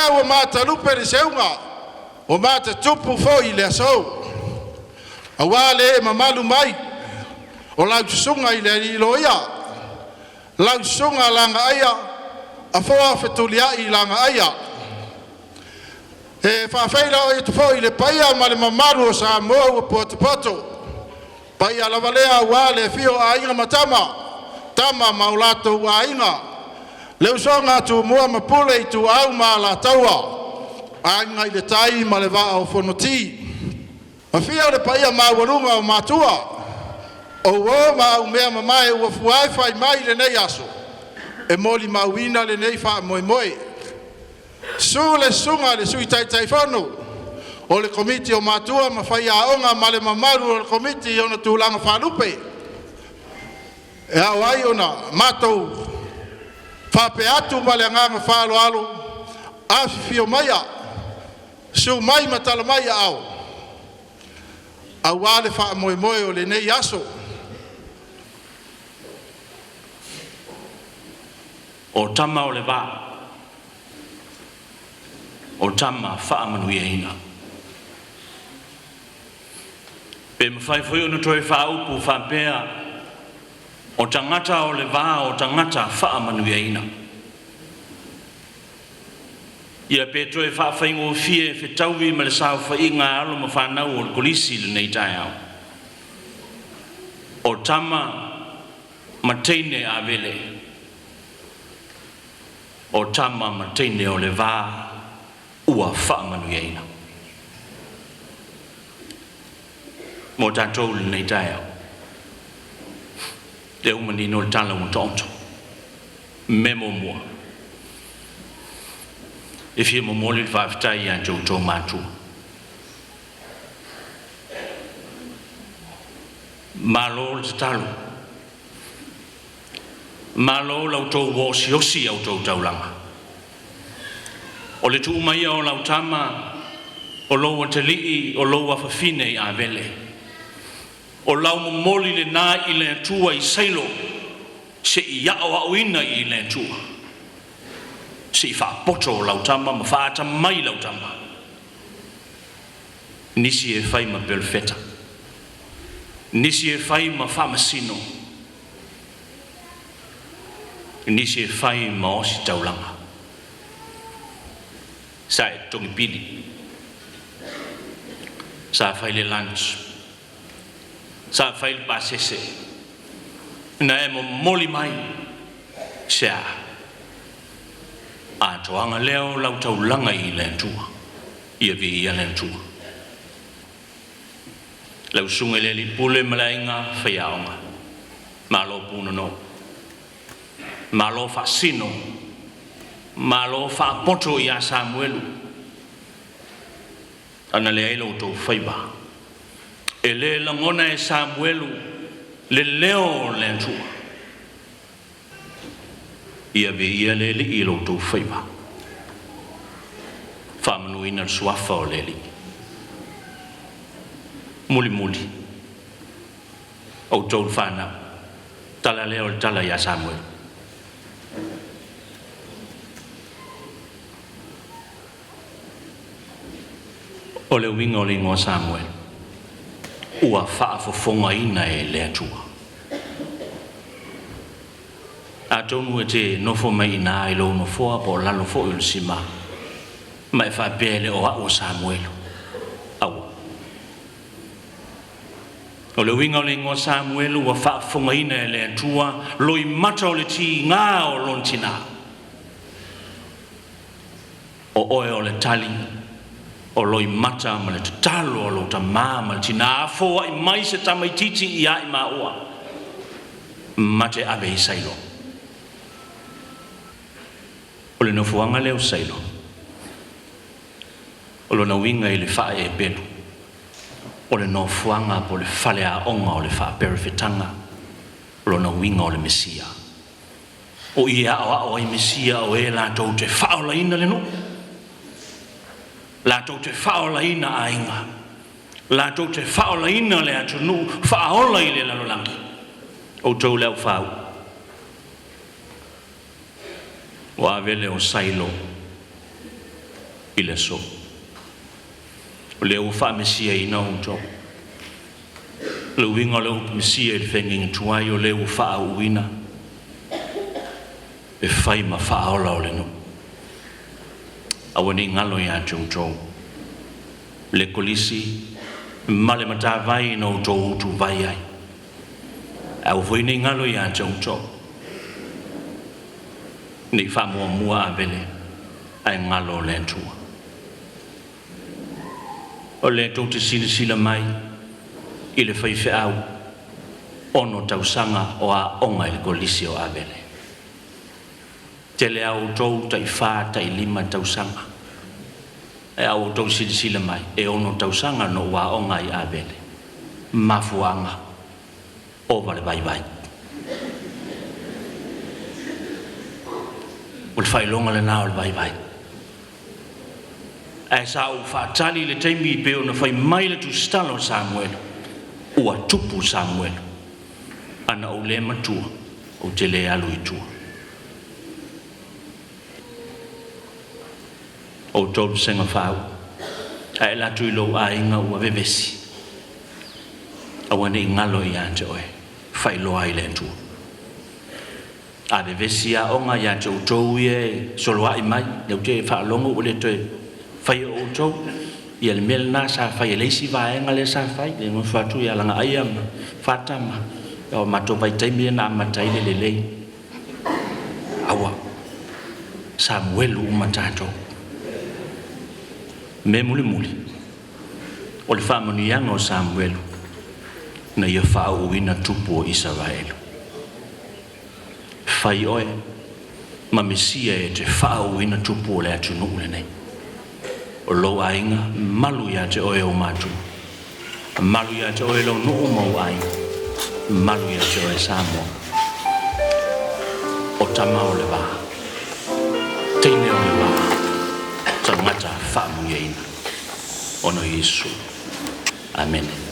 lea ua matalupe le seuga ua matatupu foi le aso, aua le ee mamalu mai o lau susuga i le alii loia, lau susuga Lagaaia Afoa Fetuliai Lagaaia. E faafeiloai atu foi i le paia ma le mamalu o Samoa ua potopoto, paia lava lea aua le afio o Aiga ma Tama, Tama ma o latou Aiga, le usoga a Tumua ma Pule, Ituau ma Alataua, Aiga i le Tai ma le Vaa o Fonoti. Afio le paia maualuga o Matua, o uo ma aumea mamae ua fua e fai mai lenei aso e molimauina lenei faamoemoe. Susu le susuga i le Sui Taitaifono o le Komiti o Matua ma Faiaoga ma le mamalu o le Komiti i ona tulaga faalupe. E ao ai ona matou faapea atu ma le agaga faaaloalo, afifio maia, susu mai ma tala mai aao aua le faamoemoe o lenei aso. O tama o le va, o tama faamanuiaina. Pe mafai foi ona toe faaupu faapea, o tagata o le va, o tagata faamanuiaina. Ia pe toe faafaigofie fetaui ma le saofaiga a alo ma fanau o le Kolisi i lenei taeao. O tama ma teine avele, o tama ma teine o le va ua faamanuiaina. Mo tatou i lenei taeao, lea ua manino le tala ua taoto. Mea muamua, e fia momoli le faafetai ia te outou matua. Malo le tatalo, malo la outou osiosi i a outou taulaga. O le tuu maia o lau tama, o lou atalii, o lou afafine i Avele, o lau momoli lena i le Atua i Sailo, se i aoaoina i le Atua, se i faapoto o lau tama ma faatamai lau tama. Nisi e fai ma perofeta, nisi e fai ma faamasino, nisi e fai ma osi taulaga. Sa e togi pili, sa fai le lunch, sa fai le pasese, na e momoli mai se a atoaga lea o lau taulaga i le Atua. Ia viia le Atua. Lau susuga i le alii pule ma le aiga faiaoga, malo punono, malo faasino, malo faapoto ia Samuelu. Ana leai lo outou faiva, e le lagona e Samuelu le leo o le Atua. Ia viia le Alii i lo outou faiva, faamanuina le suafa o le Alii. Mulimuli, outou le fanau, tala lea o le tala ia Samuelu. O le uiga o le igoa Samuelu, ua faafofogaina e le Atua. Atonu e te nofo mai i ina i lou nofoa po o lalo foi o le sima, ma e faapea e le o au o Samuelu. Aua. O le uiga o le igoa Samuelu, ua faafofogaina e le Atua loimata o le tiga o lona tina. O oe o le tali o loimata ma le tatalo a lou tamā ma le tinā, foai mai se tamaitiiti ia i maua, mate ave i Sailo. O le nofoaga lea o Sailo, o lona uiga i le faa-Epelu, o le nofoaga po o le faleaoga o le faaperefetaga, o lona uiga o le Mesia. O i e aoao ai Mesia o e latou te faaolaina le nuu, latou te faaolaina aiga, latou te faaolaina le atunuu, faaola i le lalolagi. Outou le aufau, ua ave lea o Sailo. i le aso. O lea ua faamesiaina outou. O le uiga o le upu mesia i le feagaiga tuai, o lea ua faaauuina e fai ma faaola o le nuu. Aua ne i galo ia te outou le kolisi ma le matavai na outou utuvai ai. Aua foi ne i galo ia te outou ne i faamuamua Avele ae galo le Atua. O lea tou te silasila mai i le faifeau 6 tausaga o aoga i le kolisi o Avele. Tele a outou tai 4 tai 5 tausaga. Ae a outou silasila mai, e 6 tausaga na ou aoga ai i Avele. Mafuaaga, ova le vaivai. O le faailoga lena o le vaivai. Ae sa ou faatali i le taimi pei ona fai mai le tusitala o Samuelu, ua tupu Samuelu. Ana ou le matua, ou te le alu i tua. Outou vasega fau, a e alu atu i lou aiga ua vevesi, aua ne i galo ia te oe, faailoa ai le Atua. A vevesi aoga ia te outou ia e soloai mai, lea ou te faalogo ua le toe faia e outou ia le mea lena sa fai e le isi vaega lea sa fai, le nofo atu ia Lagaaia ma Fata ma o matou vaitaimi na amata ai le lelei. Aua, Samuelu uma tatou. Me mulimuli, o le faamanuiaga o Samuelu, na ia faauuina tupu o Isaraelu. Fai oe ma Mesia e te faauuina tupu o le atunuu lenei. O lou aiga, malu ia te oe ou matua. Malu ia te oe lou nuu ma ou aiga. Malu ia te oe Samoa. O tama o le va, teine o le va, tagata faamanuiaina. Ona o Iesu. Amene.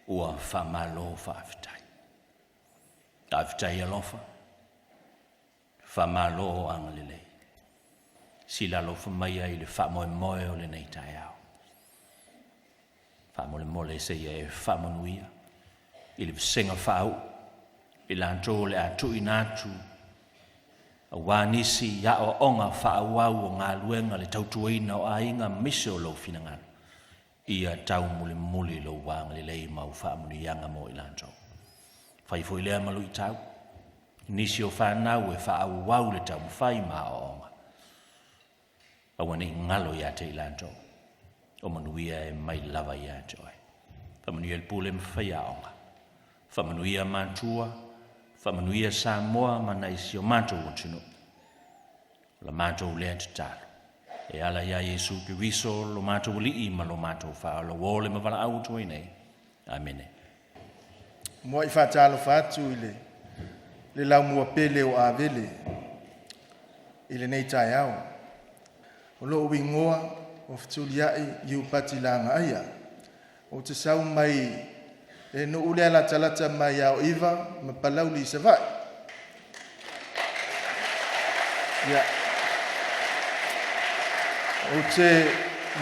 Ua faamalo faafetai. Faafetai alofa, faamalo agalelei. Sila alofa mai ai i le faamoemoe o lenei taeao. Faamolemole seia e faamanuia i le vasega faauu i latou o le a tuuina atu aua nisi aoaoga faaauau o galuega le tautuaina o aiga aemaise o lou finagalo. Ia taumulimuli lou agalelei ma au faamanuiaga mo i latou. Fai foi lea ma luitau i nisi o fanau e faaauau le taumafai ma aoaoga. Aua ne i galo ia te i latou, o manuia e mai lava ia te oe. Faamanuia le pule ma faiaoga, faamanuia matua, faamanuia Samoa ma nai si o matou atunuu. O la matou lea tatalo, e ala iā Iesu Keriso lo matou Alii ma lo matou Faaola ua ole ma valaau atu ai nei. Amene. Muai faatalofa atu i le laumua pele o Avele i lenei taeao. O lou igoa ua Fetuliai Iupati Lagaaia. Ou te sau mai le nuu lea latalata mai Aoiva ma Palauli i Savaii. Ia. Ou te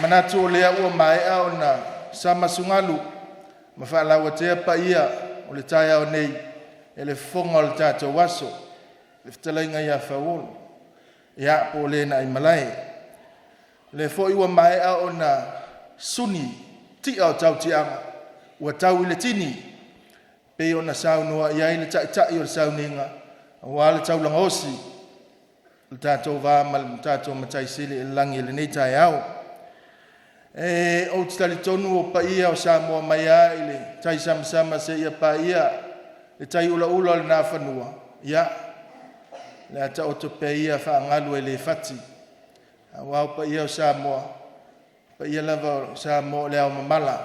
manatu o lea ua maea ona samasugalu ma faalauatea paia o le taeao nei e le fofoga o le tatou aso, le fetalaiga ia Faualo, ia po o le na i malae. O lea foi ua maea ona suni ti'a o tautiaga ua tau i le tini pei ona saunoa i ai le Taitai o le sauniga aua le taulaga osi o le tatou va ma le tatou Matai Sili i le lagi i lenei taeao. Ou te talitonu o paia o Samoa mai lava i le taisamasama seia paia le taiulaula o le Nafanua, ia, o le a taoto pea ia faagalu e le fati, aua o paia o Samoa, o paia lava o Samoa o le aomamala,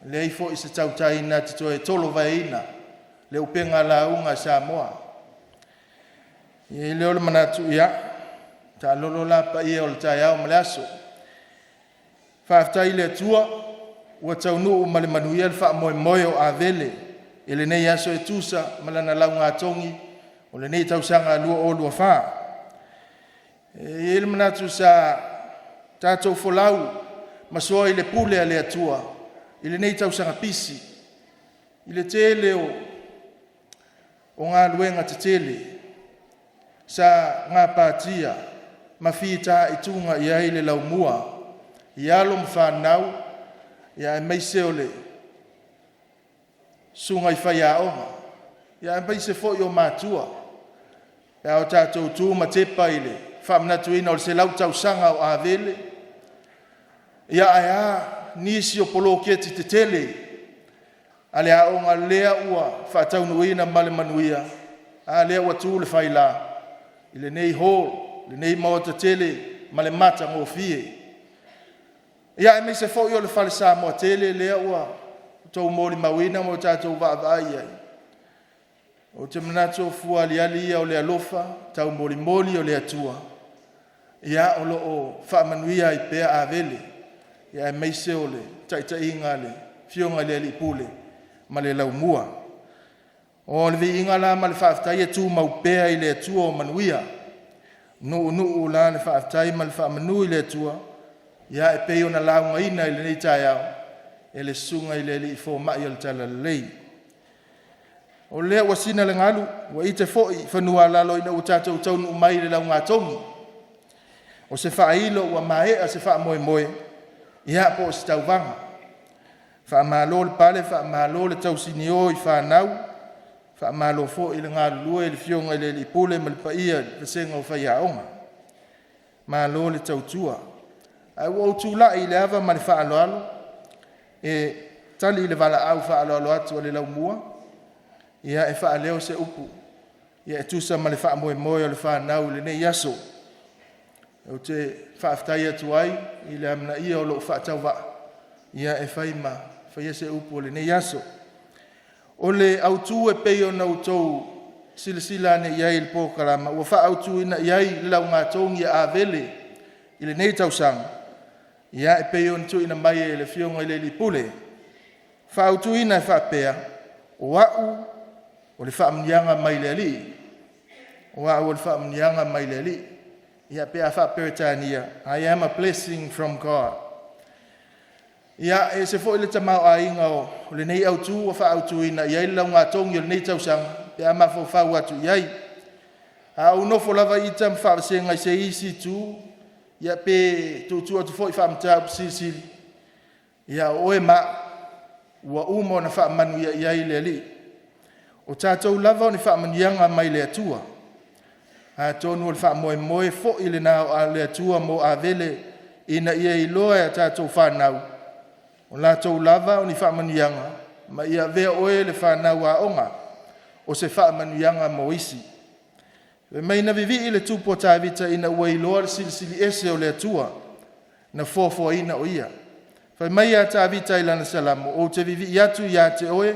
e leai foi se tautai na te toe tolovaeina le upega lauga a Samoa. Ona i ai lea o le manatu, ia, taalolo la paia o le taeao ma le aso. Faafetai i le Atua ua taunuu ma le manuia le faamoemoe o Avele i lenei aso e tusa ma lana laugatogi o lenei tausaga 2024. E i ai le manatu sa tatou folau ma soa i le pule a le Atua i lenei tausaga pisi i le tele o galuega tetele sa gapatia ma fitaituga i ai le laumua i alo ma fanau, aemaise o le susuga i faiaoga, aemaise foi o matua pe a tatou tu ma tepa i le faamanatuina o le 100 tausaga o Avele, ia ae a nisi o poloketi tetele a le aoga lea ua faataunuuina ma le manuia, a lea ua tu le faila i lenei hall, lenei maota tele ma le matagofie. Ia aemaise foi o le Fale Samoa tele lea ua outou molimauina ma ua tatou vaavaai i ai. Ou te manatu o fua aliali ia o le alofa taumolimoli o le Atua ia o lo o faamanuia ai pea Avele, aemaise o le taitaiga a le Afioga i le Alii Pule ma le Laumua. O le viiga la ma le faafetai e tumau pea i le Atua o manuia. Nuunuu la le faafetai ma le faamanu i le Atua ia e pei ona laugaina i lenei taeao e le Susuga i le Alii Fomai o le Talalelei. O lea ua sina le galu ua ite foi i fanua-a-lalo ina ua tatou taunuu mai i le laugatogi. O se faailo ua maea se faamoemoe, ia po o se tauvaga. Faamalo le pale faamalo le tausinio i fanau, faamalo foi le galulue i le Afioga i le Alii Pule ma le paia i le vasega o faiaoga. Malo le tautua. Ae ua ou tulai i le ava ma le faaaloalo e tali le valaau faaaloalo atu a le Laumua ia e faaleo se upu e tusa ma le faamoemoe o le fanau i lenei aso. Ou te faafetai atu ai i le amanaia o lou faatauvaa e fai ma faia se upu o lenei aso. O le autu e pei ona outou silasila ane i ai i le polokalama ua faaautuina i ai le laugatogi a Avele i lenei tausaga, ia e pei ona tuuina mai e le Afioga i le Alii Pule. Faautuina e faapea, o a'u o le faamanuiaga mai le Alii, o a'u o le faamanuiaga mai le Alii. Ia pe a faa-Peretania, "I am a blessing from God." Ia e ese foi le tamaoaiga o lenei autu ua faaautuina i ai le laugatogi o lenei tausaga pe a mafaufau atu i ai. A ou nofo lava ita ma faavasega i se isi itu, ia pe tuutuu atu foi faa-Mataupu Silisili, ia o oe ma a'u ua uma ona faamanuia i ai le Alii. O tatou lava o ni faamanuiaga mai le Atua. Atonu o le faamoemoe foi lena o le Atua mo Avele ina ia iloa e a tatou fanau o latou lava o ni faamanuiaga, ma ia avea oe le fanau aoga o se faamanuiaga mo isi. Fai mai na vivii le tupu o Tavita ina ua iloa le Silisili Ese o le Atua na foafoaina o ia. Fai mai ia Tavita i lana Salamo, “Ou te vivii atu ia te oe,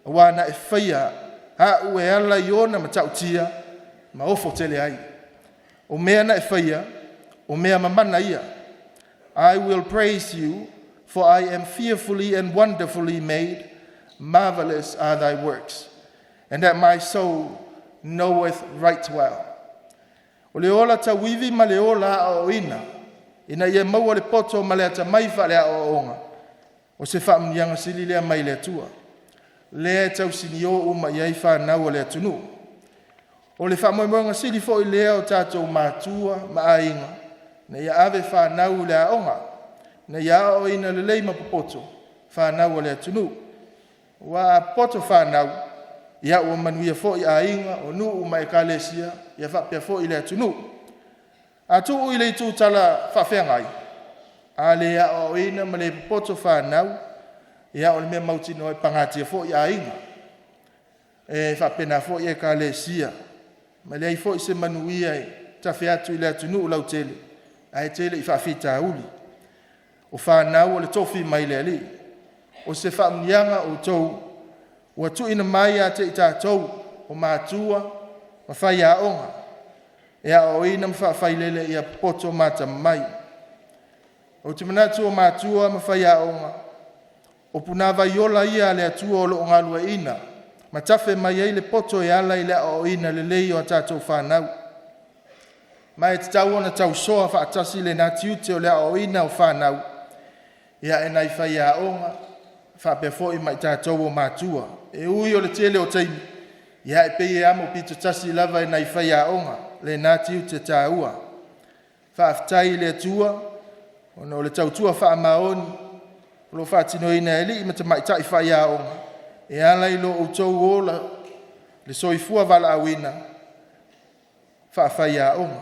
auā na e faia a'u e ala i ona matautia ma ofo tele ai. O mea na e faia, o mea mamana ia. I will praise you, for I am fearfully and wonderfully made. Marvelous are thy works, and that my soul knoweth right well." O le ola tauivi ma le ola aoaoina ina ia maua le poto ma le atamai faaleaoaoga, o se faamanuiaga sili lea mai le Atua lea e tausinio uma i ai fanau a le atunuu. O le faamoemoega sili foi lea o tatou matua ma aiga ina ia ave fanau i le aoga ina ia aoaoina lelei ma popoto fanau a le atunuu, aua a popoto fanau, ia ua manuia foi aiga, o nuu ma ekalesia, ia faapea foi le atunuu. A tuu i le itu talafeagai, a le aoaoina ma le popoto fanau, ia o le mea mautinoa e pagatia foi aiga, e faapena foi ekalesia, ma e leai foi se manuia e tafe atu i le atunuu lautele ae tele i faafitauli. O fanau o le tofi mai le Alii, o se faamanuiaga outou ua tuuina mai ia te i tatou o matua ma faiaoga e aoaoina ma faafailele ia popoto ma atamamai. Ou te manatu o matua ma faiaoga o punavai ola ia a le Atua o loo galueaina ma tafe mai ai le poto e ala i le aoaoina lelei o a tatou fanau, ma e tatau ona tausoa faatasi lena tiute o le aoaoina o fanau e nai faiaoga faapea foi ma i tatou o matua. E ui o le tele o taimi, ia e pei e amo pitotasi lava e nai faiaoga lena tiute taua. Faafetai i le Atua ona o le tautua faamaoni o lo o faatinoina e alii ma tamaitai faiaoga e ala i lo outou ola le soifua valaauina faafaiaoga.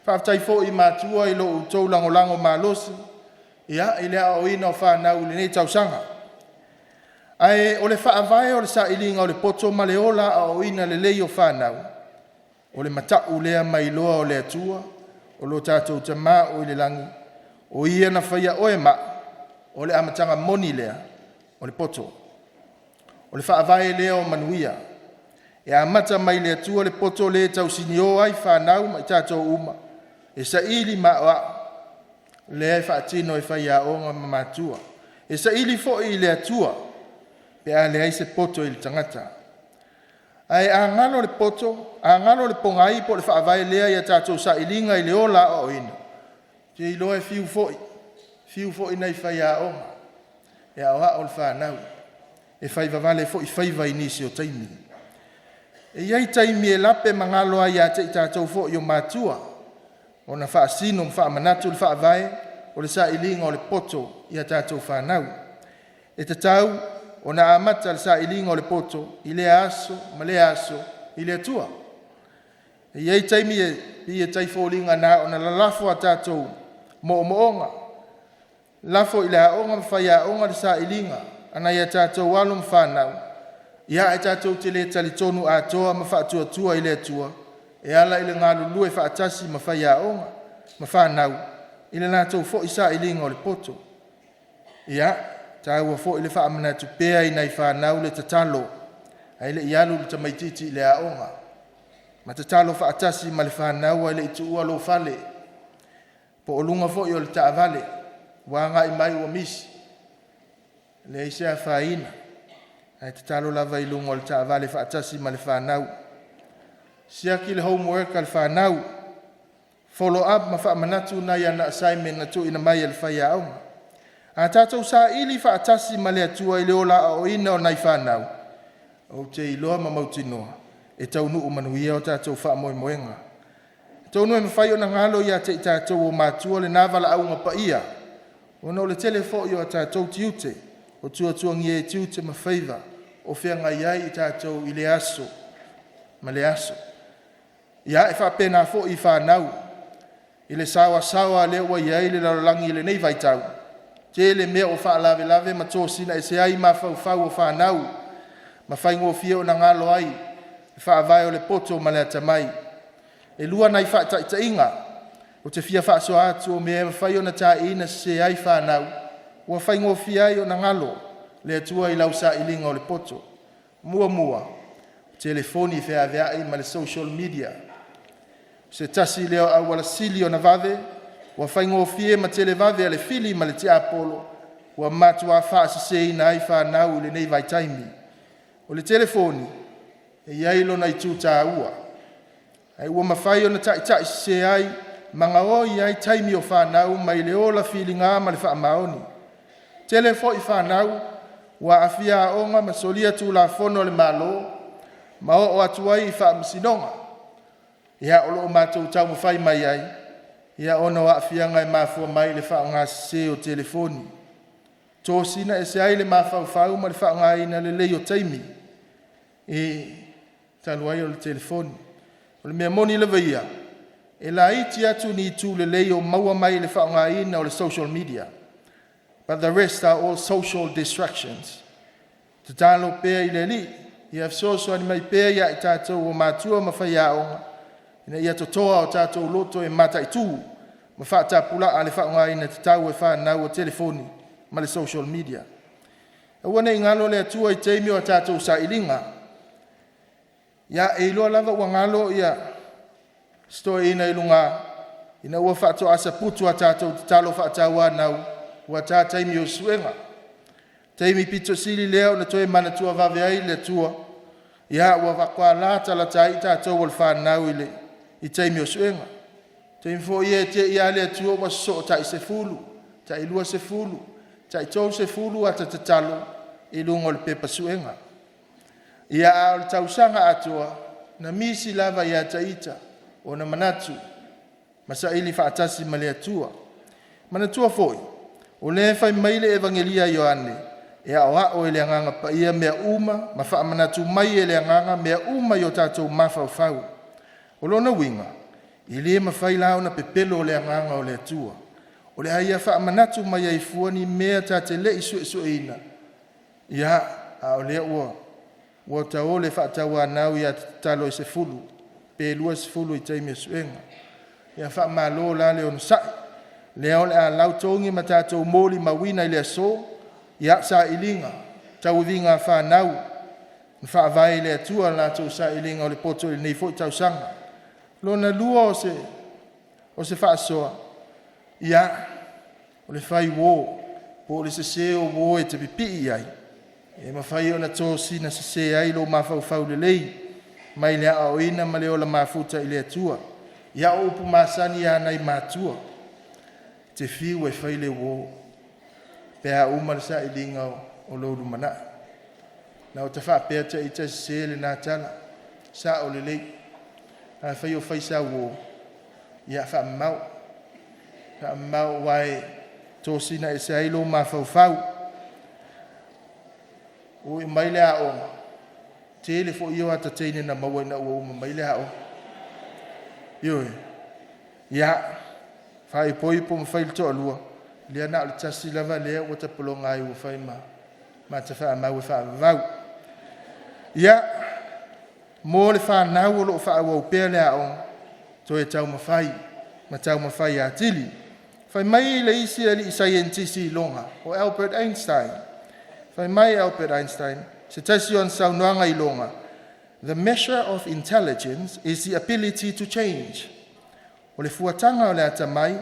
Faafetai foi i matua i lo outou lagolago malosi i le aoaoina o fanau i lenei tausaga. Ae o le faavae o le sailiga o le poto ma le ola aoaoina lelei o fanau, o le matau lea mailoa o le Atua o lo tatou Tamā oi le lagi, o Ia na faia oe ma a'u. O le amataga moni lea o le poto. O le faavae lea o manuia e amata mai le Atua le poto lea e tausinio ai fanau ma i tatou uma e saili ma aoao, lea e faatino e faiaoga ma matua. E saili foi i le Atua pe a leai se poto i le tagata. Ae a galo le poto, a galo le pogai po o le faavae lea ia tatou sailiga i le ola aoaoina, ou te iloa e fiu foi, fiu foi nai faiaoga e aoao le fanau, e faivavale foi faiva i nisi o taimi. E i ai taimi e lape ma galo ai ia te i tatou foi o matua ona faasino ma faamanatu le faavae o le sailiga o le poto ia tatou fanau. E tatau ona amata le sailiga o le poto i lea aso ma lea aso i le Atua. E i ai taimi e pei e tau foliga na ona lalafo a tatou moomooga, lafo i le aoga ma faiaoga le sailiga a nai a tatou alo ma fanau, ia ae tatou te le talitonu atoa ma faatuatua i le Atua e ala i le galulue faatasi ma faiaoga ma fanau i le latou foi sailiga o le poto. Ia, e taua foi le faamanatu pea i nai fanau le tatalo ae le i alu le tamaitiiti i le aoga, ma tatalo faatasi ma le fanau ae le i tuua lou fale po o luga foi o le taavale ua agai mai ua misi. Leai se afaina, ae tatalo lava i luga o le taavale faatasi ma le fanau. Siaki le homework a le fanau, follow up ma faamanatu nai ana assignment na tuuina mai e le faiaoga. A tatou saili faatasi ma le Atua i le ola aoaoina o nai fanau, ou te iloa ma mautinoa e taunuu manuia o tatou faamoemoega. Atonu e mafai ona galo ia te i tatou o matua lena valaauga paia, ona o le tele foi o a tatou tiute o tuatuagia ai tiute ma faiva o feagai ai i tatou i lea aso ma lea aso. Ia, e faapena foi i fanau i le saoasaoa lea ua i ai le lalolagi i lenei vaitau, tele mea o faalavelave ma tosina ese ai mafaufau o fanau ma faigofie ona galo ai le faavae o le poto ma le atamai. E lua nai faataitaiga ou te fia faasoa atu o mea e mafai ona taina sese ai fanau ua faigofie ai ona galo le Atua i lau sailiga o le poto. Muamua, telefoni feaveai ma le social media. O se tasi lea o auala sili ona vave ua faigofie ma televave a le fili ma le tiapolo ua matuā faaseseina ai fanau i lenei vaitaimi. O le telefoni e i ai lona itu taua, ae ua mafai ona taitaisese ai ma gaoi ai taimi o fanau mai le ola filiga ma le faamaoni. Tele foi fanau ua aafia aoga ma solia Tulafono a le Malo ma oo atu ai i faamasinoga. Ia, o lo o matou taumafai mai ai ia ona o aafiaga e mafua mai i le faaaogasese o telefoni, tosina ese ai le mafaufau ma le faaaogaina lelei o taimi e talu ai o le telefoni. O le mea moni lava ia, e laiti atu ni itu lelei o maua mai i le faaaogaina o le social media, but the rest are all social distractions. Tatalo pea i le Alii ia fesoasoani mai pea ia i tatou o matua ma faiaoga ina ia totoa o tatou loto e mataitu ma faatapulaa le faaaogaina tatau e fanau o telefoni ma le social media. Aua ne i galo le Atua i taimi o a tatou sailiga. Ia, e iloa lava ua galo ia si toeaina i luga ina ua faatoa saputu a tatou tatalo faatauanau ua ta taimi o suega. Taimi pito sili lea ona toe manatua vave ai le Atua, ia ua faatoa latalata ai tatou o le fanau i taimi o suega. Taimi foi ia e te i lava le Atua ua sosoo tai 10, tai 20, tai 30 ata tatalo i luga o le pepa suega. Ia, a o le tausaga atoa, na misi lava ia te ita ona manatu ma saili faatasi ma le Atua. Manatua foi, o lea e fai mai le Evagelia a Ioane, e aoao e le Agaga Paia mea uma ma faamanatu mai e le Agaga mea uma i o tatou mafaufau. O lona uiga, e le mafai la ona pepelo le Agaga o le Atua. O le a ia faamanatu mai ai fua ni mea ta te le i suesueina, ia, a o lea ua taole faatauanau i ata tatalo e 10 pe 20 i taimi o suega. Ia faamalo la le onosai, lea o le a lautogi ma tatou molimauina i le aso, ia sailiga, tauaviga a fanau na faavae i le Atua le latou sailiga o le poto i lenei foi tausaga. Lona lua o se faasoa, ia, o le fai uo po o le sese o uo e te pipii i ai, e mafai ona tosina sese ai lou mafaufau lelei mai le aoaoina ma le ola mafuta i le Atua. Ia o upu masani lava a nai matua, e te fiu e fai le uo pe a uma le sailiga o lou lumanai. Na ota faapea te ita e sese lena tala, sao lelei. Afai o fai sau uo, ia faamamao, faamamao aua e tosina ese ai lou mafaufau. Ui mai le aoga, tele foi ia o ata teine na maua ina ua uma mai le aoga. Ioe, ia, faaipoipo ma fai le toalua, lea na o le tasi lava lea ua tapologa ai ua fai ma mata faamau e faavavau. Ia, mo le fanau o lo o faaauau pea le aoga, toe taumafai ma taumafai atili. Fai mai le isi alii saienitisi iloga o Albert Einstein, fai mai Albert Einstein, se tasi o ana saunoaga iloga, "The measure of intelligence is the ability to change." O le fuataga o le atamai,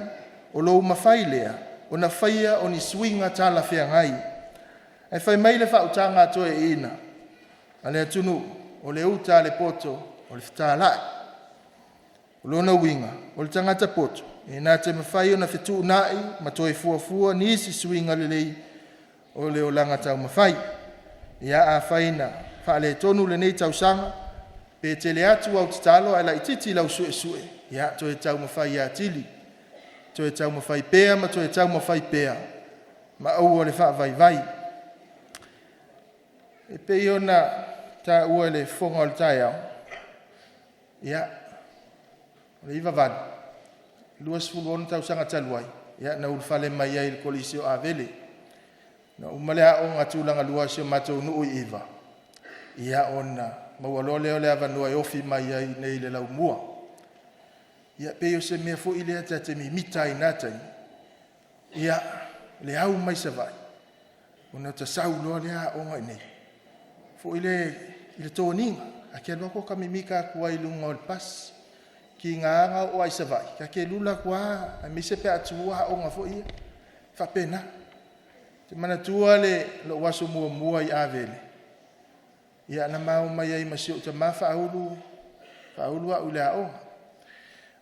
o lou mafai lea ona faia o ni suiga talafeagai. Ae fai mai le faautaga a toeaiina a le atunuu, o le uta a le poto o le fetalai. O lona uiga o le tagata poto e na te mafai ona fetuunai ma toe fuafua nisi suiga lelei o le olaga taumafai. Ia afai na faaletonu lenei tausaga pe tele atu au tatalo ae laitiiti lau suesue, ia toe taumafai atili, toe taumafai pea ma toe taumafai pea ma aua le faavaivai. E pei ona taua i le fofoga o le taeao, ia o le 98, 26 tausaga talu ai na ulufale mai ai i le Kolisi o Avele. Na uma le aoga tulagalua a si o matou nuu i Iva, ia ona maua loa lea o le avanoa e ofi mai ai i le laumua. Ia pei o se mea foi lea ta te mimita ai i na taimi, ia le au mai Savaii ona ota sau loa lea aoga i inei foi le i le toniga. Ta te alu atu ota mimita atu ai i luga o le pasi, tiga na oo a i Savaii ta te lula atu a aemaise pe a tuua aoga foi ia, e faapena. Ou te manatua lou aso muamua i Avele, ia na ma omai ai ma si ou tama faaulu au i le aoga.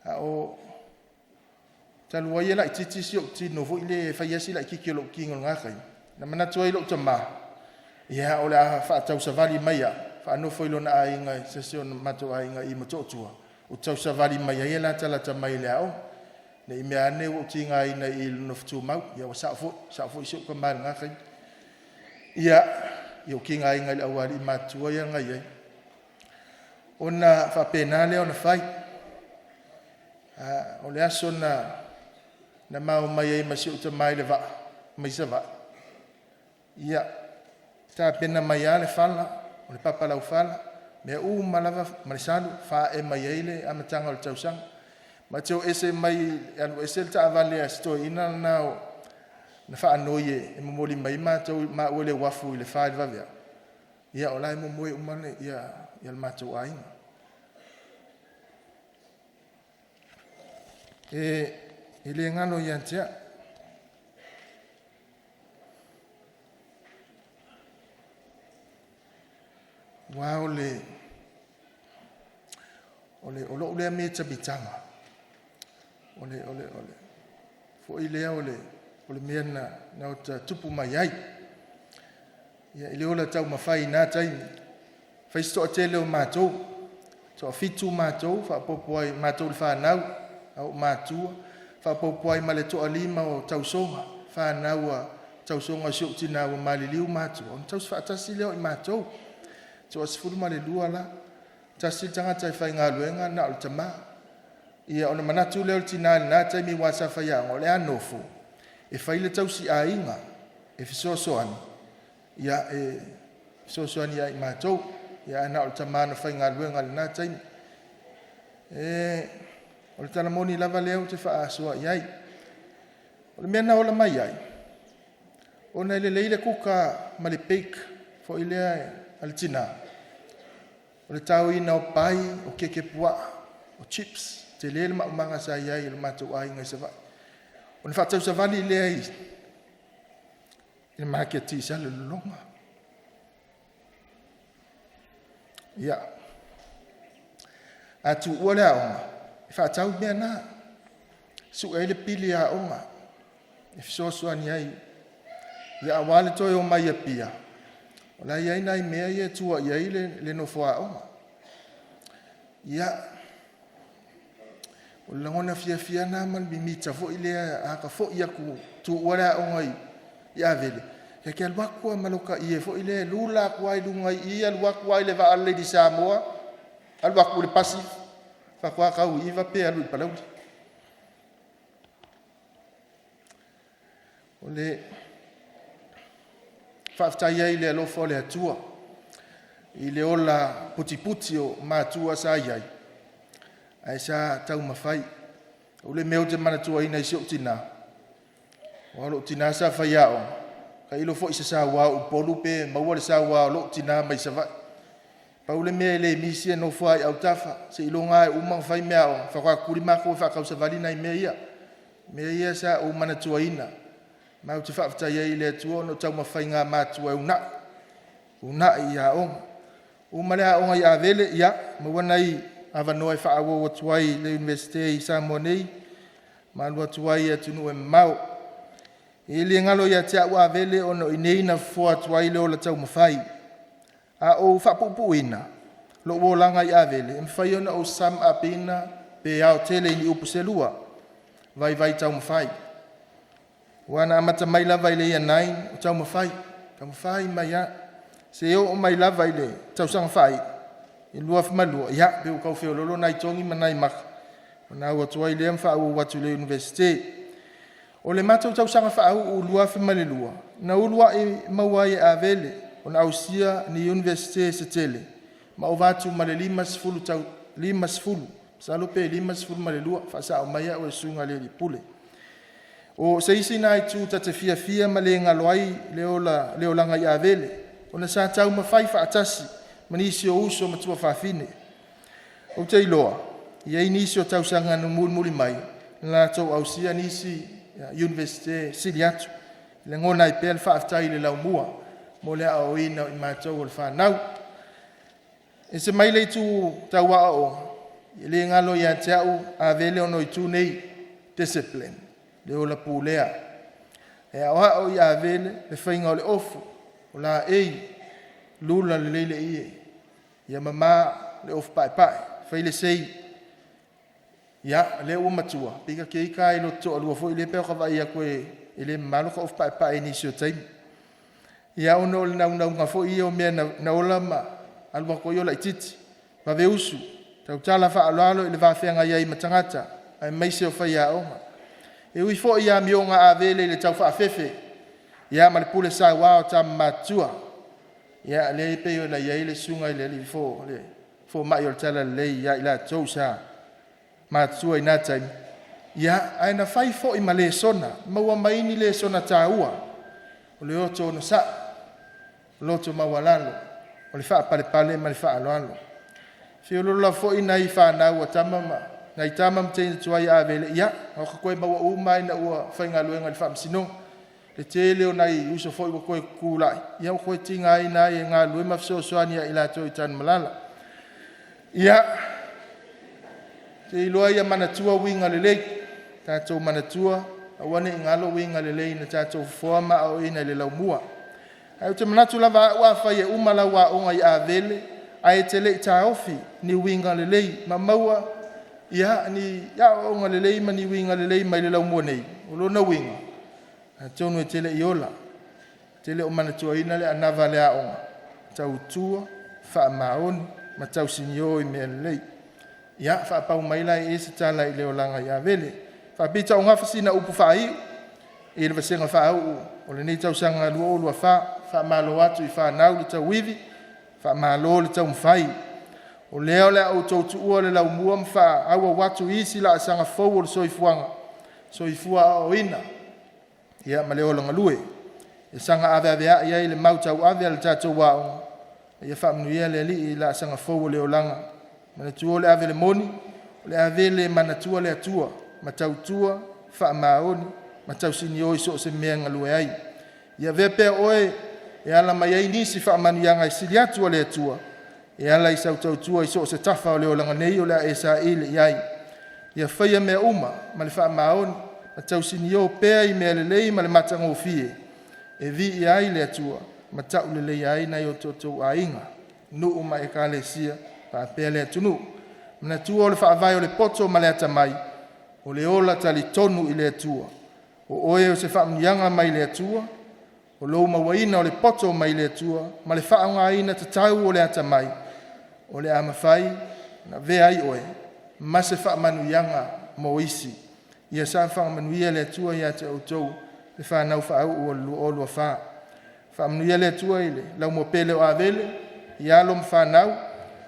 A o… talu ai e laitiiti si ou tino foi lea e fai a si laitiiti o lou tino i lena taimi, na manatu ai lou tama ia o le a faatausavali mai au faanofo i lona aiga i se tasi o matou aiga i Motootua ou te tausavali mai ai e latalata mai i le aoga, nei meaane ua ou tigaina i le nofo tumau. Ia ua sao foi, sao foi si ou tama i lena taimi. Ia ou tigaina i le aualii matutua ia na iai. Ona faapena lea ona fai. O le aso na ma omai ai ma si ou tama i le vaa mai Savaii, ia, tapena mai lava le fala, o le papalaufala, mea uma lava ma le salu e faa'e mai ai le amataga o le tausaga. Ma te o ese mai, e alu ese le taavale a si toeaina lena na faanoi e momoli mai ai maua i le uafu i le 4 i le vaveao, ia o la e momoe uma le matou aiga. E le galo ia te a'u. Aua o lou lea mitamitaga foi lea o le mea na ota tupu mai ai. I le ola taumafai i na taimi, fai si toatele o matou, toafitu matou faaopoopo i ai matou le fanau a ou matua, faaopoopo i ai ma le toalima o tausoga, fanau a tausoga a si ou tina ua maliliu matua ona tausi faatasi lea o i matou. E toa-12 la, tasi le tagata e faigaluega na o le tama. Ia ona manatu lea o le tina i lena taimi aua sa faiaoga, o le a nofo e fai le tausiaiga e fesoasoani e fesoasoani ia i matou, ae na o le tama na faigaluega i lena taimi. O le tala moni lava lea ou te faasoa i ai. O le mea na ola mai ai ona e lelei le kuka ma le bake foi lea a le tina, o le taoina o pai, o keke puaa, o chips, tele le maumaga sa i ai i le matou aiga i Savaii. Ona faatausavali lea i le maketi i Salelologa. Ia, a tuua le aoga e faatau mea na, sue ai le pili aoga e fesoasoani ai aua le toe omai i Apia o la e i ai nai mea ia e tua i ai le nofo aoga. Ia, o le lagona fiafia lena ma le mimita foi lea a ta foi atu tuua le aoga i Avele, e te alu atu lava ma lota ie foi lea e lula atu lava i luga i i alu atu lava i le vaa a le Lady Samoa, alu atu i le pasi faatoa tau i Iva pe alu i Palauli. O le faafetai ai i le alofa o le Atua i le ola putiputi o matua sa i ai ae sa taumafai. O le mea ou te manatuaina i si ou tina, aua o lou tina sa faiaoga, tailo foi i se saua o Upolu pe maua le saua o lou tina mai Savaii. Pau le mea e le misi e nofo lava i autafa seiloga lava e uma ona fai meaaoga faatoa tutuli matou e faatausavali nai mea ia. O mea ia sa ou manatuaina. Ma ou te faafetai ai i le Atua ona o taumafaiga a matua e uunai, uunai i aoga. Uma le aoga i Avele, ia maua nai avanoa e faaauau atu ai i le Iunivesite i Samoa nei ma alu atu ai i atunuu e mamao. E le galo ia te au Avele ona o i inei na fofoa atu ai le ola taumafai. A ou faapuupuuina lou olaga i Avele, e mafai ona ou sum up ina pe aotele i ni upu se lua: vaivai taumafai. Aua na amata mai lava i le Year 9 o taumafai, taumafai mai lava seia oo mai lava i le tausaga faaiu i le 2002, ia pei ua tau feoloolo nai togi ma nai maka ona au atu ai lea ma faaauau atu i le Iunivesite. O le matou tausaga faauu i le 2002 na uluai maua ai e Avele ona ausia ni Iunivesite se tele ma ova atu ma le 50, masalo pe 52, faasao mai au e le Susuga i le Alii Pule. O se isi lena itu ta te fiafia ma le galo ai le olaga i Avele ona sa taumafai faatasi ma nisi o uso ma tuafafine. Ou te iloa e i ai nisi o tausaga na mulimuli mai na latou ausia nisi Iunivesite sili atu. E lagona ai pea le faafetai i le laumua mo le aoaoina o i matou o le fanau. E ese mai le itu tau aoaoga, e le galo ia te au Avele ona o itu nei: Discipline, le ola pulea. E aoao i Avele le faiga o le ofu, o laei, lula lelei le ie, ia mama le ofu paepae, fai le sei. Ia lea ua matua, pei o ita lava i lota toalua foi lea pei ona ta vaai atu e le mama lota ofu paepae i nisi o taimi. Ia ona o le naunauga foi ia o mea na ola ma alu atu ai o laitiiti, vave usu, tautala faaaloalo i le va feagai ai ma tagata aemaise o faiaoga. E ui foi i amioga a Avele i le taufaafefe ia ma le pule saua a tama matutua, ia lea e pei ona i ai le susuga i le alii fomai o le talalelei ia i latou sa matutua i na taimi, ia ae na fai foi ma lesona, maua mai ai ni lesona taua, o le loto onosai, loto maualalo, o le faapalepale ma le faaaloalo. E feoloolo lava foi nai fanau a tama ma nai tama ma teine tuai a Avele, ia ua ta toe maua uma lava ina ua faigaluega i le Faamasinoga. Le tele o nai uso foi ua toe tutulai, ia ua toe tigaina ai e galulue ma fesoasoani ia i latou i Tanumalala. Ia, ou te iloa ia manatua uiga lelei, tatou manatua aua ne i galo uiga lelei na tatou fofoa ma aoaoina i le laumua. Ae ou te manatu lava au afai e uma lau aoga i Avele ae e te le i taofi ni uiga lelei ma maua ni aoaoga lelei ma ni uiga lelei mai le laumua nei, o lona uiga atonu e te le i ola, e te le o manatuaina le anava a le aoga, tautua, faamaoni ma tausinio i mea lelei. Ia faapau mai la i i se tala i le olaga i Avele. E faapitoaugafa sina upu faaiu i le vasega faauu o lenei tausaga 2024, faamalo atu i fanau le tauivi, faamalo le taumafai. O lea o le a outou tuua le laumua ma faaauau atu i isi laasaga fou o le soifuaga, soifua aoaoina ia ma le ola galue. Ia saga aveaveai ai le mau tauave a le tatou aoga, ia faamanuia le Alii i laasaga fou o le olaga. Manatua o le ave le moni, o le ave lea e manatua le Atua ma tautua, faamaoni ma tausinio i so o se mea e galue ai. Ia avea pea oe e ala mai ai nisi faamanuiaga e sili atu a le Atua e ala i sau tautua i so o se tafa o le olaga nei o le a e saili i ai. Ia faia mea uma ma le faamaoni ma tausinio pea i mea lelei ma le matagofie e viia ai le Atua ma tauleleia ai nai o tatou aiga, nuu ma Ekalesia faapea le atunuu. Manatua o le faavae o le poto ma le atamai, o le ola talitonu i le Atua. O oe o se faamanuiaga mai le Atua, o lou mauaina o le poto mai le Atua ma le faaaogaina tatau o le atamai, o le a mafai ona avea ai oe ma se faamanuiaga mo isi. Ia saga faamanuia le Atua ia te outou le fanau faauu o le 2024. Faamanuia le Atua i le laumua pele o Avele i alo ma fanau,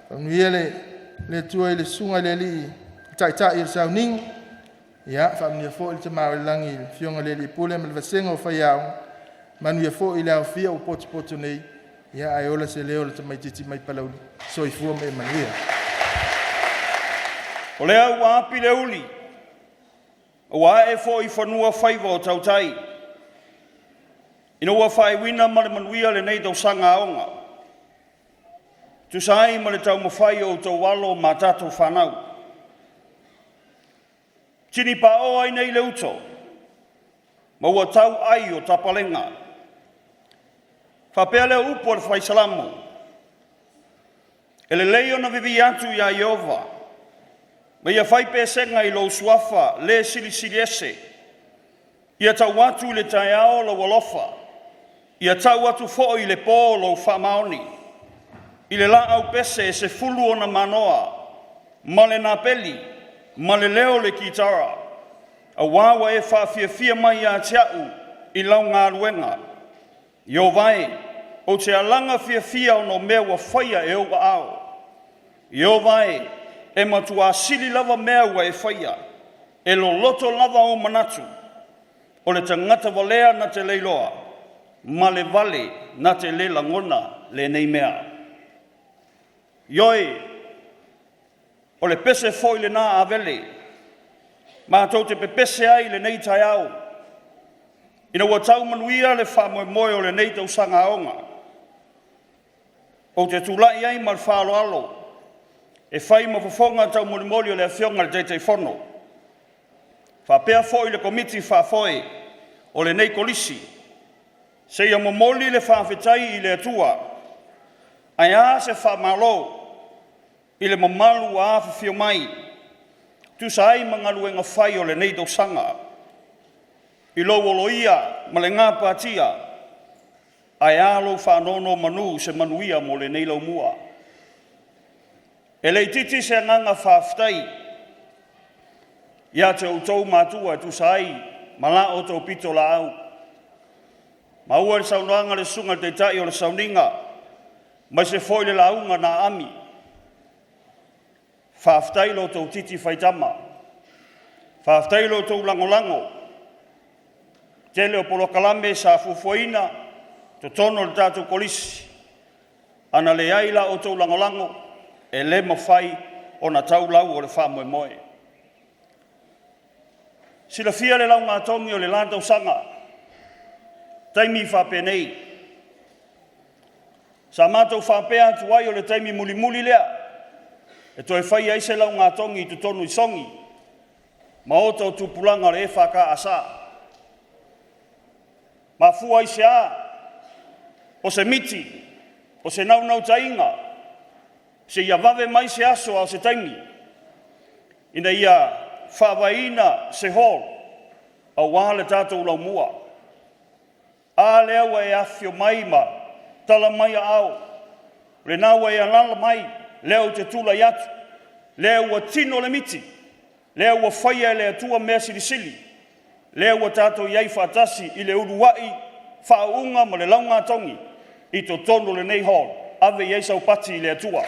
faamanuia le Atua i le susuga i le alii taitai o le sauniga, ia faamanuia foi le Tama oi le Lagi i le afioga i le alii Pule ma le vasega o faiaoga, manuia foi le aofia ua potopoto nei, ae ola se leo o le tamaitiiti mai Palauli. Soifua ma ia manuia. O lea ua api le uli, ua ae foi i fanua faiva o tautai. Ina ua faaiuina ma le manuia lenei tausaga aoga, tusa ai ma le taumafai o outou alo ma tatou fanau. Tinipaoa ai nei le uto, ma ua tau ai o tapalega. Faapea lea upu a le fai Salamo, e lelei ona vivii atu iā Ieova, ma ia fai pesega i lou suafa le silisili ese. Ia tau atu i le taeao lou alofa, ia tau atu foi i le pō lou faamaoni. I le laau pese e 10 ona manoa, ma le napeli, ma le leo o le kitara, auā ua e faafiafia mai ia te a'u i lau galuega. Ieova e, ou te alaga fiafia ona o mea ua faia e ou aao. Ieova e, e matuā sili lava mea ua e faia, e loloto lava ou manatu. O le tagata valea na te le iloa, ma le vale na te le lagona lenei mea. Ioe, o le pese foi lena Avele, matou te pepese ai i lenei taeao, ina ua tau manuia le faamoemoe o lenei tausaga aoga. Ou te tulai ai ma le faaaloalo e fai ma fofoga taumolimoli o le Afioga i le Taitaifono, faapea foi le Komiti Faafoe o lenei Kolisi, seia momoli le faafetai i le Atua, ae a se faamalo i le mamalu ua afifio mai, tusa ai ma galuega fai o lenei tausaga, i lou oloia ma le gapatia, ae a lou faanonomanu se manuia mo lenei laumua. E le itiiti se agaga faafetai ia te outou matua e tusa ai ma la outou pitolaau. Maua le saunoaga a le susuga i le Taitai o le Sauniga, aemaise foi le lauga na aami. Faafetai lo outou titi faitama, faafetai lo outou lagolago. Tele o polokalame sa fuafuaina totonu o le tatou kolisi, ana leai la outou lagolago, e le mafai ona tau lau o le faamoemoe. Silafia le laugatogi o le la tausaga, taimi faapenei. Sa matou faapea atu ai o le taimi mulimuli lea e toe fai ai se laugatogi i totonu i Sogi, maota o tupulaga o le EFKS. Mafua i se a? O se miti, o se naunautaiga, seia vave mai se aso a o se taimi, ina ia faavaeina se hall auā le tatou laumua. A lea ua e afifio mai ma tala mai aao, lena ua e alaala mai, lea ou te tulai atu, lea ua tino le miti, lea ua faia e le Atua mea silisili, lea ua tatou i ai faatasi i le uluai faauuga ma le laugatogi i totonu o lenei hall. Ave i ai saupati i le Atua.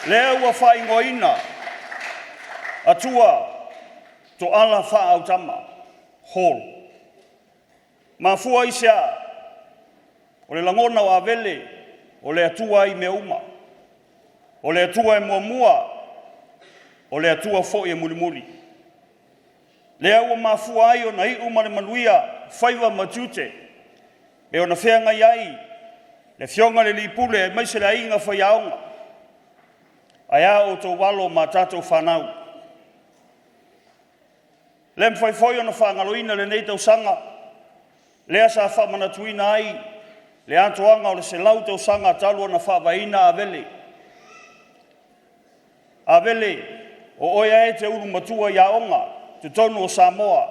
Lea ua faaigoaina Atua Toala Faaautama Hall. Mafua i se a? O le lagona o Avele, o le Atua ai mea uma. O le Atua e muamua, o le Atua foi e mulimuli. Lea ua mafua ai ona iu ma le manuia faiva ma tiute, e ona feagai ai le Afioga i le Alii Pule aemaise le aiga faiaoga. Ae a outou alo ma tatou fanau. Le mafai foi ona faagaloina lenei tausaga, lea sa faamanatuina ai le atoaga o le 100 tausaga talu ona faavaeina Avele. Avele, o oe lava e te ulu matua i aoga totonu o Samoa,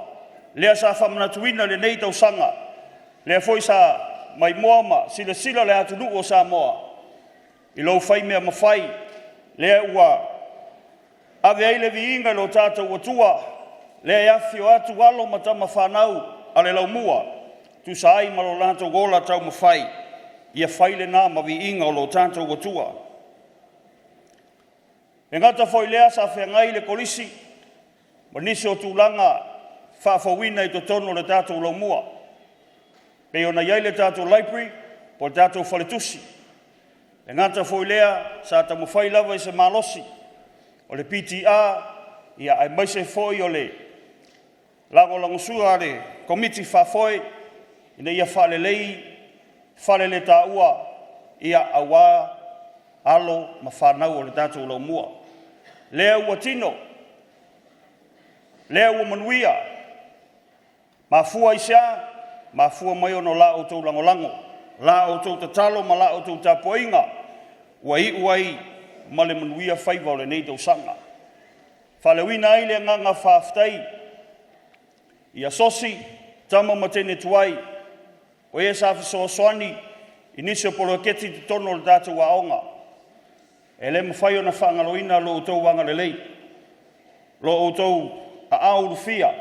lea sa faamanatuina lenei tausaga, lea foi sa maimoa ma silasila le atunuu o Samoa i lou fai mea mafai, lea ua ave ai le viiga i lo tatou Atua, lea e afifio atu alo ma tama fanau a le laumua, tusa ai ma lo latou ola taumafai, ia fai lena ma viiga o lo tatou Atua. E gata foi lea sa feagai le kolisi ma nisi o tulaga faafouina i totonu o le tatou laumua, pei ona i ai le tatou library po o le tatou faletusi. E gata foi lea sa taumafai lava i se malosi o le PTA, ia aemaise foi o le lagolagosua a le Komiti Faafoe ina ia faalelei faleletaua, ia aua alo ma fanau o le tatou laumua. Lea ua tino, lea ua manuia. Mafua i se a? Mafua mai ona o la outou lagolago, la outou tatalo ma la outou tapuaiga ua iu ai ma le manuia faiva o lenei tausaga. Faaleoina ai le agaga faafetai i Asosi, tama ma teine tuai, o e sa fesoasoani i nisi o poloketi i totonu o le tatou aoga. E le mafai ona faagaloina lo outou agalelei, lo outou aao ulufia,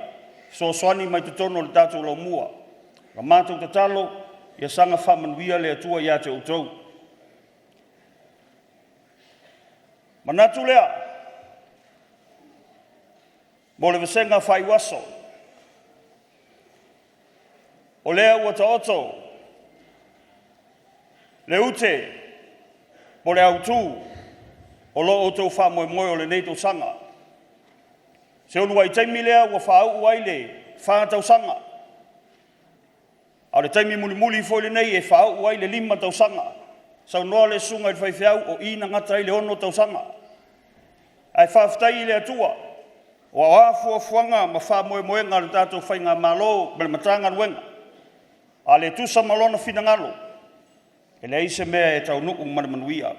fesoasoani mai totonu o le tatou laumua. La matou tatalo, ia saga faamanuia le Atua ia te outou. Manatu lea, mo le vasega faaiuaso, o lea ua taoto le ute po le autu o lo outou faamoemoe o lenei tausaga. Se uluai taimi lea ua faauu ai le 4 tausaga, a o le taimi mulimuli foi lenei e faauu ai le 5 tausaga. Saunoa le susuga i le faifeau o i na gata ai le 6 tausaga. Ae faafetai i le Atua, ua a fuafuaga ma faamoemoega a le tatou Faigamalo ma le Matagaluega, a le tusa ma lona finagalo, e leai se mea e taunuu ma le manuia.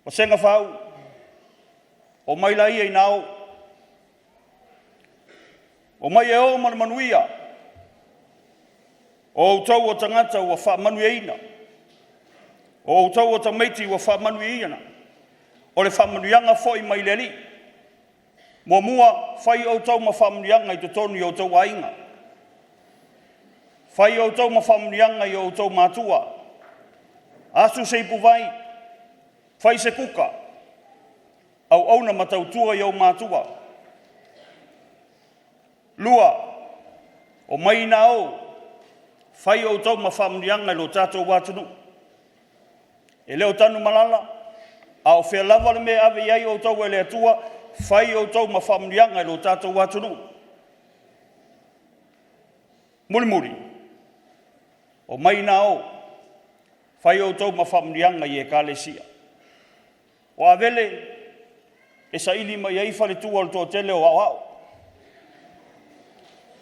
Vasega faauu, omai laia ina o, omai e o ma le manuia, o outou o tagata ua faamanuiaina, o outou o tamaiti ua faamanuiaina, o le faamanuiaga foi mai le Alii. Muamua, fai outou ma faamanuiaga i totonu i outou aiga, fai outou ma faamanuiaga i outou matua, asu se ipuvai, fai se kuka, auauna ma tautua i ou matua. 2, omai ina o, fai outou ma faamanuiaga i lo tatou atunuu. E le o Tanumalala, a o fea lava le mea e ave i ai outou e le Atua, fai outou ma faamanuiaga i lo tatou atunuu. Mulimuli, omai ina o, fai outou ma faamanuiaga i Ekalesia. O Avele e saili mai ai faletua o le toatele o aoao.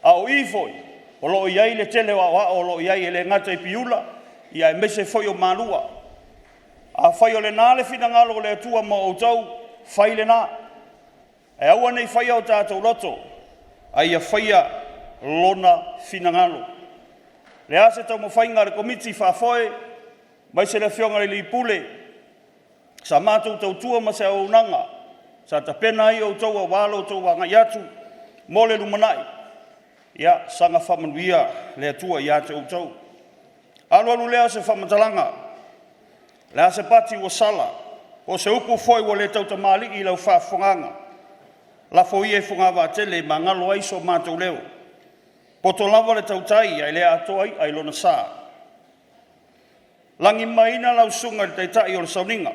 A o i foi, o lo o i ai le tele o aoao o lo o i ai e le gata i Piula, ia aemaise foi o Malua. Afai o lena le finagalo o le Atua ma outou, fai lena. Ae aua ne i faia o tatou loto, a ia faia lona finagalo. Le a se taumafaiga a le Komiti Faafoe, aemaise le Afioga i le Pule, sa matou tautua ma se auaunaga, sa tapena ai outou aua lo outou agai atu mo le lumanai, ia saga faamanuia le Atua ia te outou. Alu alu lea o se faamatalaga, le a se pati ua sala, o se upu foi ua le tautamalii i lau faafofogaaga, lafo ia i fogavaatele e magalo ai so matou leo. Poto lava le tautai ae le atoa i'a i lona sa. Lagimaina lau susuga i le Taitai o le Sauniga,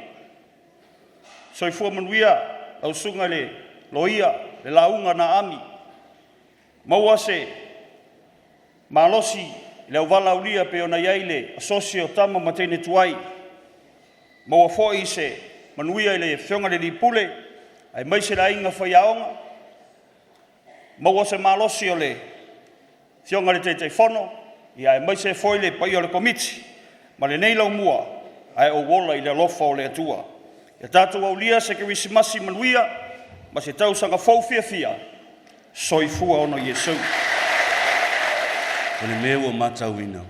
soifua manuia lau susuga i le Loia, le lauga na ami, maua se malosi i le auvalaulia pei ona i ai le asosi o tama ma teine tuai, maua foi se manuia i le Afioga i le alii Pule, aemaise le aiga faiaoga, maua se malosi o le Afioga i le Taitaifono, ia aemaise foi le paia o le Komiti ma lenei laumua, ae ou ola i le alofa o le Atua. Ia tatou aulia se Kerisimasi manuia ma se tausaga fou fiafia. Soifua ona Iesu. O le mea ua matauina,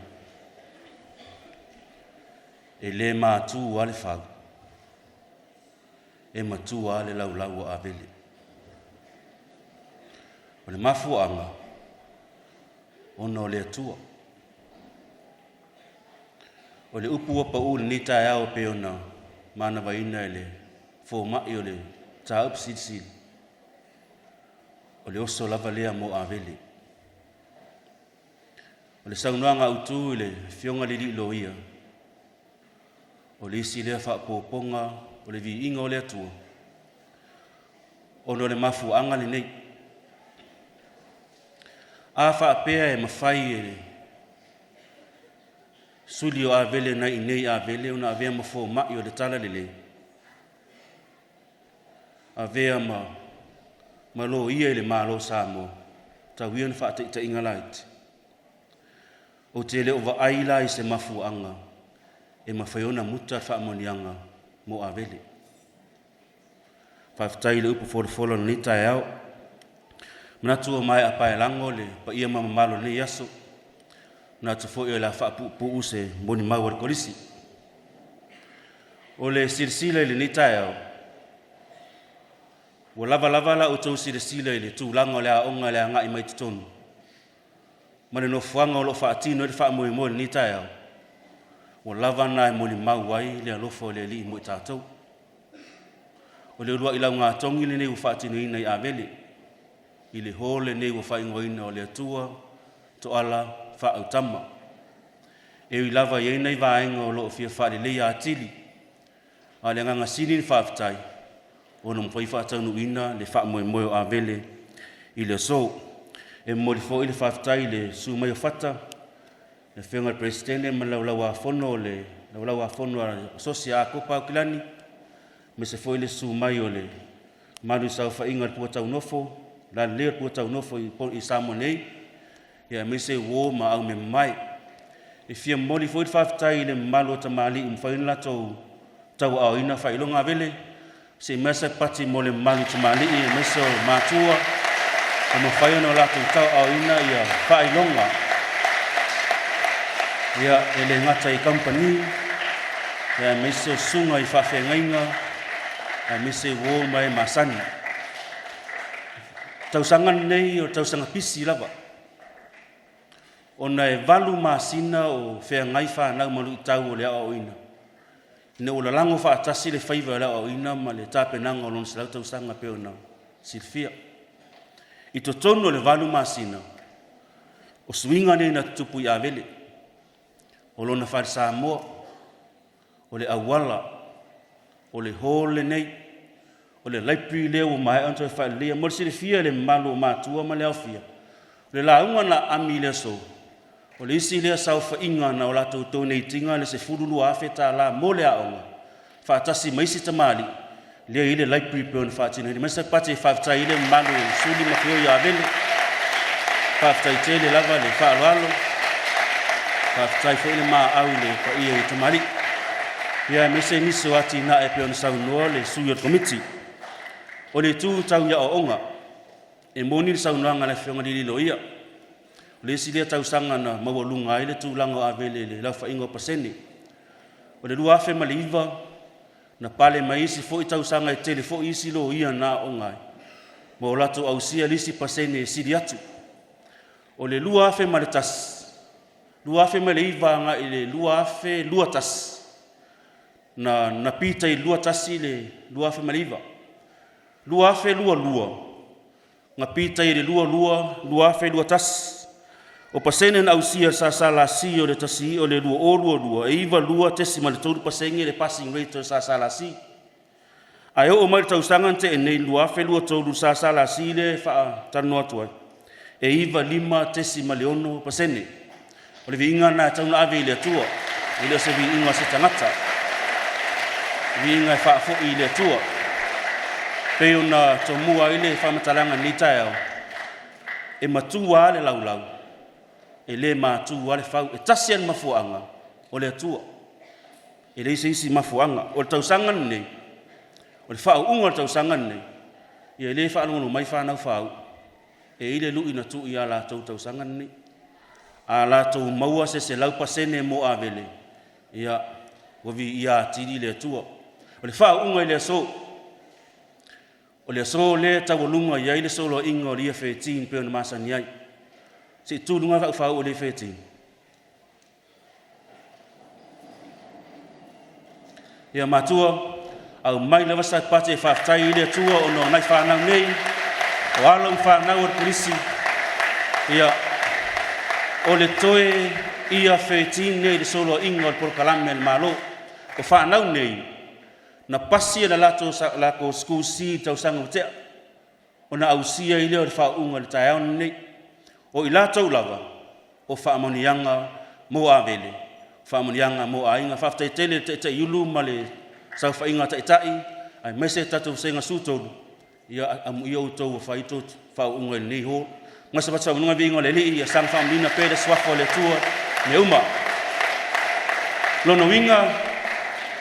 e le matu lava le fau, e matua lava le laulau o Avele. O le mafuaaga, ona o le Atua. O le upu ua pau i lenei taeao e pei ona manavaina e le fomai o le mataupu silisili, o le oso lava lea mo Avele. O le saunoaga autu i le Afioga i le alii Loia, O le isi lea faaopoopoga o le viiga o le Atua, ona o le mafuaaga lenei. A faapea e mafai e le suli o Avele nai inei Avele ona avea ma fomai o le Talalelei, avea ma ma loia i le Malo o Samoa, tau ia na faataitaiga laiti. Ou te le o vaai la i se mafuaaga e mafai ona muta le faamanuiaga mo Avele. Faafetai i le upu folafola o lenei taeao. Manatu ua maea paelago le paia ma mamalu o lenei aso. Manatu foi o le a faapuupuu se molimau a le Kolisi. O le silasila i lenei taeao, ua lavalava la outou silasila i le tulaga o le aoga i le agai mai totonu ma le nofoaga o lo o faatino ai le faamoemoe i lenei taeao, ua lava na e molimau ai le alofa o le Alii mo i tatou. O le uluai laugatogi lenei ua faatinoina i Avele, i le hall lenei ua faaigoaina o le Atua Toala Faaautama. E ui lava i ai nai vaega o lo o fia faaleleia atili, a o le agaga sili le faafetai ona mafai faataunuuina le faamoemoe o Avele i le aso. E momoli foi le faafetai i le susu mai o Fata, le Afioga i le Peresetene ma le Laulau-a-Fono o le Laulau-a-Fono a Asosi a Akopa Aukilani, aemaise foi le susu mai o le mamalu i saofaiga i le Puataunofo, lalelei o le Puataunofo i Samoa nei, ia aemaise uo ma aumemamae. E fia momoli foi le faafetai i le mamalu o tamalii ua mafai ona latou tauaaoina faailoga Avele, se i mea se pati mo le mamalu o tamalii aemaise o matua ua mafai ona latou tauaaoina ia faailoga. Ia, e le gata i kamupani, ia aemaise o susuga i faafeagaiga, aemaise uo ma e masani. Tausaga lenei o le tausaga pisi lava, ona e 8 masina o feagai fanau ma luitau o le aoaoina, ina ua lalago faatasi le faiva o le aoaoina ma le tapenaga o lona 100 tausaga pei ona silafia. I totonu o le 8 masina, o suiga nei na tutupu i Avele, o lona fale Samoa, o le auala, o le hall lenei, o le library lea ua maea ona toe faaleleia. Mo le silafia e le mamalu o matua ma le aofia, o le lauga na aami i le aso, o le isi lea saofaiga na o latou donate ina le $12,000 mo le aoga, faatasi ma isi tamalii, lea i le library pei ona faatinoina. Mai se pati e faafetai i le mamalu o Suli ma Fioi Avele. Faafetai tele lava le faaaloalo. Faafetai foi le maau i le paia i tamalii. Ia aemaise nisi o atinae pei ona saunoa le sui o le Komiti. O le itu tau i aoaoga, e moni le saunoaga a le Afioga i le Loia. O le isi lea tausaga na maualuga ai le tulaga o Avele i le laufaiga o pasene. O le 2009, na pale mai isi foi tausaga e tele foi isi loia na aooga ai, ma o latou ausia le isi pasene e sili atu. O le 2001, 2009 agai i le 2021, na pita i le 21 le 2009. 2022, na pita i le 22, 2021. O pasene na ausia e le SSLC o le tasi o le 2022, e 92.3% le passing rate o le SSLC. Ae oo mai le tausaga na tea nei 2023 le SSLC lea e faatalanoa atu ai, e 95.6%. O le viiga lena e tatau ona ave i le Atua, e le o se viiga o se tagata. O viiga e faafoi i le Atua. Pei ona tomua ai le faamatalaga i lenei taeao, e matua lava le laulau, e le matu lava le fau. E tasi lava le mafuaaga, o le Atua. E leai se isi mafuaaga. O le tausaga lenei, o le faauuga o le tausaga lenei, ia e le faalogologo mai fanau faauu, e i ai le lui na tuu ia latou tausaga lenei. A latou maua se 100% mo Avele, ia, ua viia atili le Atua. O le faauuga i le aso, o le aso lea e taualuga i ai le soloaiga o le Year 13 pei ona masani ai. Se i tu i luga le faauu o le Year 13. Ia matua, aumai lava sa pate e faafetai i le Atua ona o nai fanau nei, o alo ma fanau o le Kolisi. Ia, o le toe ia 13 nei i le soloaiga o le polokalame a le Malo. O fanau nei, na pasi e le latou school C i le tausaga ua tea, ona ausia ai lea o le faauuga i le taeao lenei. O i latou lava, o faamanuiaga mo Avele, faamanuiaga mo aiga. Faafetai tele i le Taitaiulu ma le saofaiga a Taitai, aemaise tatou Vasega 13, ia amuia outou ua fai outou faauuga i lenei hall. Ma se fatu viiga o le Alii, ia saga faamanuiaina pea le suafa o le Atua mea uma. Lona uiga,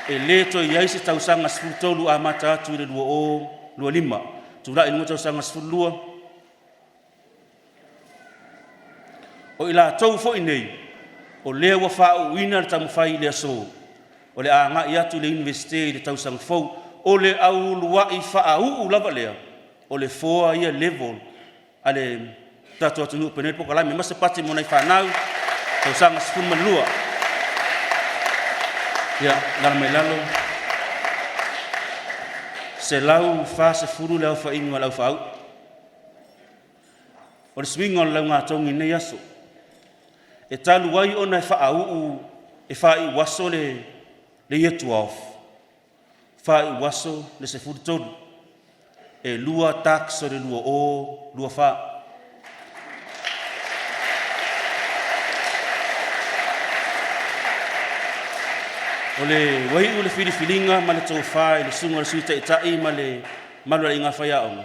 e lē toe i ai se tausaga 13 amata atu i le 2025. Tulai i luga tausaga 12. O i latou foi nei, o lea ua faauuina le taumafai i le aso, o le agai atu i le Iunivesite i le tausaga fou. O le au uluai faauu lava lea, o le four year level a le tatou atunuu penei polokalame ma se pati mo nai fanau tausaga 12. Ia, lala mai lalo, 140 le aofaiga o le aufaau. O le suiga o le laugatogi i lenei aso, e talu ai ona e faauu e faaiu aso le Year 12, faaiu aso le 13, e lua tax o le 2024. O le uaiu le filifiliga ma le tofa i le susuga o le Sui Taitai ma le mamalu o le aiga faiaoga,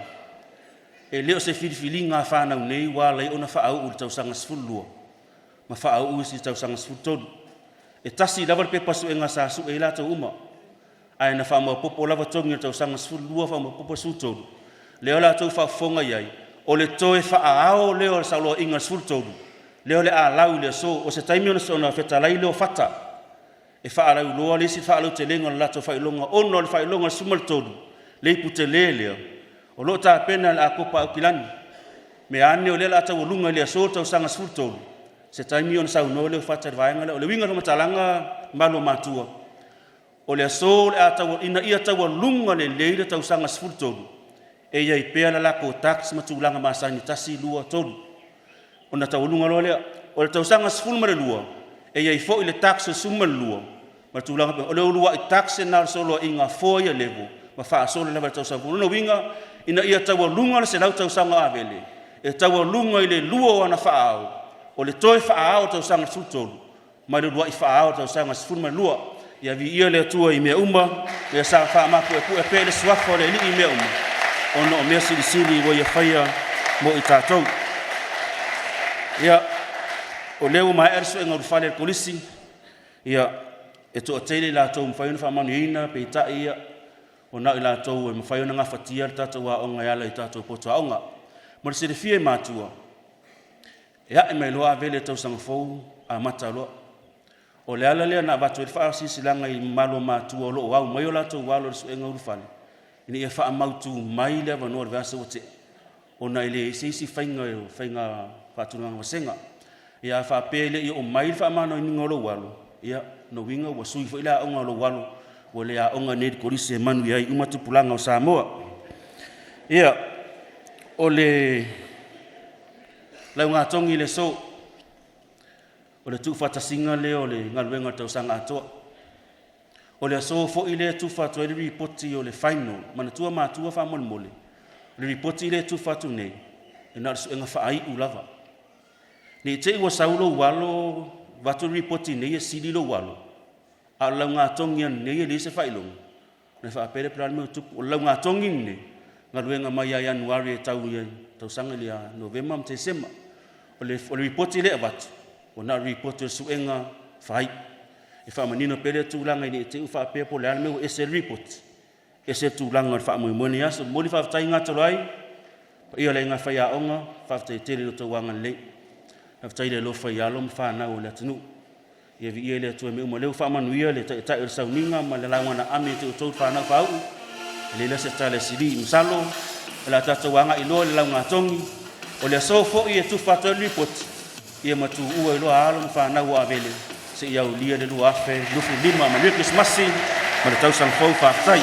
e le o se filifiliga a fanau nei ua ala ai ona faauu i le tausaga 12 ma faauu isi i le tausaga 13. E tasi lava le pepa suega sa sue ai latou uma, ae na faamaopoopo lava togi o le tausaga 12, faamaopoopo 13. Lea o latou faafofoga i ai, o le toe faaao lea o le saloaiga 13, lea o le a lau i le aso. O se taimi ona fetalai lea o Fata, e faalauiloa le isi faalautelega o le latou faailoga, ona o le faailoga 13, le ipu tele lea, o lo o tapena e le Akopa Aukilani. Mea ane o lea o le a taualuga i le aso tausaga 13, se taimi ona saunoa lea o Fata i le vaega lea. O le uiga o le faamatalaga, mamalu o matua, o le aso o le a ina ia taualuga lelei le tausaga 13, e i ai pea le latou tax ma tulaga masani 1, 2, 3. Ona taualuga loa lea. O le tausaga 12, e i ai foi le tax o le 12, ma le tulaga o le uluai tax na o le soloaiga 4 year level ma faasolo lava i le tausaga. O lona uiga, ina ia taualuga le 100 tausaga o Avele, e taualuga i le lua o ana faaao, o le toe faaao o le tausaga 13, ma le uluai faaao o le tausaga 12. Ia viia le Atua i mea uma, ia sa faamapuepue pea le suafa o le Alii i mea uma, ona o mea silisili ua ia faia mo i tatou. Ia, o lea ua maea le suega ulufale a le Kolisi, ia, e toatele i latou mafai ona faamanuiaina, peitai ia, o na i latou e mafai ona gafatia le tatou aoga e ala i tatou poto aoga. Mo le silafia e matua, e ae mai loa Avele tausaga fou amata loa. O le ala lea na avatu ai le faasilasilaga i mamalu o matua o lo o au mai o latou alo i le suega ulufale, ina ia faamautu mai le avanoa o le vaiaso ua tea, ona e leai se isi faiga o faiga faatulagaga vasega. Ia a faapea e le i oo mai le faamanoiniga o lou alo, ia lona uiga ua sui foi le aoga o lou alo, ua le aoga nei i le Kolisi e manuia ai uma tupulaga o Samoa. Ia, o le laugatogi i le aso, o le tuufaatasiga lea o le galuega o le tausaga atoa. O le aso foi lea e tufa atu ai le ripoti o le final. Manatua matua faamolemole, o le ripoti lea e tufa atu nei, e na o le suega faaiu lava. Ne i te i ua sau lou alo, avatu le ripoti nei e sili lou alo, a o le laugatogi ananei e leai se faailoga, ona faapea lea po o le a le mea ua tupu. O le laugatogi lenei, galuega mai ia Ianuari e tau i tausaga ia Novema ma Tesema. O le ripoti lea e avatu, ua na o le ripoti o le suega faaiu. E faamanino pea lea tulaga ina ne i te i ua faapea po o le a le mea ua ese ai le ripoti, ese le tulaga o le faamoemoe i lenei aso. Momoli faafetai gatoloai, paia o le aiga faiaoga, faafetai tele i lo outou agalelei. Faafetai le alofa i alo ma fanau o le atunuu. Ia viia le Atua i mea uma. Lea ua faamanuia le taitai o le sauniga ma le lauga na ame te outou fanau faauu. E leai la se tala e sili. Masalo o le a tatou agai loa i le laugatogi. O le aso foi e tufa atu ai le ripoti, ia matuua ai loa alo ma fanau o Avele seia aulia le 2025. Manuia Kerisimasi ma le tausaga fou. Faafetai.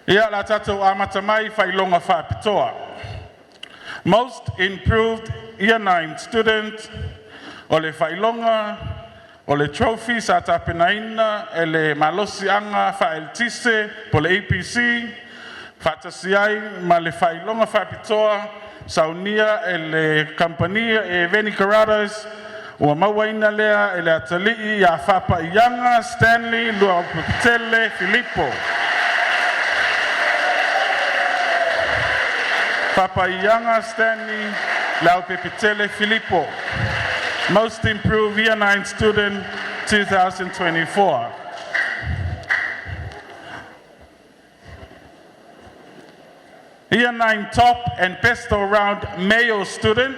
Ia, la tatou amata mai i faailoga faapitoa. Most Improved Year 9 Student, o le faailoga o le trophy sa tapenaina e le Malosiaga Faaeletise po le EPC faatasi ai ma le faailoga faapitoa saunia e le kamupani e Veni Karatas ua mauaina lea e le atalii ia Faapaiaga Stanley Luaupepetele Filipo. Faapaiaga Stanley Leaupepetele Filipo, Most Improved Year 9 Student 2024. Year 9 Top and Best All Round Male Student,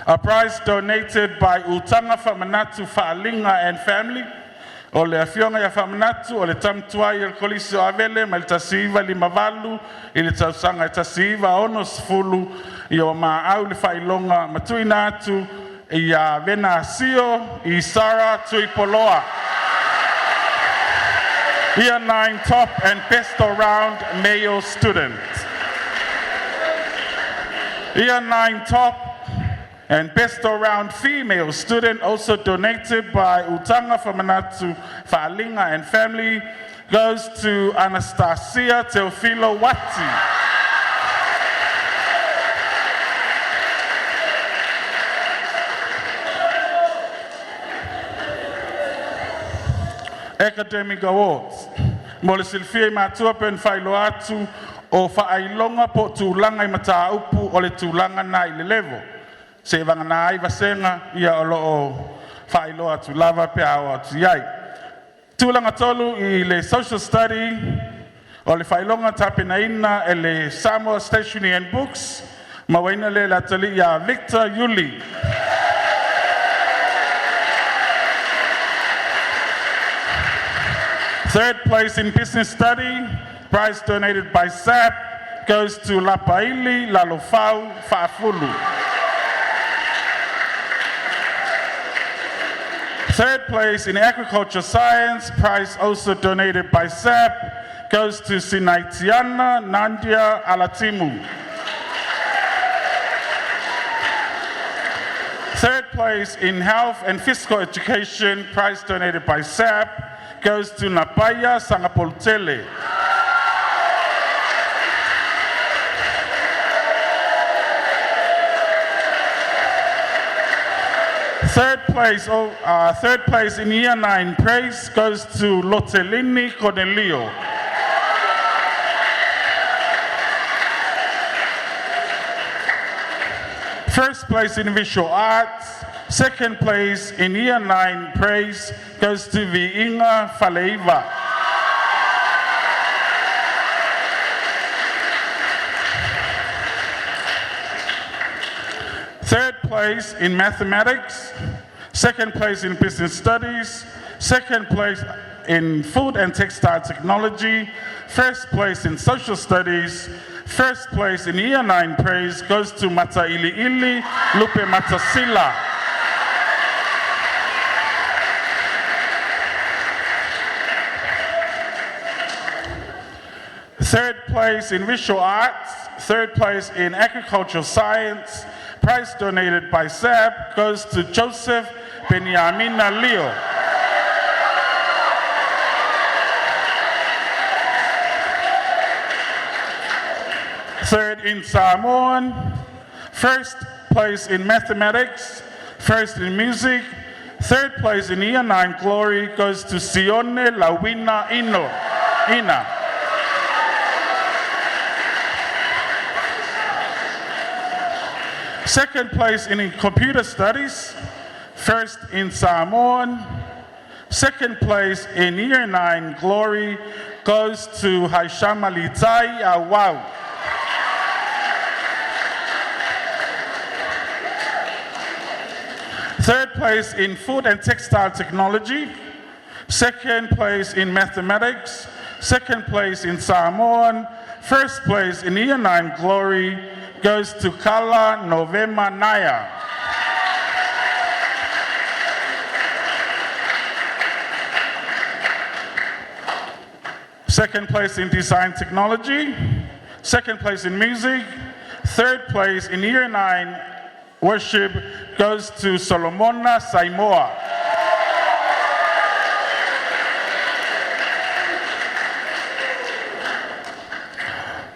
a prize donated by Utanga Famanatu Faalinga and family. O le afioga ia Faamanatu o le tamatuai o le Kolisi o Avele mai le 1958 i le tausaga e 1960 ia ua maau le faailoga ma tuuina atu ia Venasio i Sara Tuipoloa. Year 9 Top and Best All Round Male Student. Year 9 Top and Best All Round Female Student, also donated by Utanga Famanatu Faalinga and family, goes to Anastasia Teofilo Wati. Academic Awards. Mo le silafia e matua pe na faailoa atu o faailoga po o tulaga i mataupu o le tulaga na i le level. Se vagana ai vasega ia o loo faailoa atu lava pe a oo atu i ai. Tulaga tolu i le Social Study o le faailoga tapenaina e le Samoa Stationery and Books mauaina le atalii ia Victor Yuli. Third place in Business Study, prize donated by SAP, goes to Lapaili Lalofau Faafulu. Third place in Agriculture Science, prize also donated by SAP, goes to Sinaitiana Nandia Alatimu. Third place in Health and Physical Education, prize donated by SAP, goes to Napaya Sangapoltele. Third place in Year 9 praise goes to Lotelini Cornelio. First place in Visual Arts, second place in Year 9 praise goes to Viinga Faleiva. Third place in Mathematics, second place in Business Studies, second place in Food and Textile Technology, first place in Social Studies, first place in Year 9 praise goes to Mata Ili Ili Lupe Matasila. Third place in Visual Arts, third place in Agricultural Science, prize donated by SAP goes to Joseph Benyamina Leo. Third in Samoan, first place in Mathematics, first in Music, third place in Year 9 Glory goes to Sione Lawina Ino. Ina. Second place in Computer Studies, first in Samoan, second place in Year 9 Glory goes to Haishama Litai Awau. Third place in Food and Textile Technology, second place in Mathematics, second place in Samoan, first place in Year 9 Glory goes to Kala Novema Naya. Second place in design technology, second place in music, third place in year 9 worship goes to Solomona Saimoa.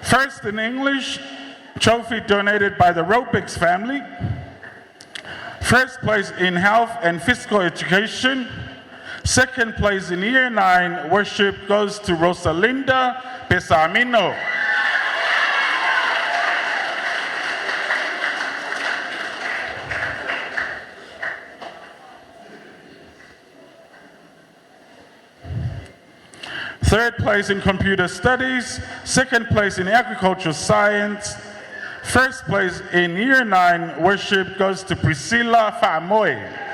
First in English, trophy donated by the Ropex family. First place in health and physical education. Second place in year 9 worship goes to Rosalinda Pesamino. Third place in computer studies, second place in agricultural science, first place in year 9 worship goes to Priscilla Faamoe.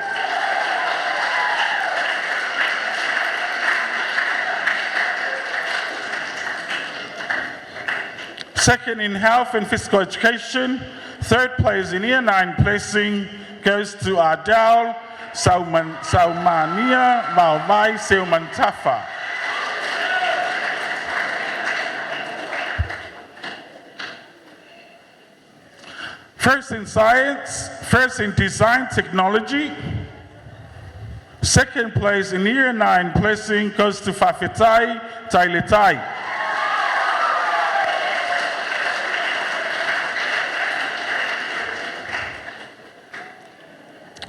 Second in health and physical education, third place in year 9 placing goes to Ardal Saumania Maumai Seumantafa. First in science, first in design technology, second place in year 9 placing goes to Fafetai Tailetai.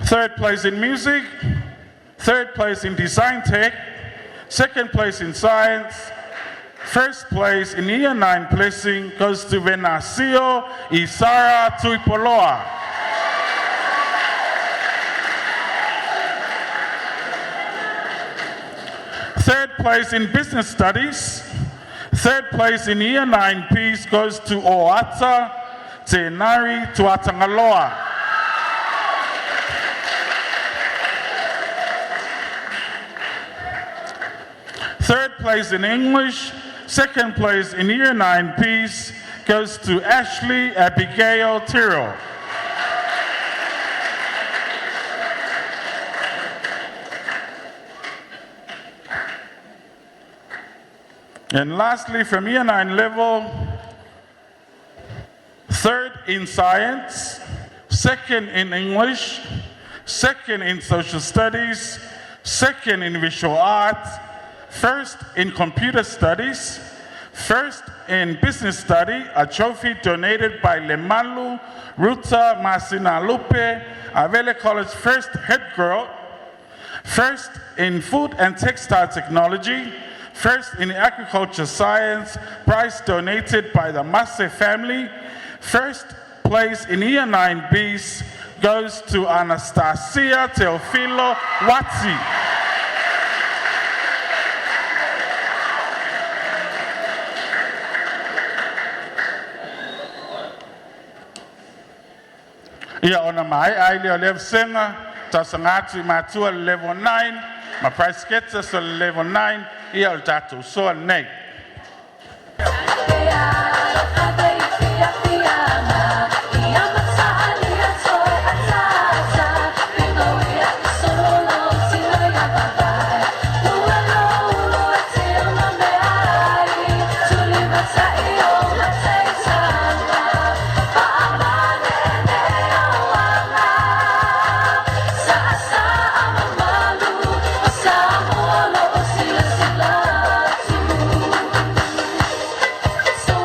Third place in music, third place in design tech, second place in science, first place in year 9 placing goes to Venasio Isara Tuipoloa. Third place in business studies, third place in year 9 piece goes to Oata Tenari Tuatangaloa. Third place in English, second place in year 9 piece goes to Ashley Abigail Tyrrell. And lastly, from year 9 level, third in science, second in English, second in social studies, second in visual arts, first in computer studies, first in business study, a trophy donated by Lemalu Ruta Masina Lupe, Avele College first head girl, first in food and textile technology, first in agriculture science, prize donated by the Masse family, first place in year 9 Bs goes to Anastasia Teofilo Watsi. Ia ona mai ai le o le vasega tausaga atu i matua le level 9 ma prize getters o le level 9 ia o le tatou soa lenei. So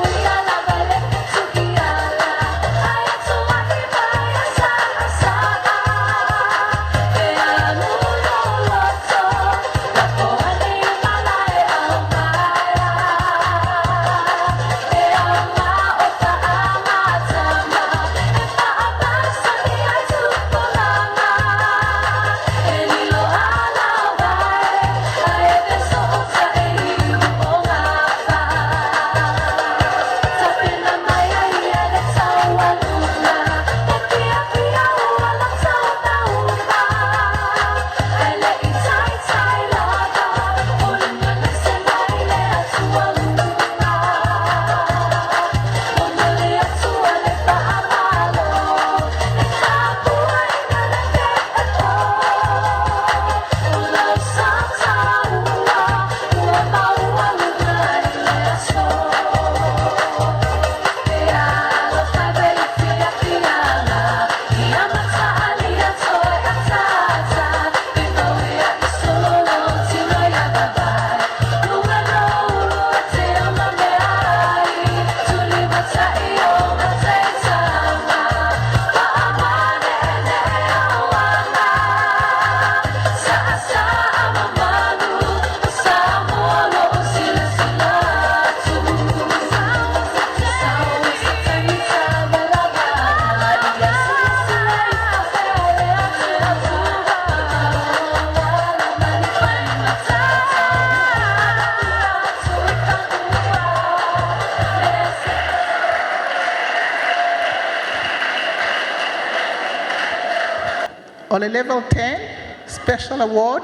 O le Level 10 Special Award,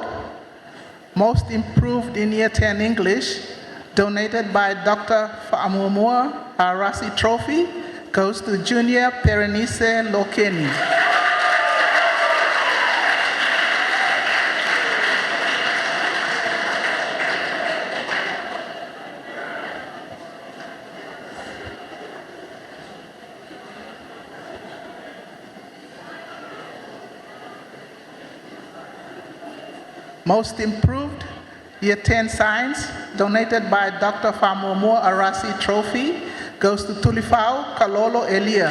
Most Improved in Year 10 English, donated by Dr. Faamuamua Arasi Trophy, goes to Junior Perenise Lokeni. Most Improved, Year 10 Science, donated by Dr. Famuamua Arasi Trophy, goes to Tulifau Kalolo Elia.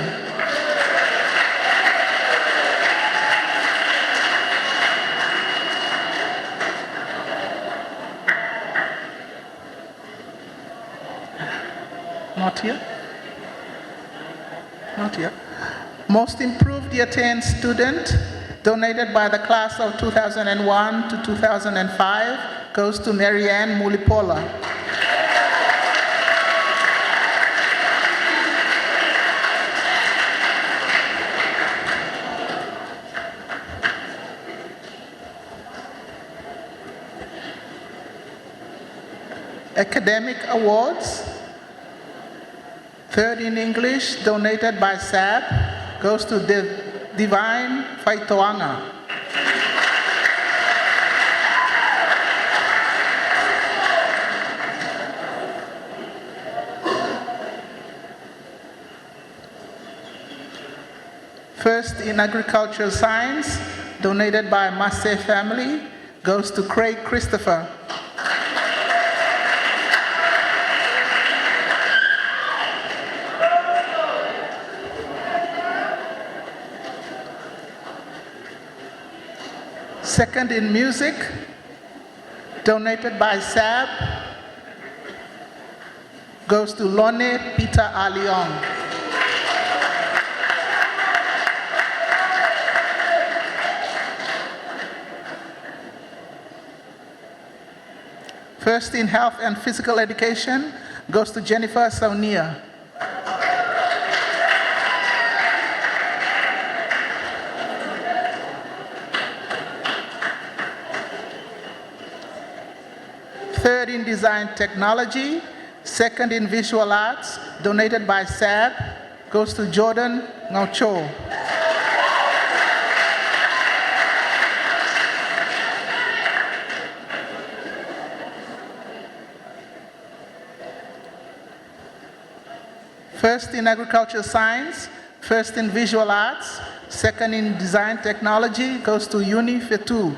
Not here? Not here. Most Improved Year 10 Student, donated by the class of 2001 to 2005, goes to Marianne Mulipola. Academic Awards, Third in English, donated by SAB, goes to Divine Faitoanga. First in Agricultural Science, donated by Masse Family, goes to Craig Christopher. Second in Music, donated by SAB, goes to Lone Peter Aliong. First in Health and Physical Education goes to Jennifer Saunia. Third in Design Technology, second in Visual Arts, donated by SAB, goes to Jordan Ngaucho. First in Agriculture Science, first in Visual Arts, second in Design Technology goes to Uni Fetu.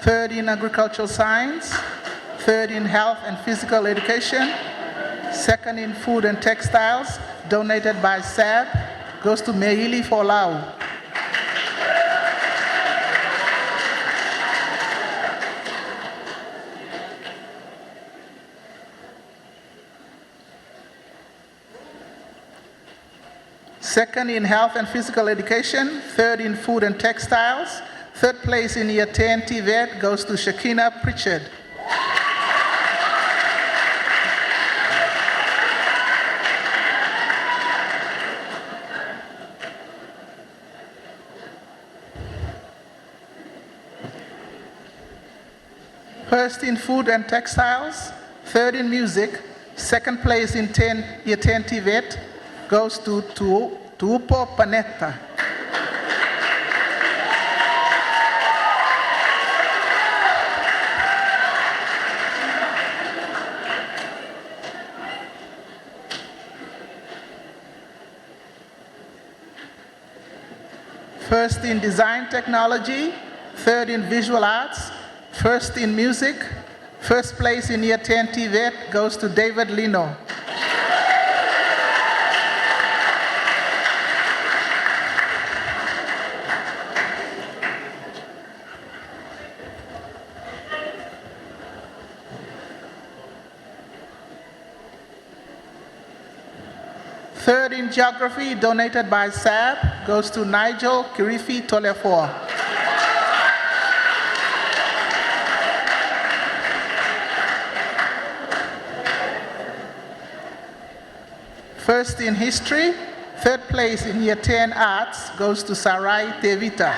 Third in Agricultural Science, third in Health and Physical Education, second in Food and Textiles, donated by SAB, goes to Meili Folau. Second in Health and Physical Education, third in Food and Textiles, third place in Year 10 TVET goes to Shakina Pritchard. First in Food and Textiles, third in Music, second place in 10, Year 10 TVET goes to Tuupo Panetta. First in Design Technology, third in Visual Arts, first in Music, first place in Year 10 TVET goes to David Lino. Third in Geography, donated by SAB, goes to Nigel Kirifi Tolefor. First in History, third place in Year 10 Arts goes to Sarai Tevita.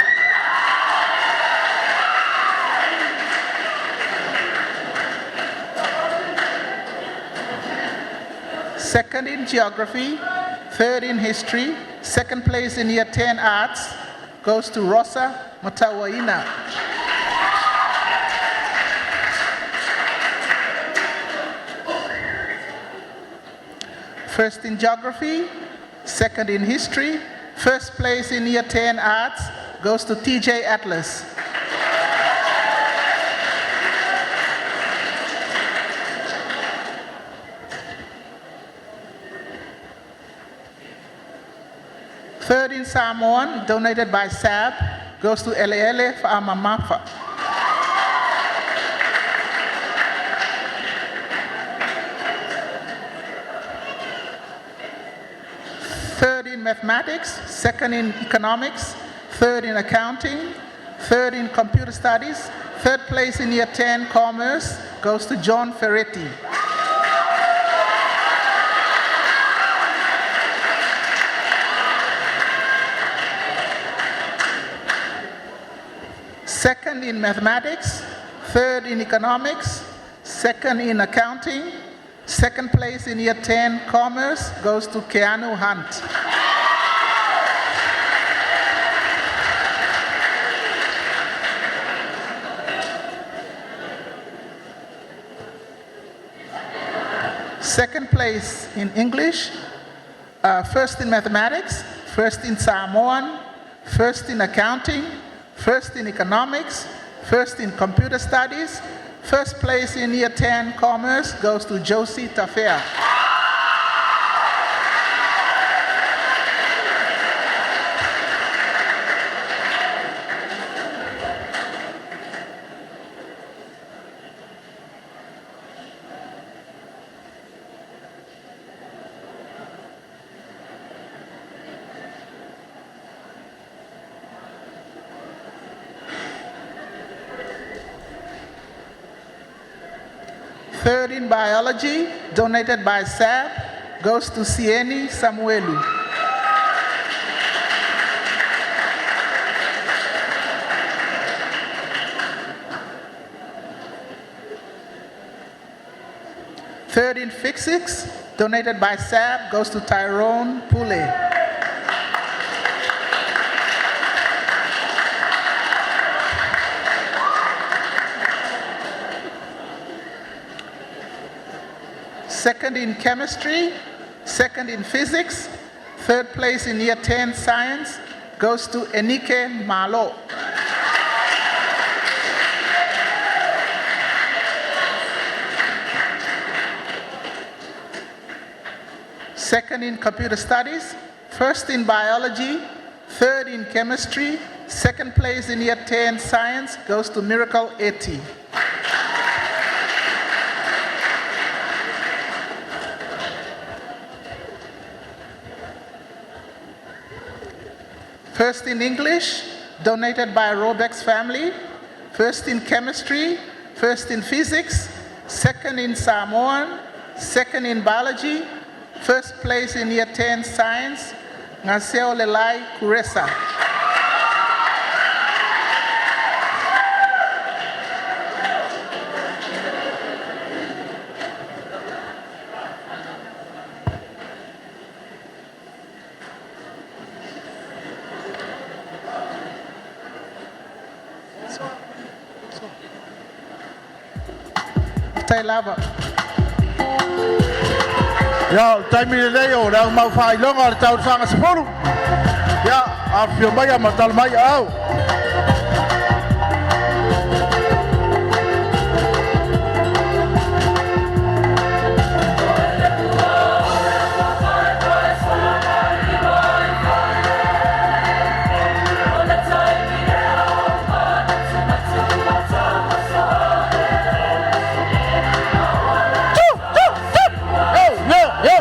Second in Geography, third in History, second place in Year 10 Arts goes to Rosa Matawaina. First in Geography, second in History, first place in Year 10 Arts goes to TJ Atlas. Third in Samoan, donated by SAB, goes to Eleele Fa'amamafa. Third in mathematics, second in economics, third in accounting, third in computer studies, third place in year 10 commerce goes to John Ferretti. Second in mathematics, third in economics, second in accounting, second place in year 10 commerce goes to Keanu Hunt. Second place in English, first in mathematics, first in Samoan, first in accounting, first in economics, first in computer studies, first place in year 10 commerce goes to Josie Tafea. Third in biology, donated by SAB, goes to Sieni Samuelu. Third in physics, donated by SAB, goes to Tyrone Pule. Second in chemistry, second in physics, third place in year 10 science goes to Enike Malo. Second in computer studies, first in biology, third in chemistry, second place in year 10 science goes to Miracle 80. First in English, donated by Robex family. First in chemistry, first in physics, second in Samoan, second in biology, first place in year 10 science, Ngaseo Lelai Kuresa. Tailava. Ia, o le taimi lenei o le au mau faailoga o le tausaga 10. Ia, afifio mai ma tala mai au. Yo, yo, yo.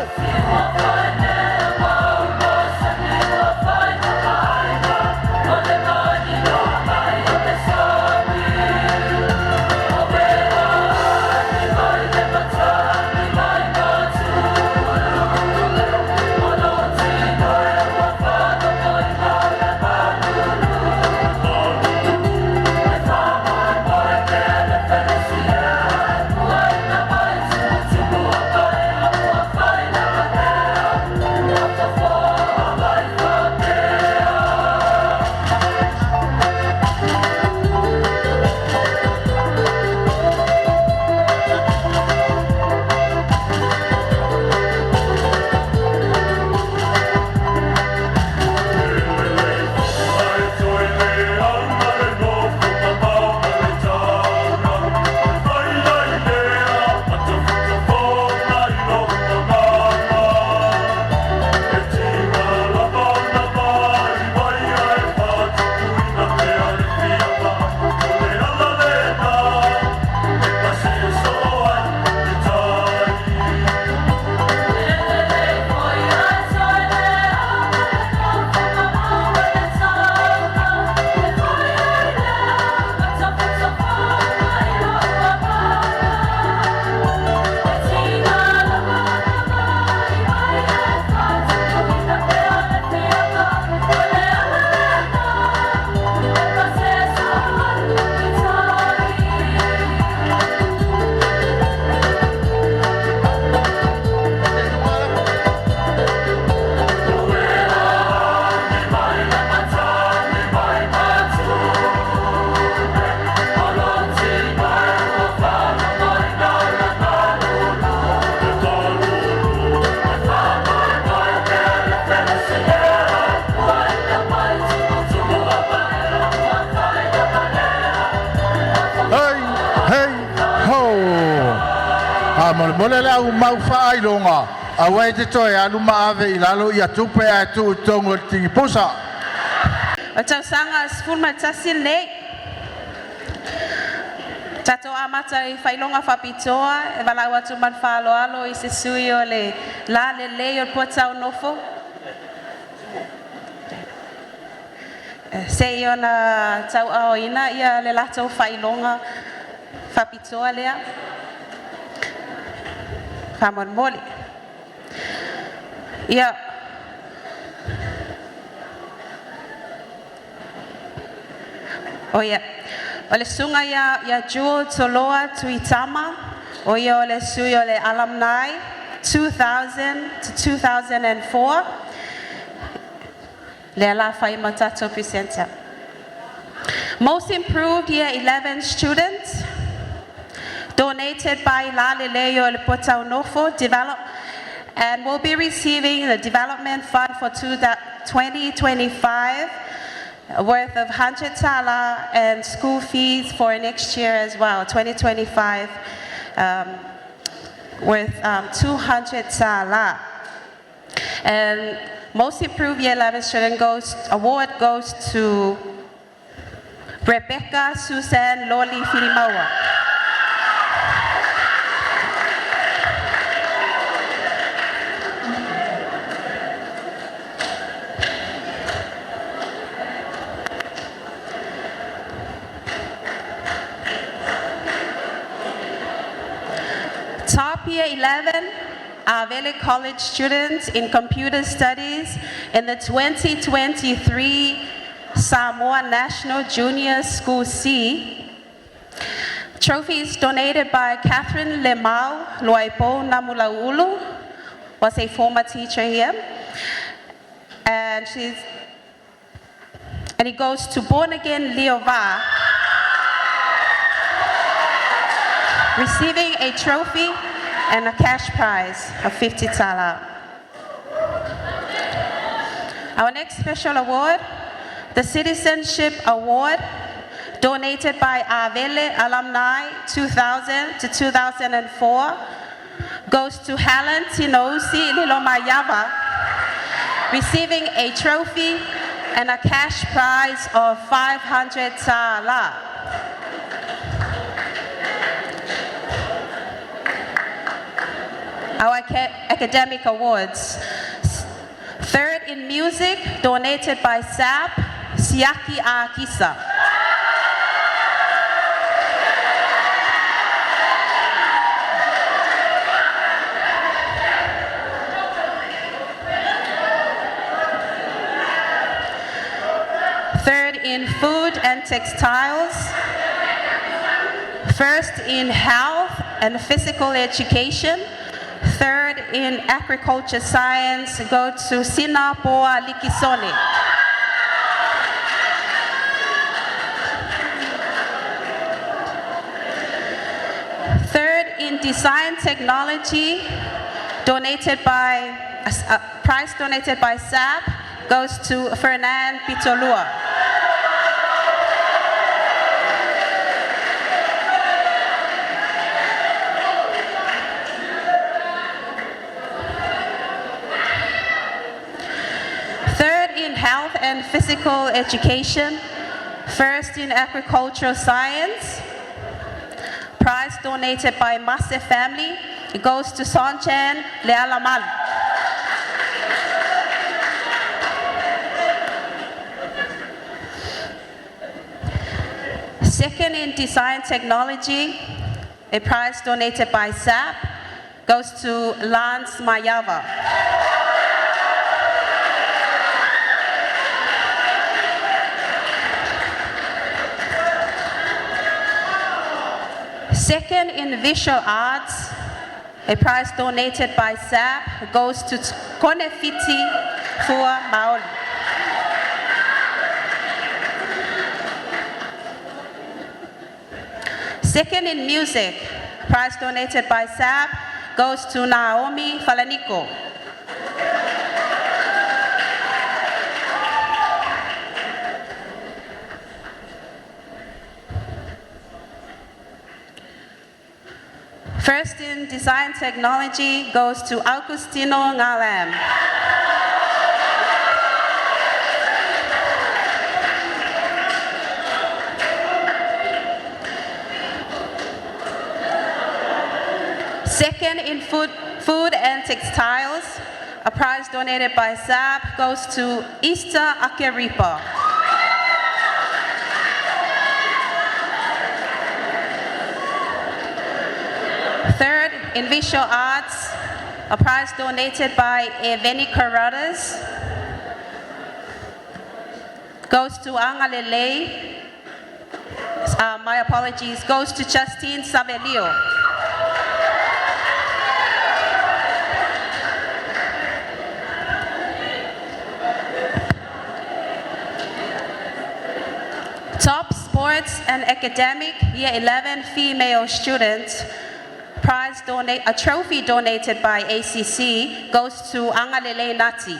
Faamolemole le au mau faailoga, aua e te toe alu ma ave i lalo ia tupe ae tuu i totonu o le tinipusa. O tausaga 11 lenei. Tatou amata i faailoga faapitoa e valaau atu ma le faaaloalo i se sui o le Lalelei o le Puataunofo. Se i ona tauaaoina ia le latou faailoga faapitoa lea. Faamolemole. Ia, o ia, o le susuga ia Jewel Toloa Tuitama, o ia o le sui o le Alumni 2000 to 2004, lea la fai ma tatou presenter. Most Improved Year 11 students, donated by Lalelei o le Puataunofo Develop, and will be receiving the Development Fund for 2025 worth of 100 tala and school fees for next year as well, 2025, worth 200 tala. And Most Improved Year 11 student award goes to Rebecca Suzanne Loli Filimaua. Top Year 11 Avele College students in computer studies in the 2023 Samoa National Junior School C. Trophies donated by Catherine Lemau Luaipo Namulaulu, was a former teacher here. And it goes to Born Again Leova, receiving a trophy and a cash prize of 50 tala. Our next special award, the Citizenship Award, donated by Avele Alumni 2000 to 2004, goes to Helen Tinousi Lilomayava, receiving a trophy and a cash prize of 500 tala. Our academic awards. Third in music, donated by SAP, Siaki Akisa. Third in food and textiles. First in health and physical education. Third in agriculture science go to Sinapoa Likisone. Third in design technology, donated by a prize donated by SAP, goes to Fernand Pitolua. Third in health and physical education, first in agricultural science, prize donated by Masse family, it goes to Sonchan Lealamal. Second in design technology, a prize donated by SAP, goes to Lance Mayava. Second in visual arts, a prize donated by SAP, goes to Konefiti Fua Maoli. Second in music, prize donated by SAP, goes to Naomi Falaniko. First in Design Technology goes to Augustino Ngalam. Second in food, food and textiles, a prize donated by SAP goes to Ista Akeripa. Third in visual arts, a prize donated by Eveni Carruthers goes to Angalele. My apologies, goes to Justine Savelio. Top sports and academic year 11 female student prize donate a trophy donated by ACC goes to Angalele Nati.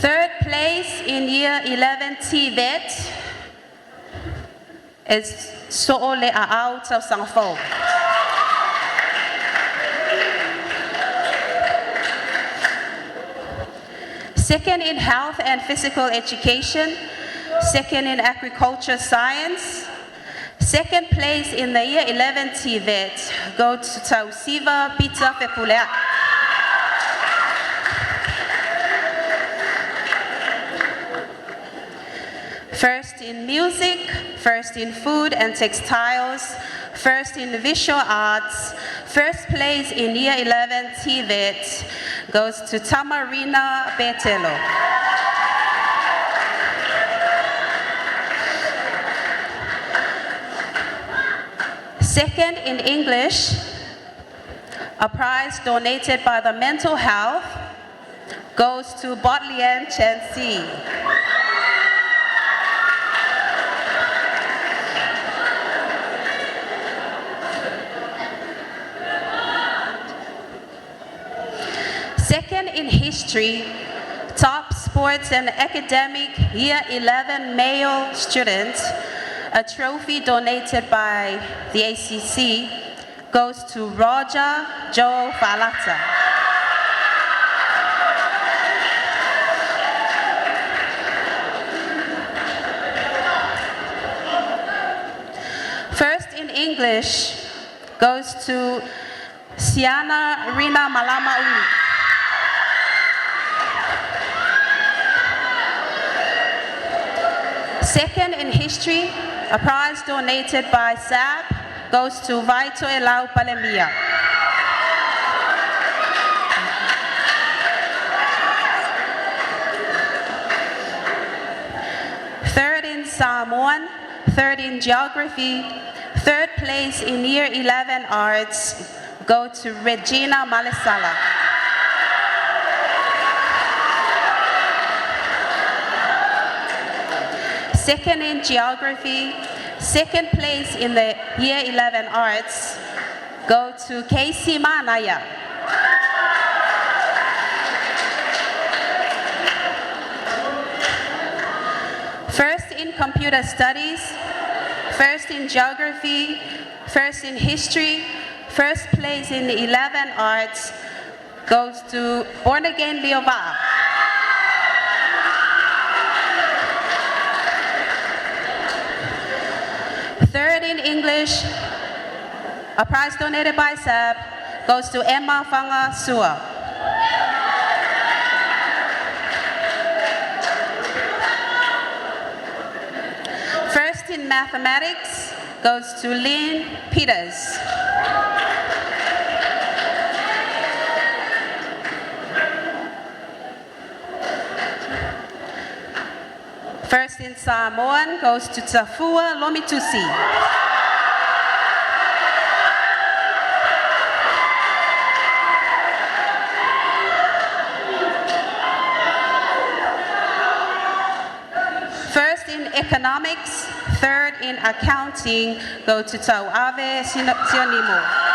Third place in year 11 TVET is So'ole A'au Tausangafo. Second in health and physical education, second in agriculture science, second place in the year 11 TVET go to Tausiva Pita Fepulea. First in music, first in food and textiles, first in visual arts, first place in year 11 TVET goes to Tamarina Betelo. Second in English, a prize donated by the Mental Health goes to Bodleian Chansi. Second in history, top sports and academic year 11 male student, a trophy donated by the ACC goes to Roger Joe Falata. First in English goes to Siana Rina Malamauli. Second in history, a prize donated by SAP goes to Vaito Elau Palemia. Third in Samoan, third in geography, third place in year 11 arts go to Regina Malesala. Second in geography, second place in the year 11 arts go to Casey Manaya. First in computer studies, first in geography, first in history, first place in the 11 arts goes to Born Again Leova. Third in English, a prize donated by SAP goes to Emma Fanga Sua. First in mathematics goes to Lynn Peters. First in Samoan goes to Tafua Lomitusi. First in economics, third in accounting, go to Tauave Sionimo.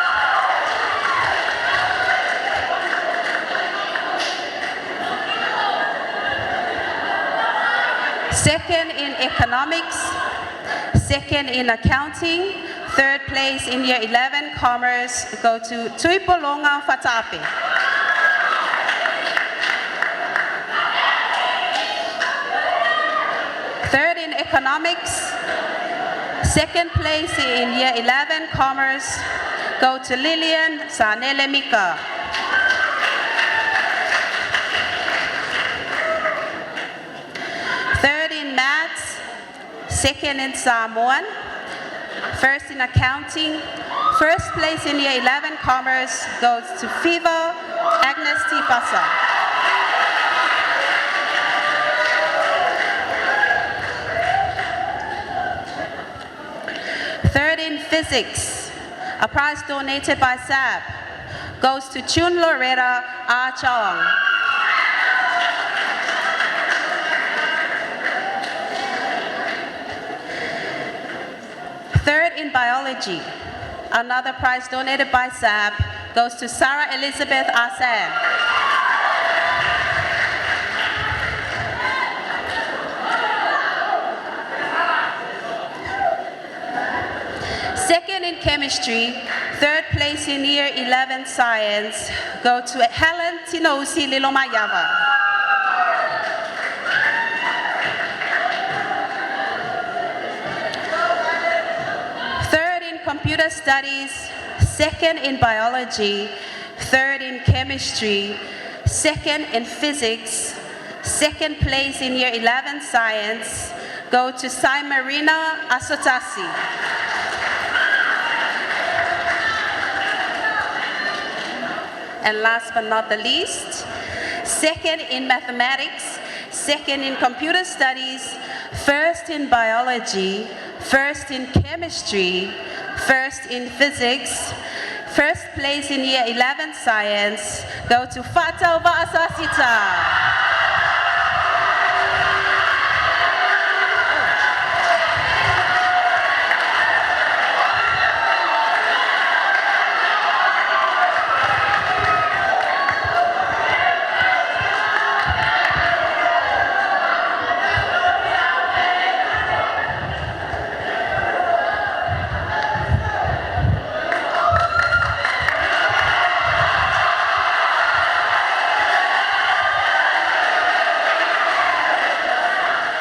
Second in Economics, second in Accounting, third place in Year 11 Commerce go to Tuipolonga Fatape. Third in Economics, second place in Year 11 Commerce go to Lillian Sanele Mika. Third in Maths, second in Samoan, first in Accounting, first place in Year 11 Commerce goes to Fiva Agnes Tipasa. Third in Physics, a prize donated by SAB, goes to Chun Loretta Ah Chong. Third in biology, another prize donated by SAB goes to Sarah Elizabeth Asan. Second in chemistry, third place in year 11 science go to Helen Tinosi Lilomayava. Third in computer studies, second in biology, third in chemistry, second in physics, second place in year 11 science go to Simarina Asotasi. And last but not the least, second in mathematics, second in computer studies, first in biology, first in chemistry, first in physics, first place in year 11 science, go to Fatau Va'asasita.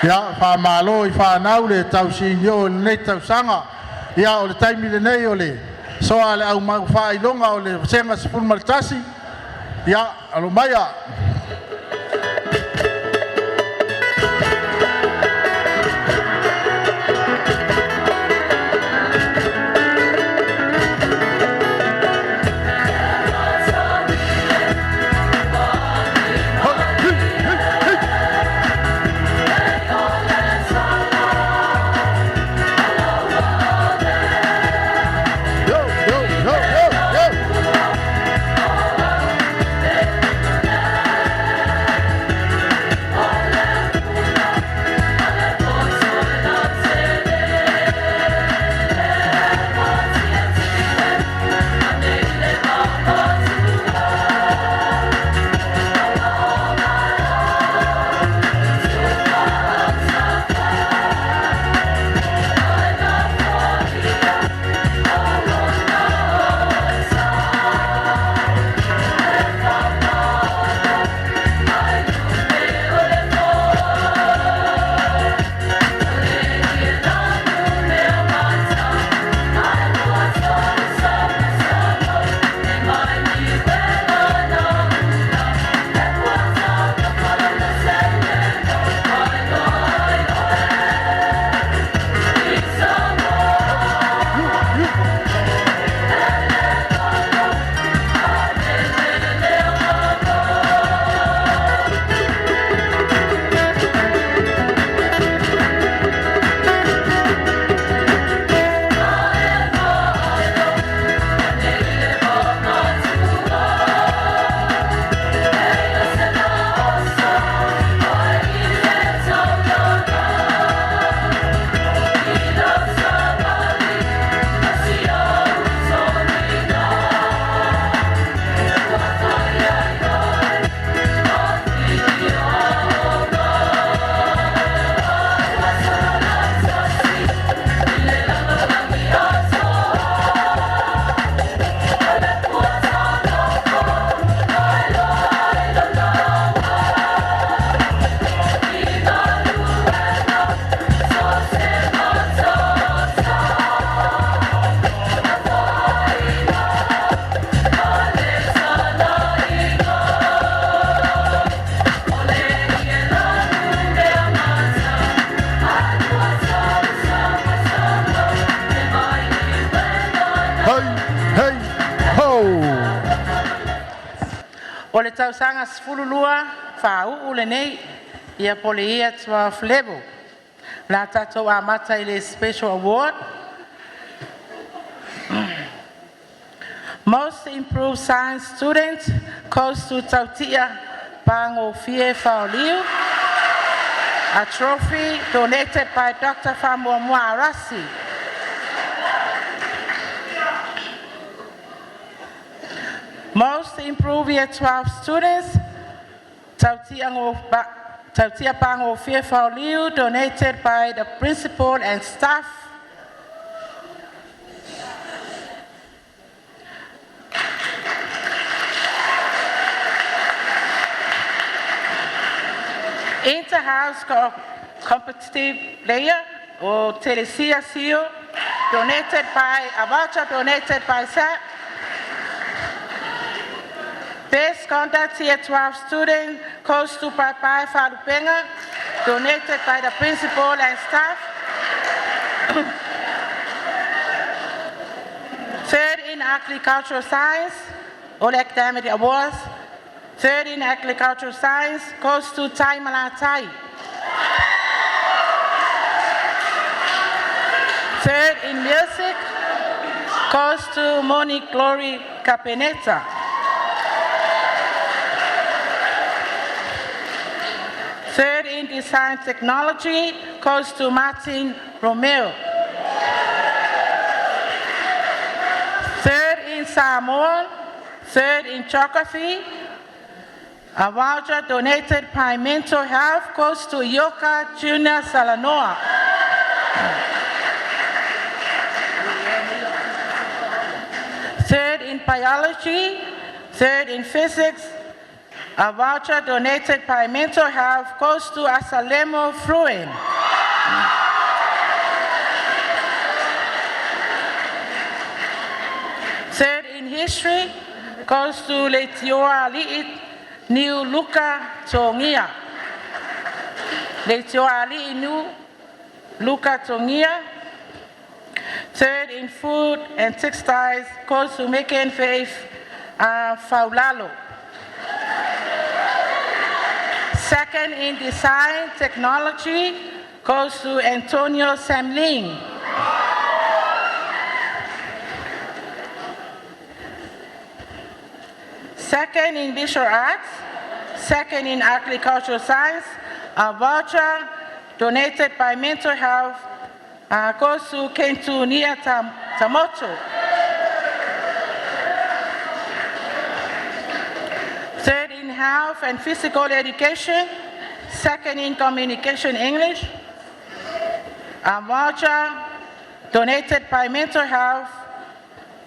Ia, whamalo i whanau le tausinio o lenei tausaga. Ia, o le taimi lenei o le soa le au mau whailonga o le Vasenga 11. Ia, alo maia. Yo, yo, yo, yo, yo. O le tausaga 12 faauu lenei, ia po o le Year 12 level. O le a tatou amata i le Special Award. Most Improved Science Student goes to Tautia Pagofie Faoliu. A trophy donated by Dr. Famuamua Arasi. Most Improved Year 12 Students, Tautia, Tautia Pagofie Faoliu, donated by the principal and staff. Inter-house competitive player or Telesia Sio, donated by, a voucher donated by SAP. Best Conduct Year 12 student goes to Papai Falupenga, donated by the principal and staff. Third in Agricultural Science, all academic awards. Third in Agricultural Science goes to Tai Malatai. Third in Music goes to Monique Glory Capeneta. Third in Design Technology goes to Martin Romeo. Third in Samoan, third in Geography. A voucher donated by Mental Health goes to Yoka Junior Salanoa. Third in Biology, third in Physics. A voucher donated by Mental Health goes to Asalemo Fruin. Third in History goes to Leitioa Ali'i Niu Luka Tongia. Leitioa Ali'i Niu Luka Tongia. Third in Food and Textiles goes to Megan Faith Faulalo. Second in Design Technology goes to Antonio Samling. Second in Visual Arts, second in Agricultural Science, a voucher donated by Mental Health goes to Kentu Nia Tamoto. Third in Health and Physical Education, second in Communication English, a voucher donated by Mental Health,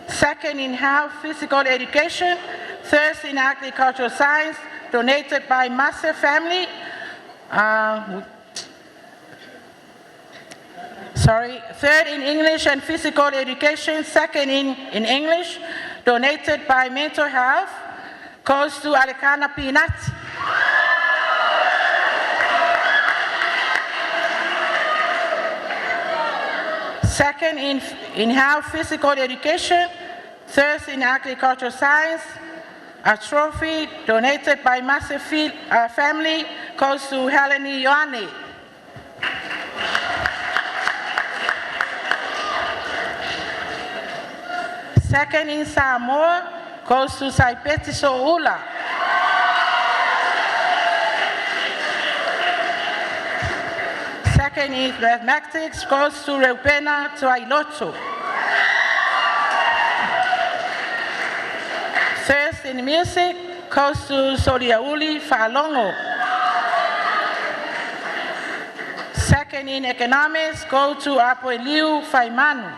second in Health Physical Education, third in Agricultural Science, donated by Master Family. Sorry, third in English and Physical Education, second in English, donated by Mental Health, goes to Alekana Pinat. Second in Health Physical Education, third in Agricultural Science, a trophy donated by Master Family goes to Helene Ioane. Second in Samoa goes to Saipeti Soula. Second in Mathematics goes to Reupena Tuailoto. First in Music goes to Soriauli Fa'alogo. Second in Economics goes to Apoeliu Faimanu.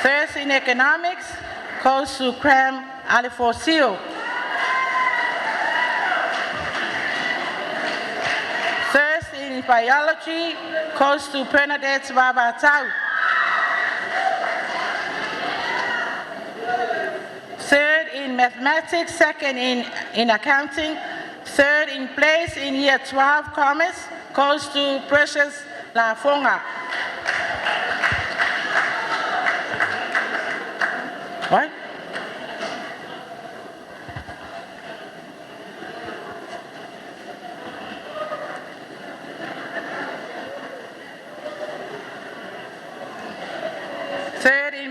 First in Economics goes to Cram Alifosio. First in Biology goes to Bernadette Vavatau. Third in Mathematics, second in Accounting, third in place in Year 12 Commerce goes to Precious Lafonga. What?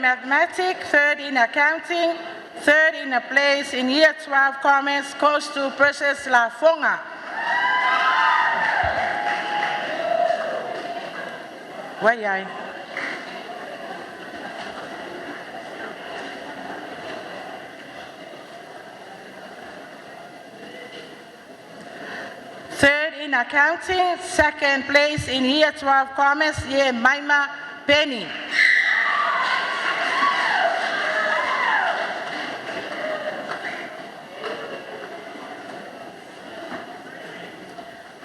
Mathematics, third in Accounting, third in a place in Year 12 Commerce goes to Precious Lafonga. Wai ai. Third in accounting, second place in year 12 commerce, ye Maima Penny.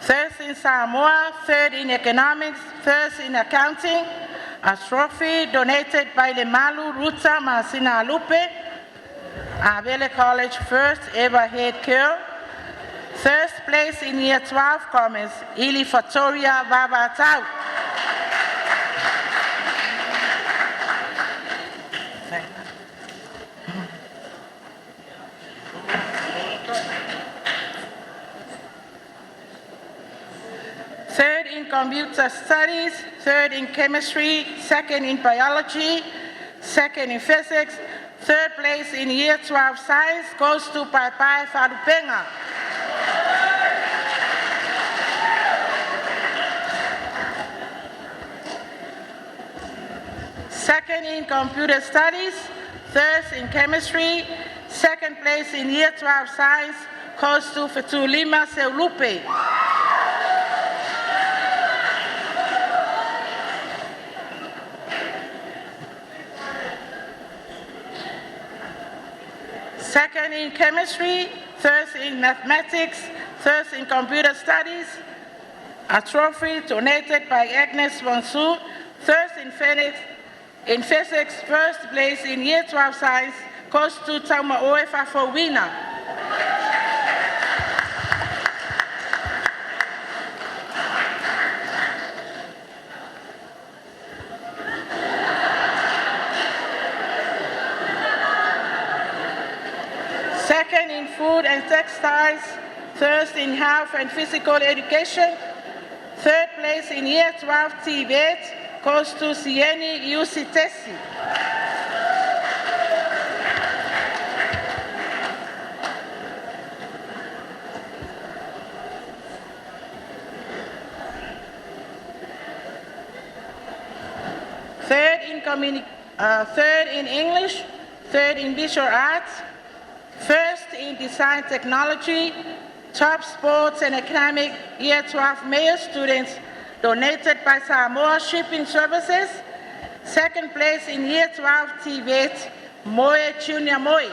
First in Samoa, third in economics, first in accounting, a trophy donated by the Malu Ruta Masina Lupe, Avele College first ever head girl. First place in year 12 commerce, Ili Fatoria Babatau. Third in computer studies, third in chemistry, second in biology, second in physics, third place in year 12 science goes to Pai Farupenga. Second in computer studies, third in chemistry, second place in year 12 science goes to Fetulima Seulupe. Second in chemistry, third in mathematics, third in computer studies. A trophy donated by Agnes Bonsu, third in physics, first place in year 12 science, goes to Tauma Oefa Fowina. Second in food and textiles, first in health and physical education, third place in year 12 TVET goes to Sieni Yusitesi. Third in, third in English, third in visual arts, first in design technology, top sports and academic year 12 male students donated by Samoa Shipping Services, second place in year 12 TVET, Moe Junior Moe.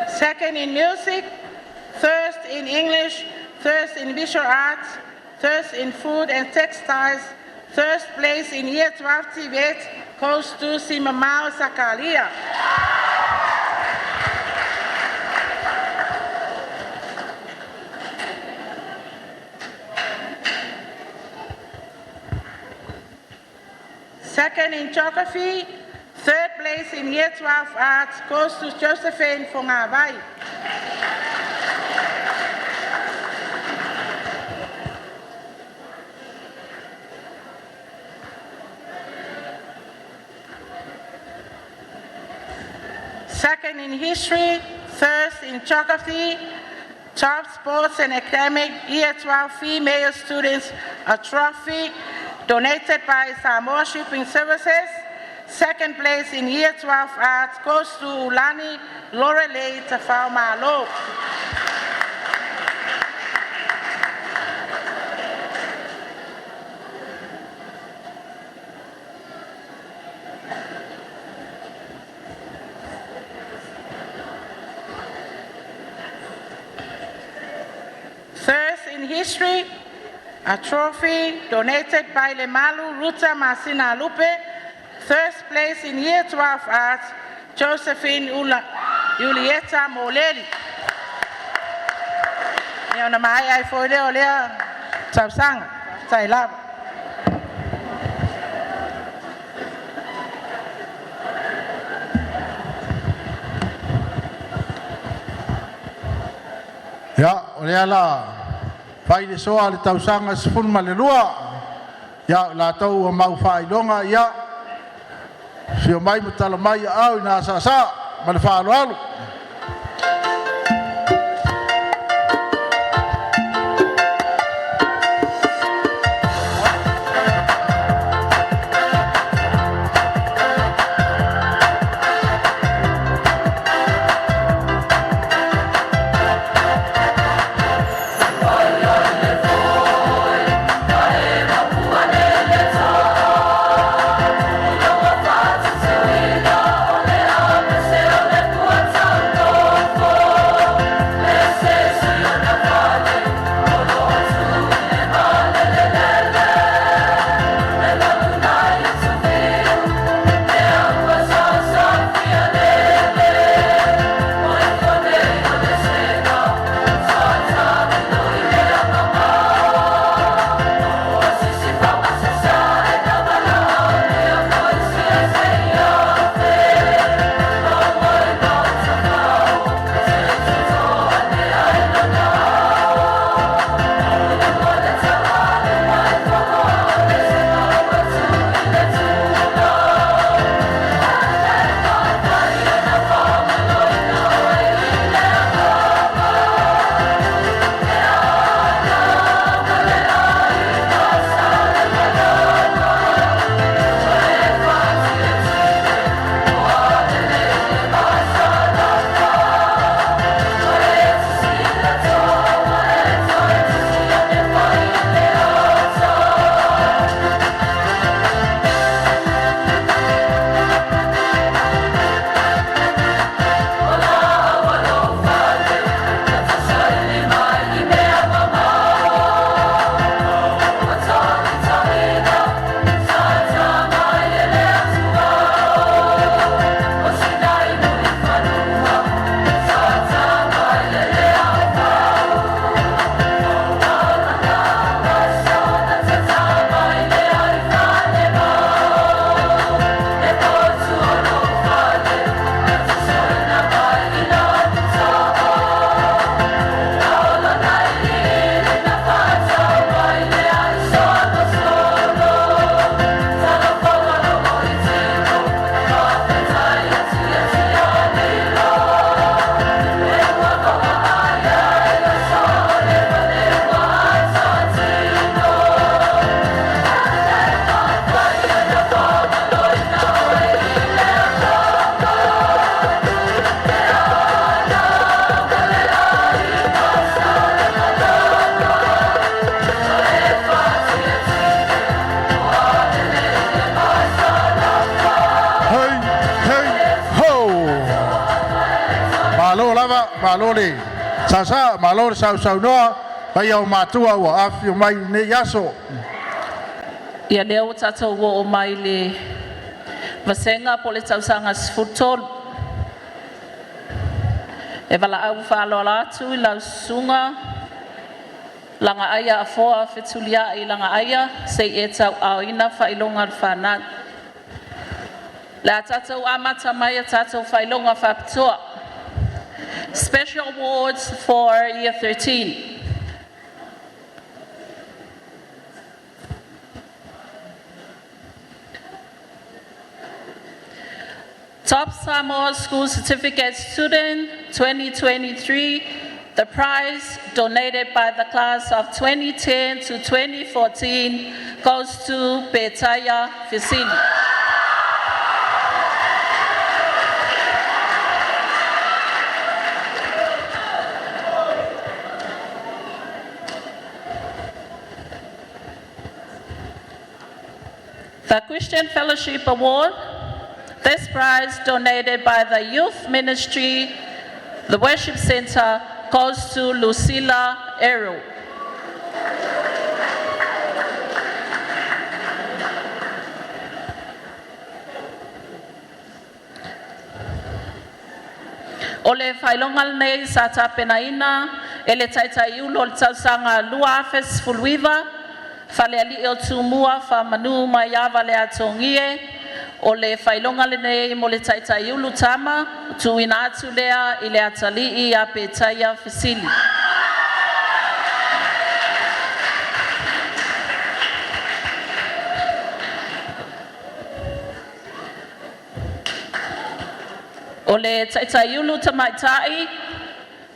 Second in music, first in English, first in visual arts, first in food and textiles, first place in year 12 TVET goes to Simamau Sakalia. Second in geography, third place in year 12 arts goes to Josephine Fongawai. Second in history, first in geography, top sports and academic year 12 female students, a trophy donated by Samoa Shipping Services. Second place in year 12 arts goes to Ulani Lorelei Tafau. First in history, a trophy donated by Lemalu Ruta Masina Lupe. First place in year 12 arts, Josephine Ula, Julieta Moleli. Ia ona mai ai foi lea o lea tausaga, tai lava. Ia, o lea la fai le soa o le tausaga 12, ia o latou ua maufailoga, ia afio mai ma tala mai aao ina saasaa ma le faaaloalo. Hei, hei, ho! Malo lava, malo le sasa, malo le sausaunoa, paia o matua ua afifio mai i lenei aso. Ia lea ua tatou oo mai le vasega po o le tausaga 13. E valaau faaaloalo atu i lau susuga Lagaaia Afoa Fetuliai Lagaaia se i e tauaaoina faailoga a le fanau. Le a tatou amata mai a tatou faailoga faapitoa. Special Awards for Year 13. Top Samoa School Certificate Student 2023, the prize donated by the class of 2010 to 2014 goes to Betaya Fisini. The Christian Fellowship Award, this prize donated by the Youth Ministry, the Worship Center, goes to Lucilla Arrow. O le faailoga lenei sa tapenaina e le Taitaiulu o le tausaga 2019, Falealii o Tumua Faamanu Maiava le Atogie, o le faailoga lenei mo le Taitaiulu tama, tuuina atu lea i le atalii ia Petaia Fesili. O le Ta'ita'iulu Tamaitai,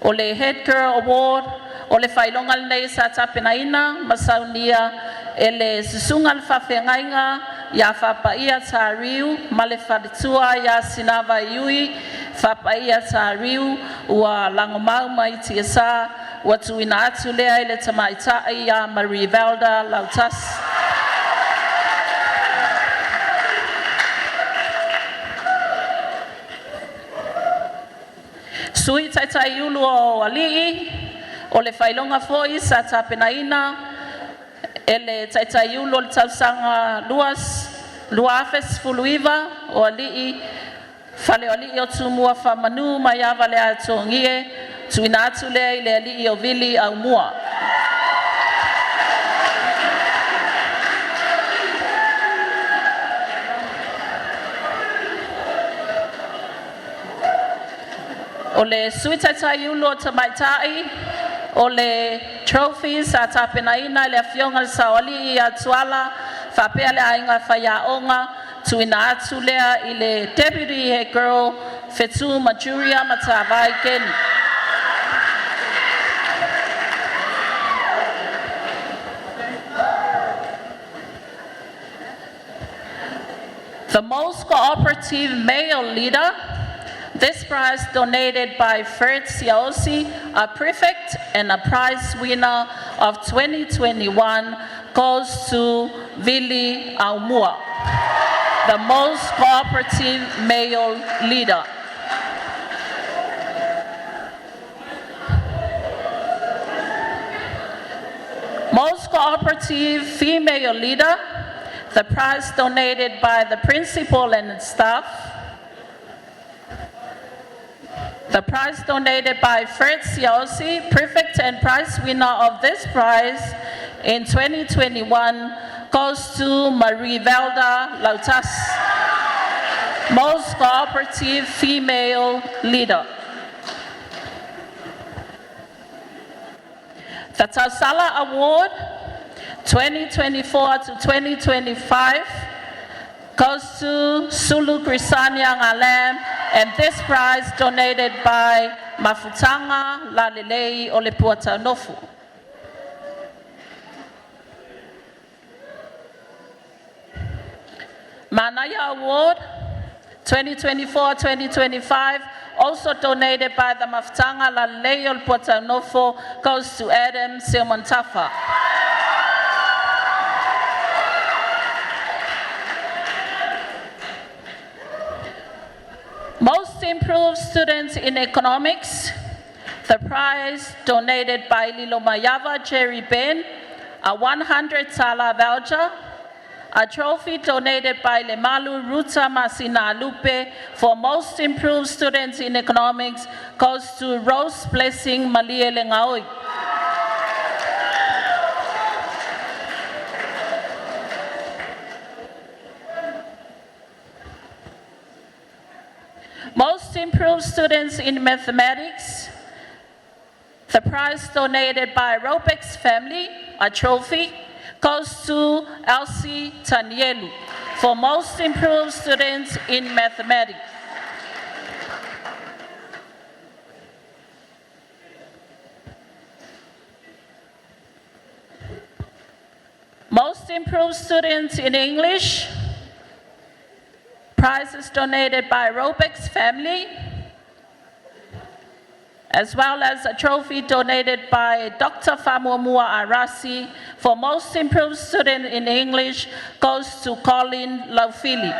o le Head Girl Award, o le faailoga lenei sa tapenaina ma saunia e le Susuga i le Faafeagaiga ia Fapaia Tariu ma le faletua ia Sinavaiui Fapaia Tariu ua lagomau mai tiasa ua tuuina atu lea i le tamaitai ia Marie Velda Lautasi. Sui Ta'ita'iulu o Alii, o le faailoga foi sa tapenaina e le Ta'ita'iulu o le tausaga 2019 o Alii Fale o Alii o Tumua Faamanu mai ava le Atogie, tuuina atu lea i le alii o Vili Aumua. O le sui ta'ita'iulu o tamaitai, o le trophy sa tapenaina e le afioga i le Saoalii ia Tuala faapea le aiga faiaoga tuuina atu lea i le Deputy Head Girl Fetu Majuria Matavai Keni. The most cooperative male leader, this prize donated by Fred Siaosi, a prefect and a prize winner of 2021, goes to Vili Aumua, the most cooperative male leader. Most cooperative female leader, the prize donated by the principal and staff. The prize donated by Fred Siosi, prefect and prize winner of this prize in 2021, goes to Marie Velda Lautas, most cooperative female leader. The Tausala Award 2024 to 2025 goes to Sulu Grisania Ngalam, and this prize donated by Mafutanga Lalelei Olepuata Nofu. Manaya Award 2024-2025, also donated by the Mafutanga Lalelei Olepuata Nofo, goes to Adam Silmantafa. Most improved students in economics, the prize donated by Lilo Mayava Jerry Ben, a 100 tala voucher, a trophy donated by Lemalu Ruta Masina Lupe for most improved students in economics goes to Rose Blessing Malie Lengaoi. Most improved students in mathematics, the prize donated by Robex family, a trophy, goes to Elsie Tanielu for most improved students in mathematics. Most improved students in English, prizes donated by Robex family, as well as a trophy donated by Dr. Famuamua Arasi for most improved student in English goes to Colin Laufili.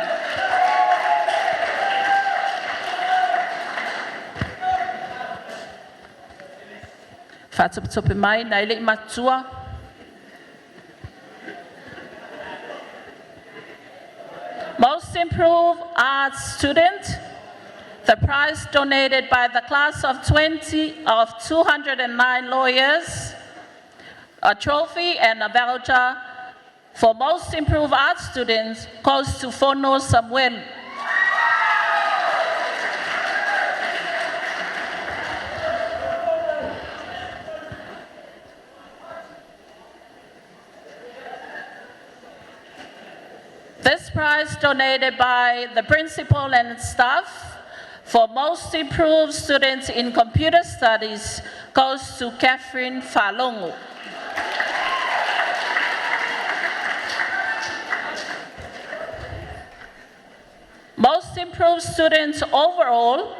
Faatopetope mai nai le matua. Most improved arts student, the prize donated by the class of 20 of 209 lawyers, a trophy and a voucher for most improved art students goes to Fono Samuel. This prize donated by the principal and staff for Most Improved Students in Computer Studies goes to Catherine Falongo. Most Improved Students Overall,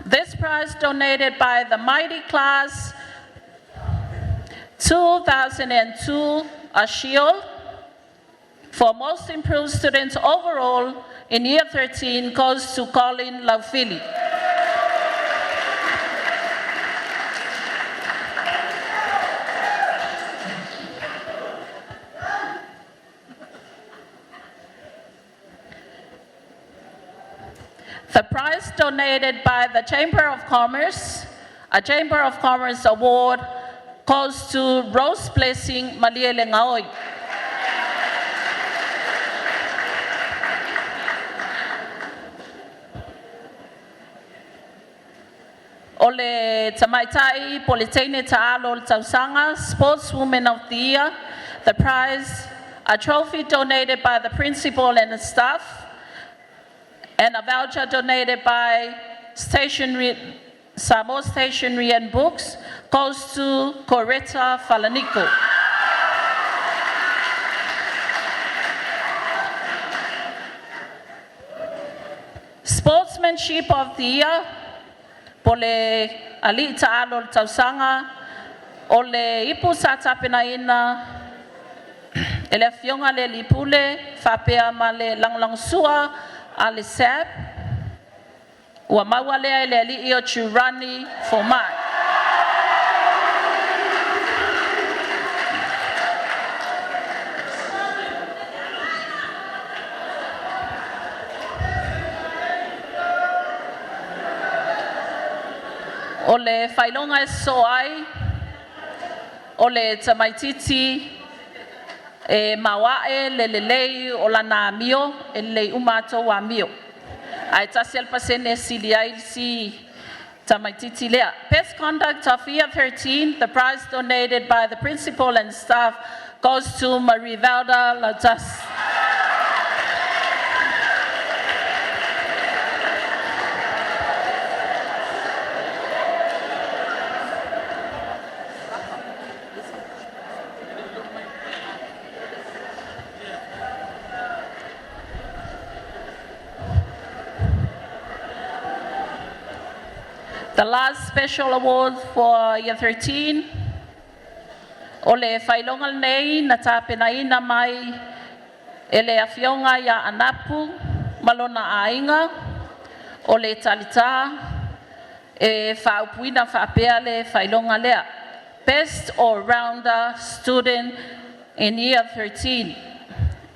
this prize donated by the Mighty Class 2002, a shield for Most Improved Students Overall in Year 13 goes to Colin Laufili. The prize donated by the Chamber of Commerce, a Chamber of Commerce award, goes to Rose Blessing Maliele Ngaoi. O le tamaitai po le teine ta'alo o le tausaga, Sportswoman of the Year, the prize, a trophy donated by the principal and the staff, and a voucher donated by Stationery, Samoa Stationery and Books goes to Coretta Falaniko. Sportsmanship of the Year, po le ali'i ta'alo o le tausaga, o le ipu sa tapenaina e le afioga le alii pule faapea ma le lagolagosua a le SAB, ua maua lea e le ali'i o Jurani Fomai. O le faailoga e sosoo ai, o le tamaititi e maoae le lelei o lana amio, e lelei uma a outou amio. Ae tasi lava le pasene e sili ai si tamaititi lea. Best Conduct of Year 13, the prize donated by the principal and staff goes to Marie Valda Lautas. The last special award for Year 13, o le faailoga lenei na tapenaina mai e le afioga ia Anapu ma lona aiga, o le talitā e faaupuina faapea le faailoga lea. Best All-Rounder Student in Year 13.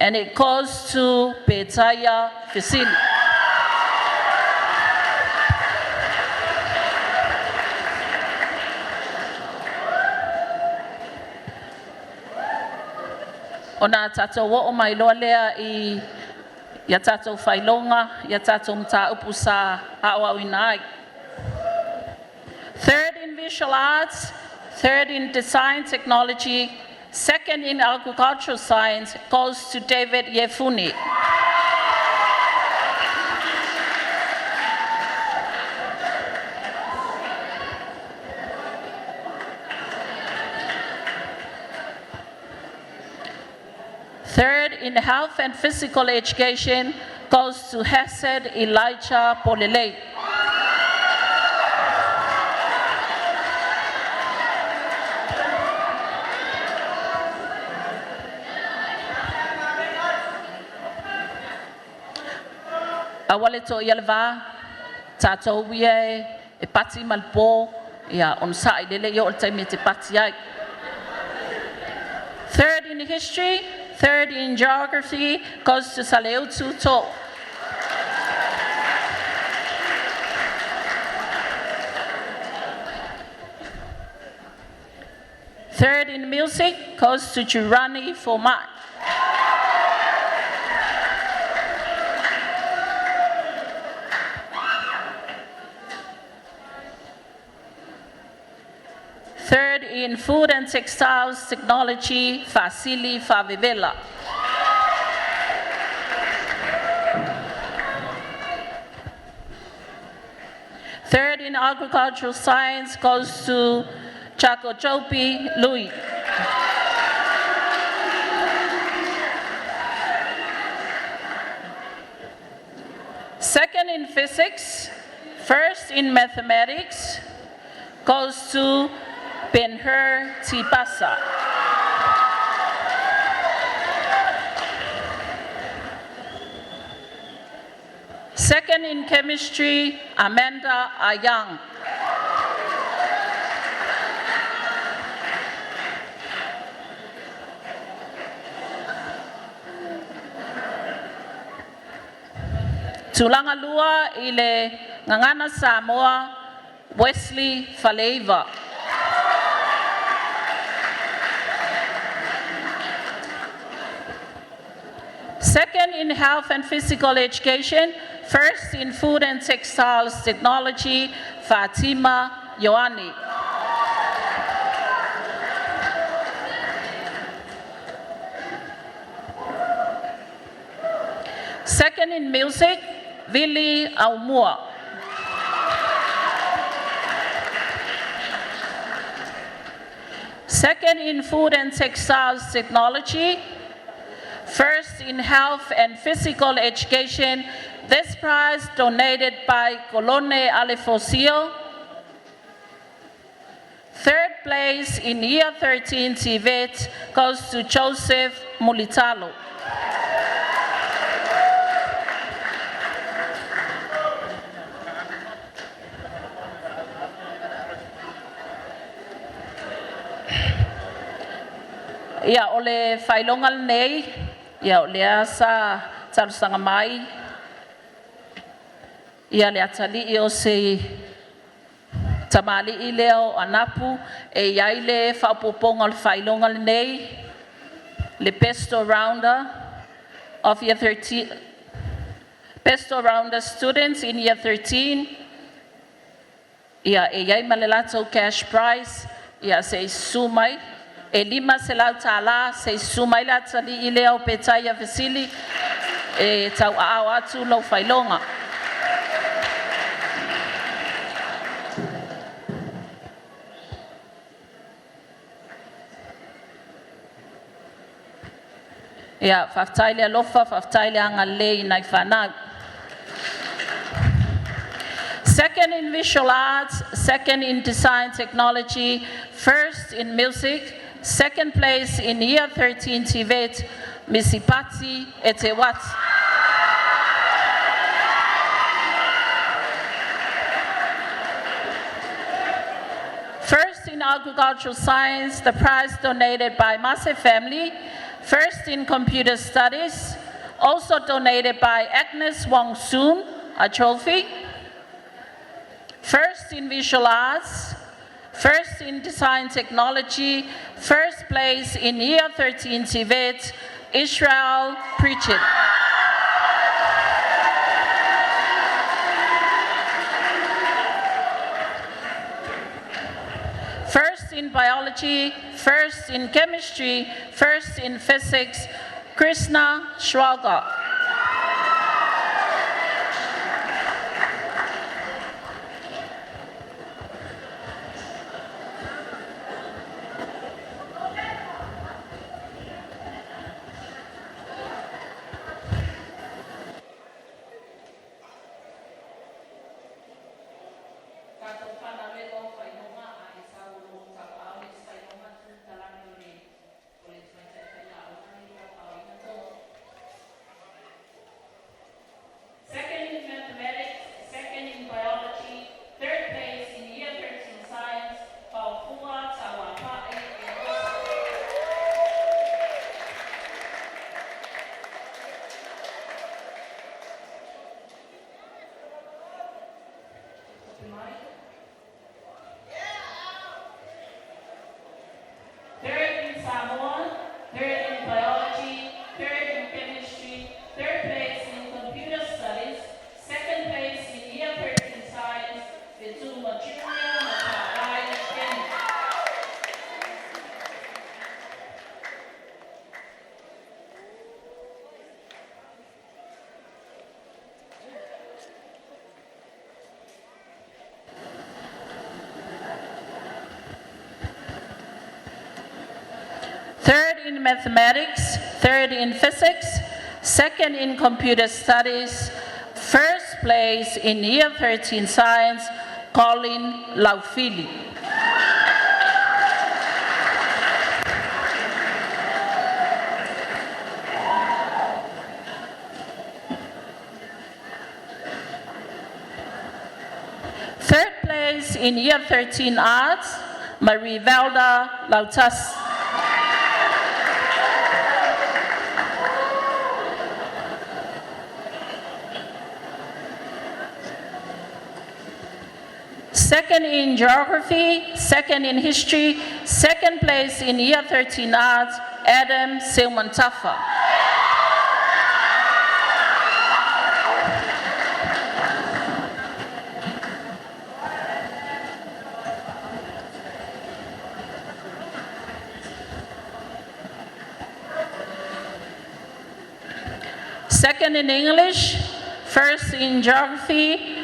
And it goes to Petaia Fesili. Ona tatou oo mai loa lea i ia tatou faailoga, ia tatou mataupu sa aoaoina ai. Third in Visual Arts, third in Design Technology, second in Agricultural Science goes to David Yefuni. Third in Health and Physical Education goes to Hesed Elijah Polele. Aua le toia le va, tatou ia e pati ma le po, ia onosa'i lele i oo le taimi e te pati ai. Third in History, third in Geography goes to Saleutu To. Third in Music goes to Jurani Format. Third in Food and Textiles Technology, Fasili Favivela. in Agricultural Science goes to Chakojobi Lui. Second in Physics, first in Mathematics goes to Benhur Tibasa. Second in Chemistry, Amanda Ayang. Tulaga lua i le Gagana Samoa, Wesley Faleiva. Second in Health and Physical Education, first in Food and Textiles Technology, Fatima Ioane. Second in Music, Vili Aumua. Second in Food and Textiles Technology, first in Health and Physical Education, this prize donated by Kolone Alefosio. Third place in Year 13 TVET goes to Joseph Mulitalo. Ia, o le faailoga lenei, ia o lea sa talosaga mai ia le atalii o se tamalii lea o Anapu e i ai le faaopoopoga o le faailoga lenei, le Best All Rounder of Year 13, Best All Rounder students in Year 13, ia e i ai ma le latou cash prize, ia se i susu mai, e $500 se i susu mai le atalii lea o Petaia Fesili e tauaao atu lou faailoga. Ia, faafetai le alofa, faafetai le agalelei i nai fanau. Second in visual arts, second in design technology, first in music, second place in year 13 TVET, Misipati Etewati. First in agricultural science, the prize donated by Mase family. First in computer studies, also donated by Agnes Wong Soon, a trophy. First in visual arts, first in design technology, first place in year 13 TVET, Israel Pritchett. First in biology, first in chemistry, first in physics, Krishna Schwager. Second in mathematics, second in biology, third place in year 13 science, Paukua Tawapa'i Erosa. Third in Samoan, third in biology, third in chemistry, third place in computer studies, second place in year 13 science, Fetuma Junior Matarai Kenny. in mathematics, third in physics, second in computer studies, first place in year 13 science, Colin Laufili. Third place in Year 13 Arts, Marie Velda Lautas. Second in Geography, second in History, second place in Year 13 Arts, Adam Silmantafa. Second in English, first in Geography,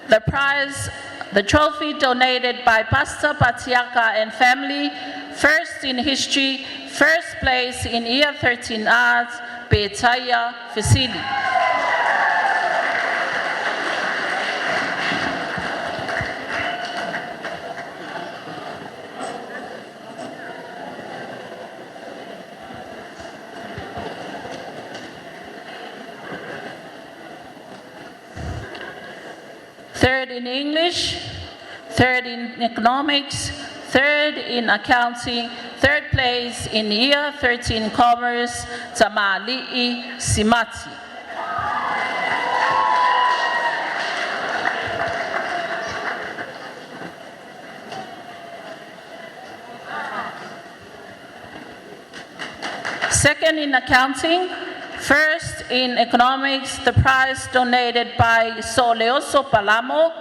the prize, the trophy donated by Pastor Patiaka and family, first in History, first place in Year 13 Arts, Betaya Fasili. Third in English, third in Economics, third in Accounting, third place in Year 13 Commerce, Tamali'i Simati. Second in accounting, first in economics, the prize donated by Soleoso Palamo,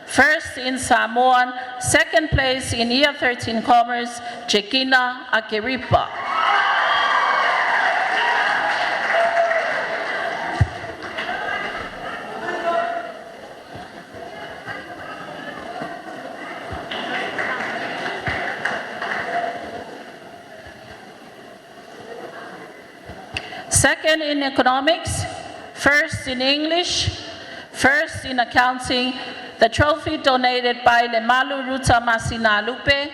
first in Samoan, second place in Year 13 Commerce, Jekina Akeripa. Second in economics, first in English, first in accounting, the trophy donated by Lemalu Ruta Masina Lupe,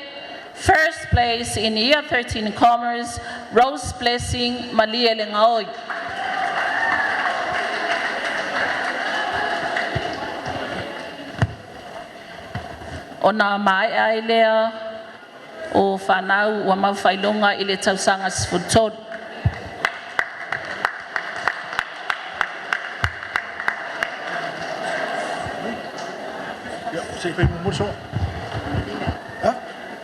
first place in Year 13 Commerce, Rose Blessing Malia Lengaoi. Ona mai ai lea o whanau ua maufailonga i le tausaga 13. Ia, se i fai muamua le soa. Ha?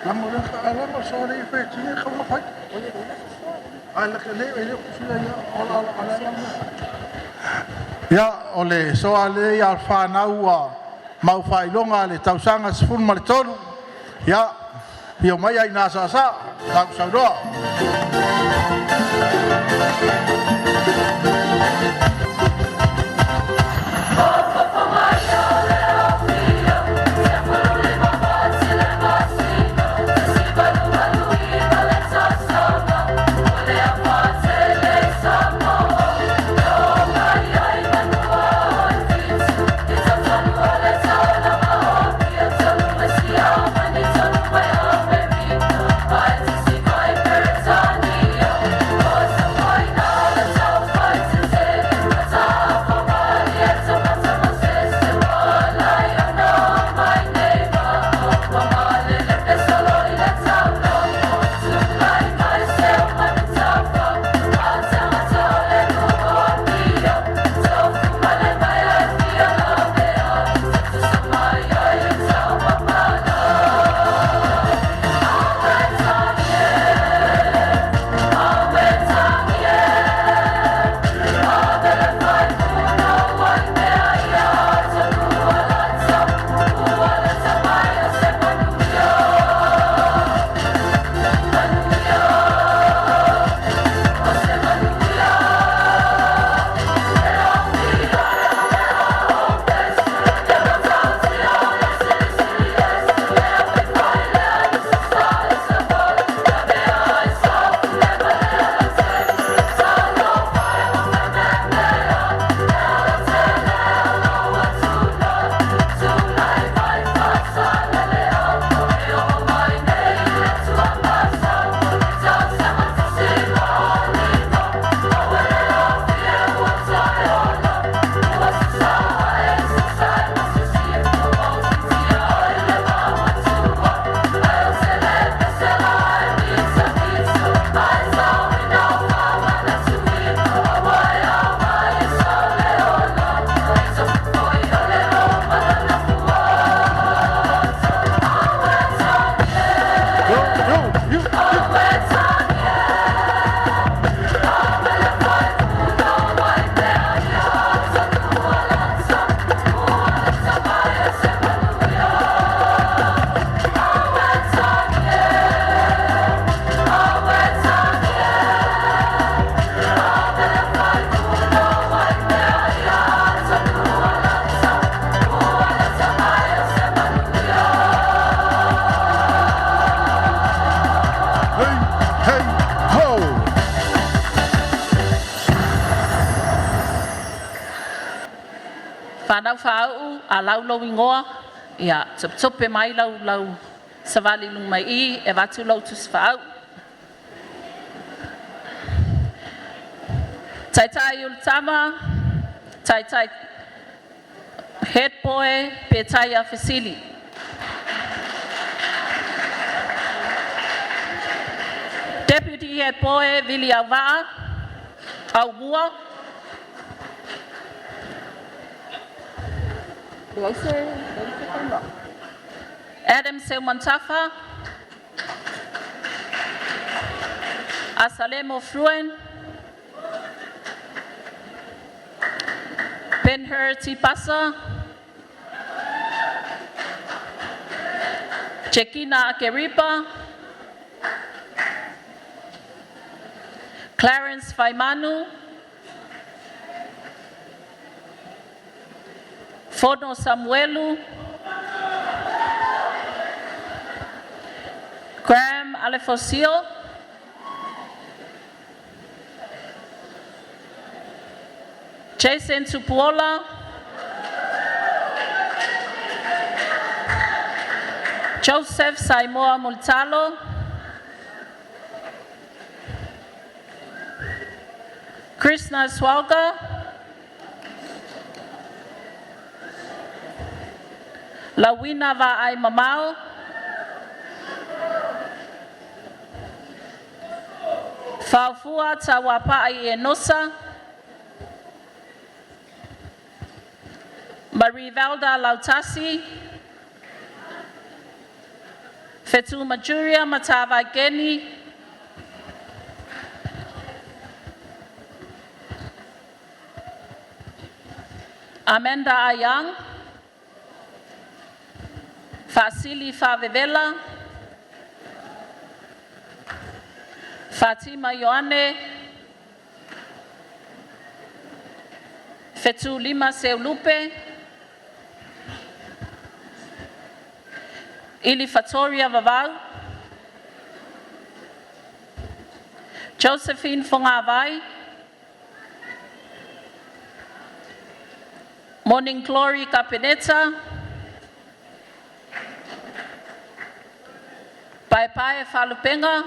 Lama le lama soa le fe tinga ka ma fai. Ai la ke le le fila ia ola ola ola lama. Ia o le soa le ia whanau ua mau whailonga le tausaga 13. Ia, ia mai ai nā sa sa, tau sauroa. A lau lou igoa, ia topetope mai lau lau savali i luga mai i i e avatu lau tusi faauu. Taitai o le Tama, Taitai Head Boy Petaia Fesili. Deputy Head Boy Vili Auvaa, Aumua. Adam Seumantafa, Asalemo Fruen, Ben-Hur Tipasa, Jekina Akeripa, Clarence Faimanu, Fono Samuelu, Graham Alefosio, Jason Tupuola, Joseph Saimoa Multalo, Krishna Swalga, Lawina Va'ai Mamao, Faufua Tawapa'i Enosa, Marie Valda Lautasi, Fetu Majuria Matavai Geni, Amanda Ayang, Fasili Favevela, Fatima Ioane, Fetu Lima Seulupe, Ili Fatoria Vavau, Josephine Fongavai, Morning Glory Kapeneta, Paepae Falupenga,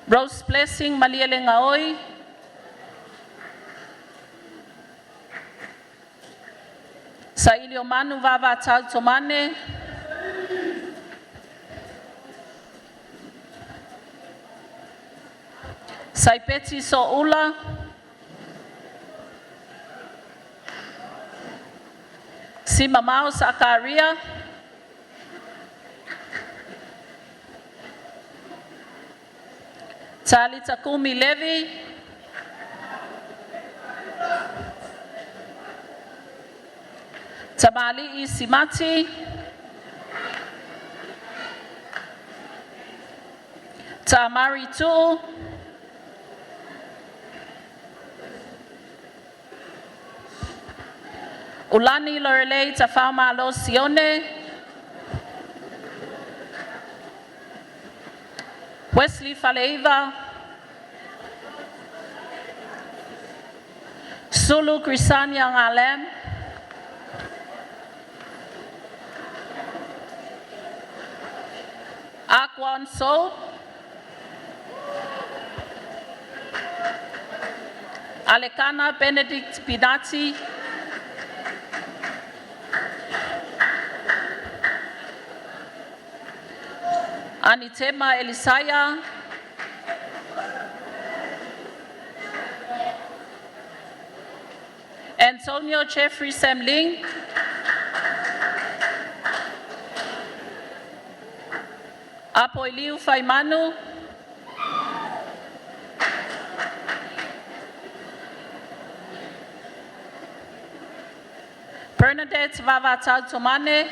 Rose Blessing Maliele Ngaoi, Saili Omanu Vava Tau Tomane, Saipeti So'ula, Simamao Sakaria, Talita Kumi Levi, Tamali'i Simati, Tamari Tu'u, Ulani Lorelei Tafamalo Sione, Wesley Faleiva, Sulu Krisania Ngalem, Akwan So, Alekana Benedict Pinati, Anitema Elisaya, Antonio Jeffrey Samling, Apoiliu Faimanu, Bernadette Vavatau Tomane,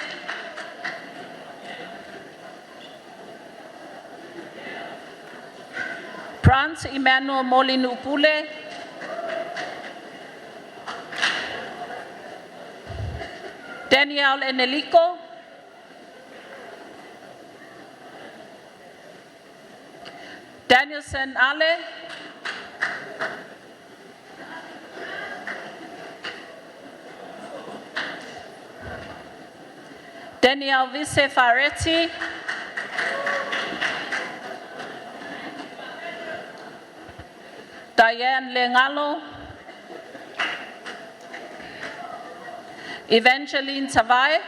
Brant Emmanuel Molinupule, Danielle Eneliko, Danielson Ale, Daniel Vise Fareti. Diane Lengalo. Evangeline Tavai.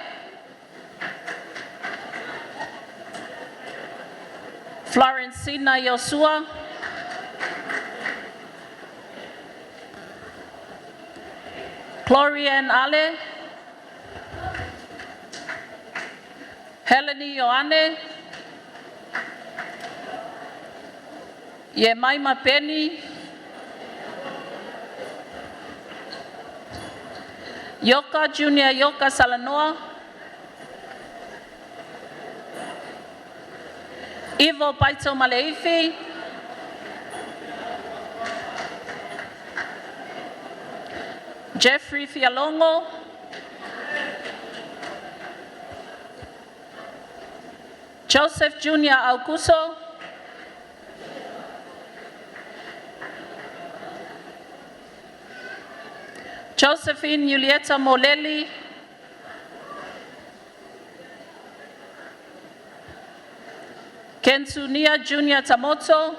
Florencina Yosua. Glorian Ale. Helene Ioane. Yemaima Penny. Yoka Junior Yoka Salanoa. Ivo Paito Maleifi. Jeffrey Fialongo. Joseph Junior Auguso. Josephine Julieta Moleli. Kensunia Junior Tamoto.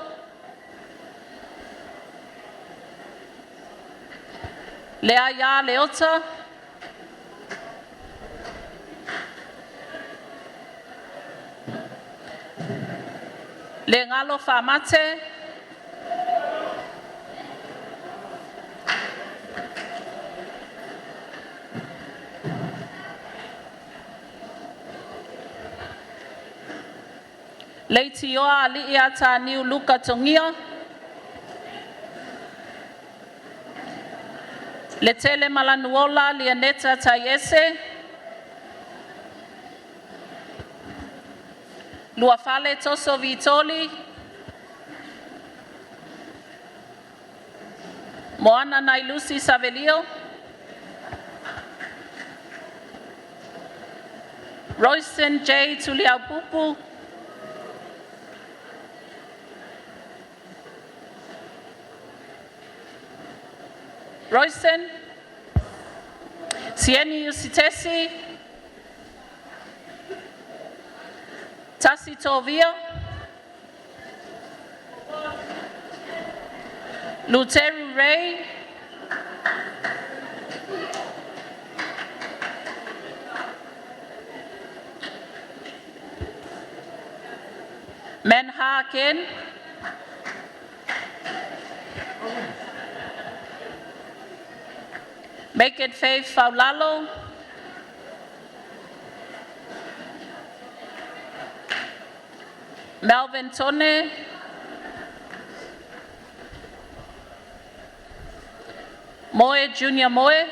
Leaya Leota. Lengalo Famate. Leitioa Aliia Tāniu Luka Tongia. Letele Malanuola Lianeta Taiese. Luafale Toso Vitoli. Moana Nailusi Savelio. Royston J. Tuliaupupu. Royston. Sieni Usitesi. Tasi Tovia. Luteru Ray. Menha Ken. Make it Faith Faulalo. Melvin Tone. Moe Junior Moe.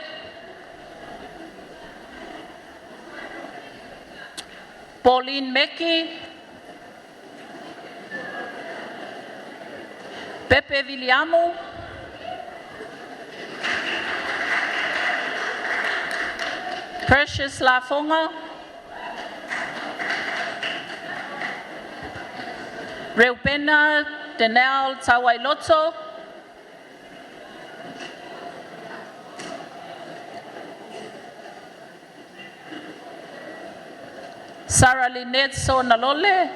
Pauline Meki. Pepe Viliamu. Precious Lafonga. Reupena Denel Tawailoto. Sarah Lynette Sonalole.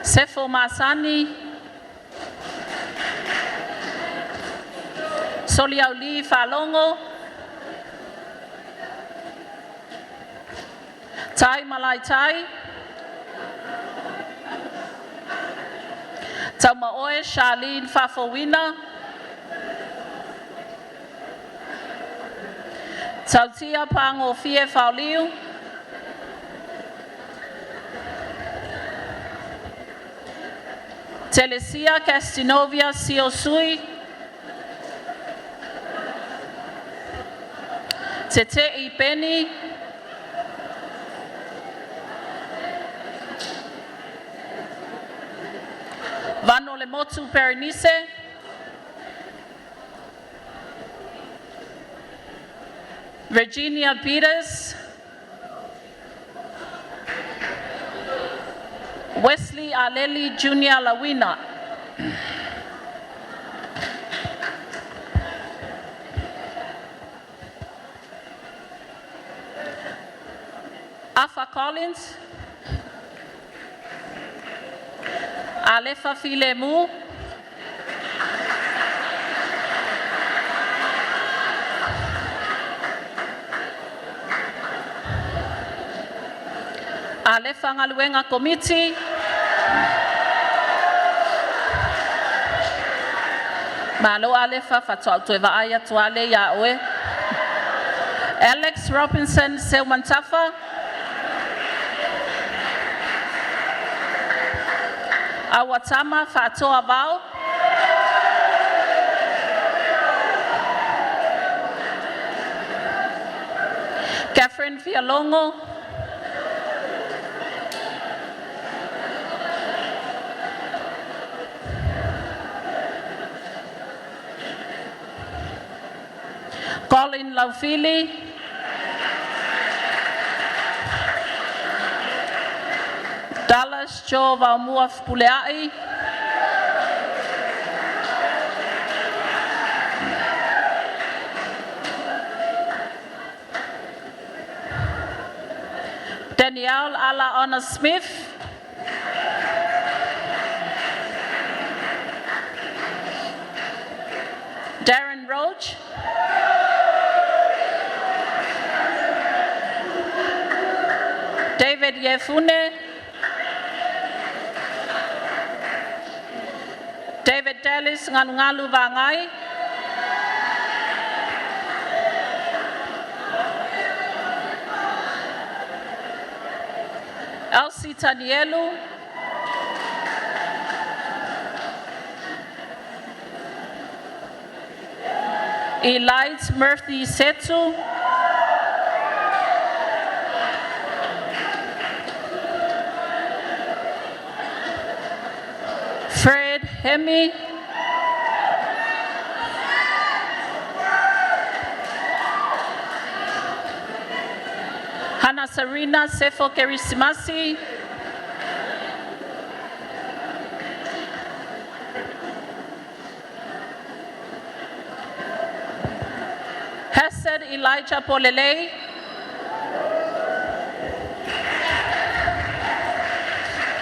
Sefo Masani. Soliauli Falongo. Tai Malai Tai. Taumaoe Charlene Fafowina. Tautia Pango Fie Fauliu. Telesia Castinovia Siosui. Te Beni. Vano Lemotu Perenise. Virginia Peters. Wesley Aleli Jr. Lawina. Afa Collins. Alefa Filemu. Alefa Galuega Komiti. Malo Alefa faatoa ou toe vaai atu lava lea ia oe. Alex Robinson Seumantafa. Awatama Faatoa Vao. Catherine Fialongo. Colin Laufili. Dallas Joe Vaumua Fuleai. Danielle Ala Honor Smith. Darren Roach. David Yefune. David Dallas Ngalungalu Vangai. Elsie Tanielu. Elite Murphy Setu. Fred Hemi. Hana Sarina Sefo Kerisimasi. Hesed Elijah Polelei.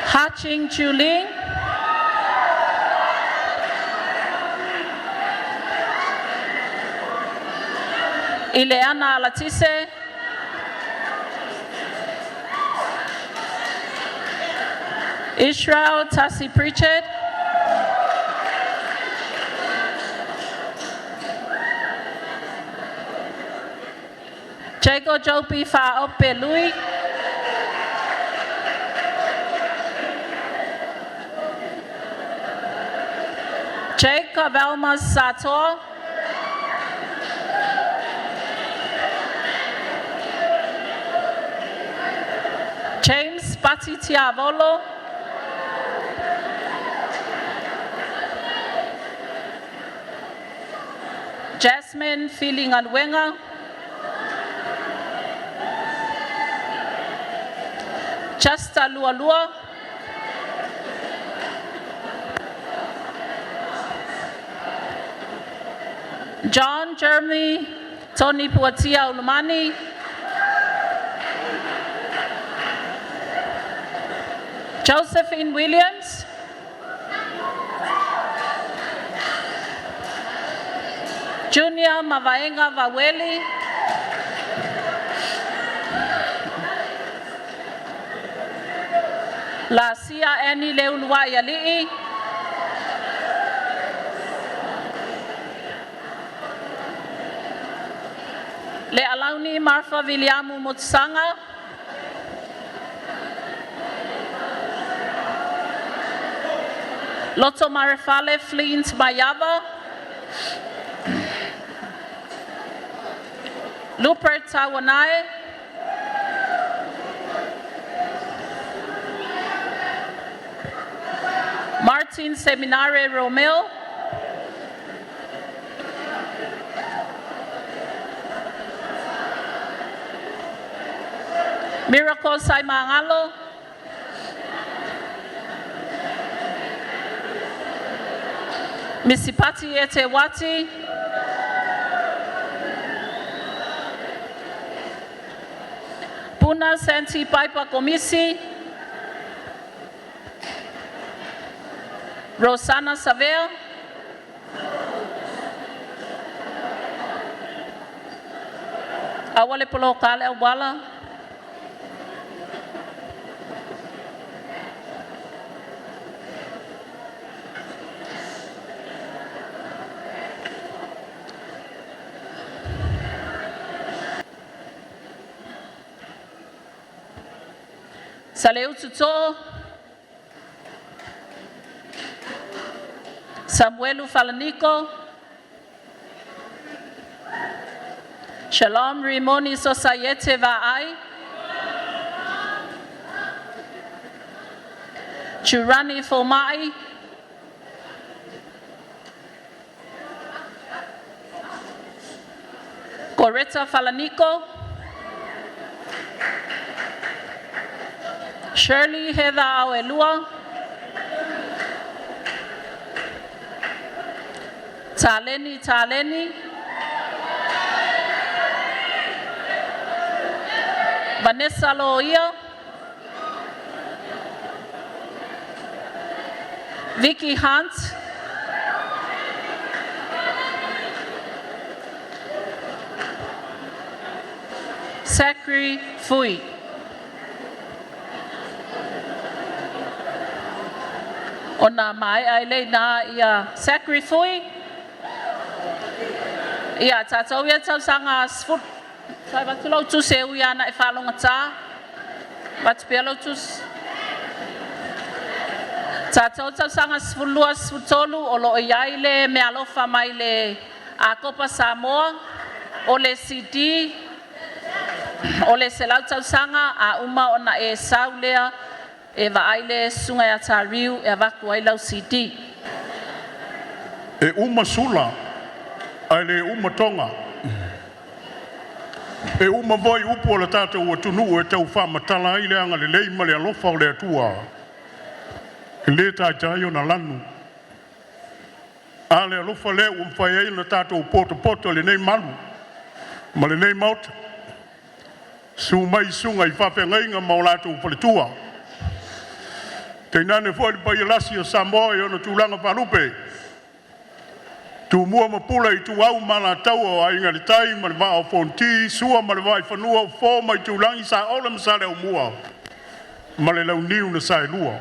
Haching Chuling. Ileana Alatise. Israel Tasi Pritchard. Jago Jopi Fa'ope Lui. Jacob Almas Sator. James Pati Tiavolo. Jasmine Filingalwenga. Chasta Lualua. John Jeremy Tony Puatia Ulumani. Josephine Williams. Junior Mavaenga Vaweli. Lasia Annie Leuluai Ali'i. Le Alauni Martha Viliamu Motsanga. Loto Marefale Flint Mayava. Lupert Tawanae. Martin Seminare Romeo. Miracle Saimangalo. Misipati Etewati. Puna Puna Santi Paipa Komisi. Rosana Savea. Aua le poloka le auala. Saleutu To'o. Samuelu Falaniko. Shalom Rimoni Sosaiete Va'ai. Churani Fomai. Coretta Falaniko. Shirley Heather Auelua. Taleni Taleni. Vanessa Loia. Vicky Hunt. Zachary Fui. Ona mai ai le na ia Zachary Fui. Ia tātou ia tausaga sefulu. Sai avatu lau tusi e ui ana e faalogotā. Avatu pea lau tusi. Tātou tausaga 12 13 o loo i ai le meaalofa mai le Akopa Samoa o le CD o le 100 tausaga a uma ona e sau lea e vaai le susuga ia Tariu e avatu ai lau CD. E uma sula, ae le uma toga. E uma foi upu o le tatou atunuu e tau faamatala ai le agalelei ma le alofa o le Atua. E le taitai ona lanu. A le alofa lea ua mafai ai ona tatou potopoto i lenei malu ma lenei maota. Susu mai susuga i faafeagaiga ma o latou faletua, tainane foi le paia lasi o Samoa i ona tulaga faalupe, Tumua ma Pule, Ituau ma Alataua, o Aiga i le Tai ma le Vaa o Fonoti, Sua ma le Vaifanua, Fofo ma Aitulagi, Saole ma Saleaaumua ma le Launiu na Saelua.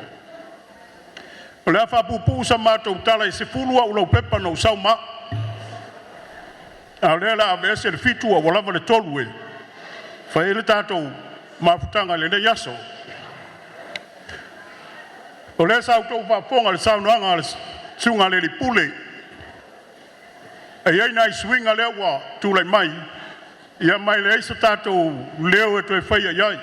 O le a faapuupuu sa matou tala e 10 au laupepa na ou sau ma au, a o lea o le a aveese le 7 ae ua lava le 3 e fai ai le tatou mafutaga i lenei aso. O lea sa outou faafofoga i le saunoaga a le Susuga a le Alii Pule, e i ai nai suiga lea ua tulai mai, ia ma e leai so tatou leo e toe faia i ai.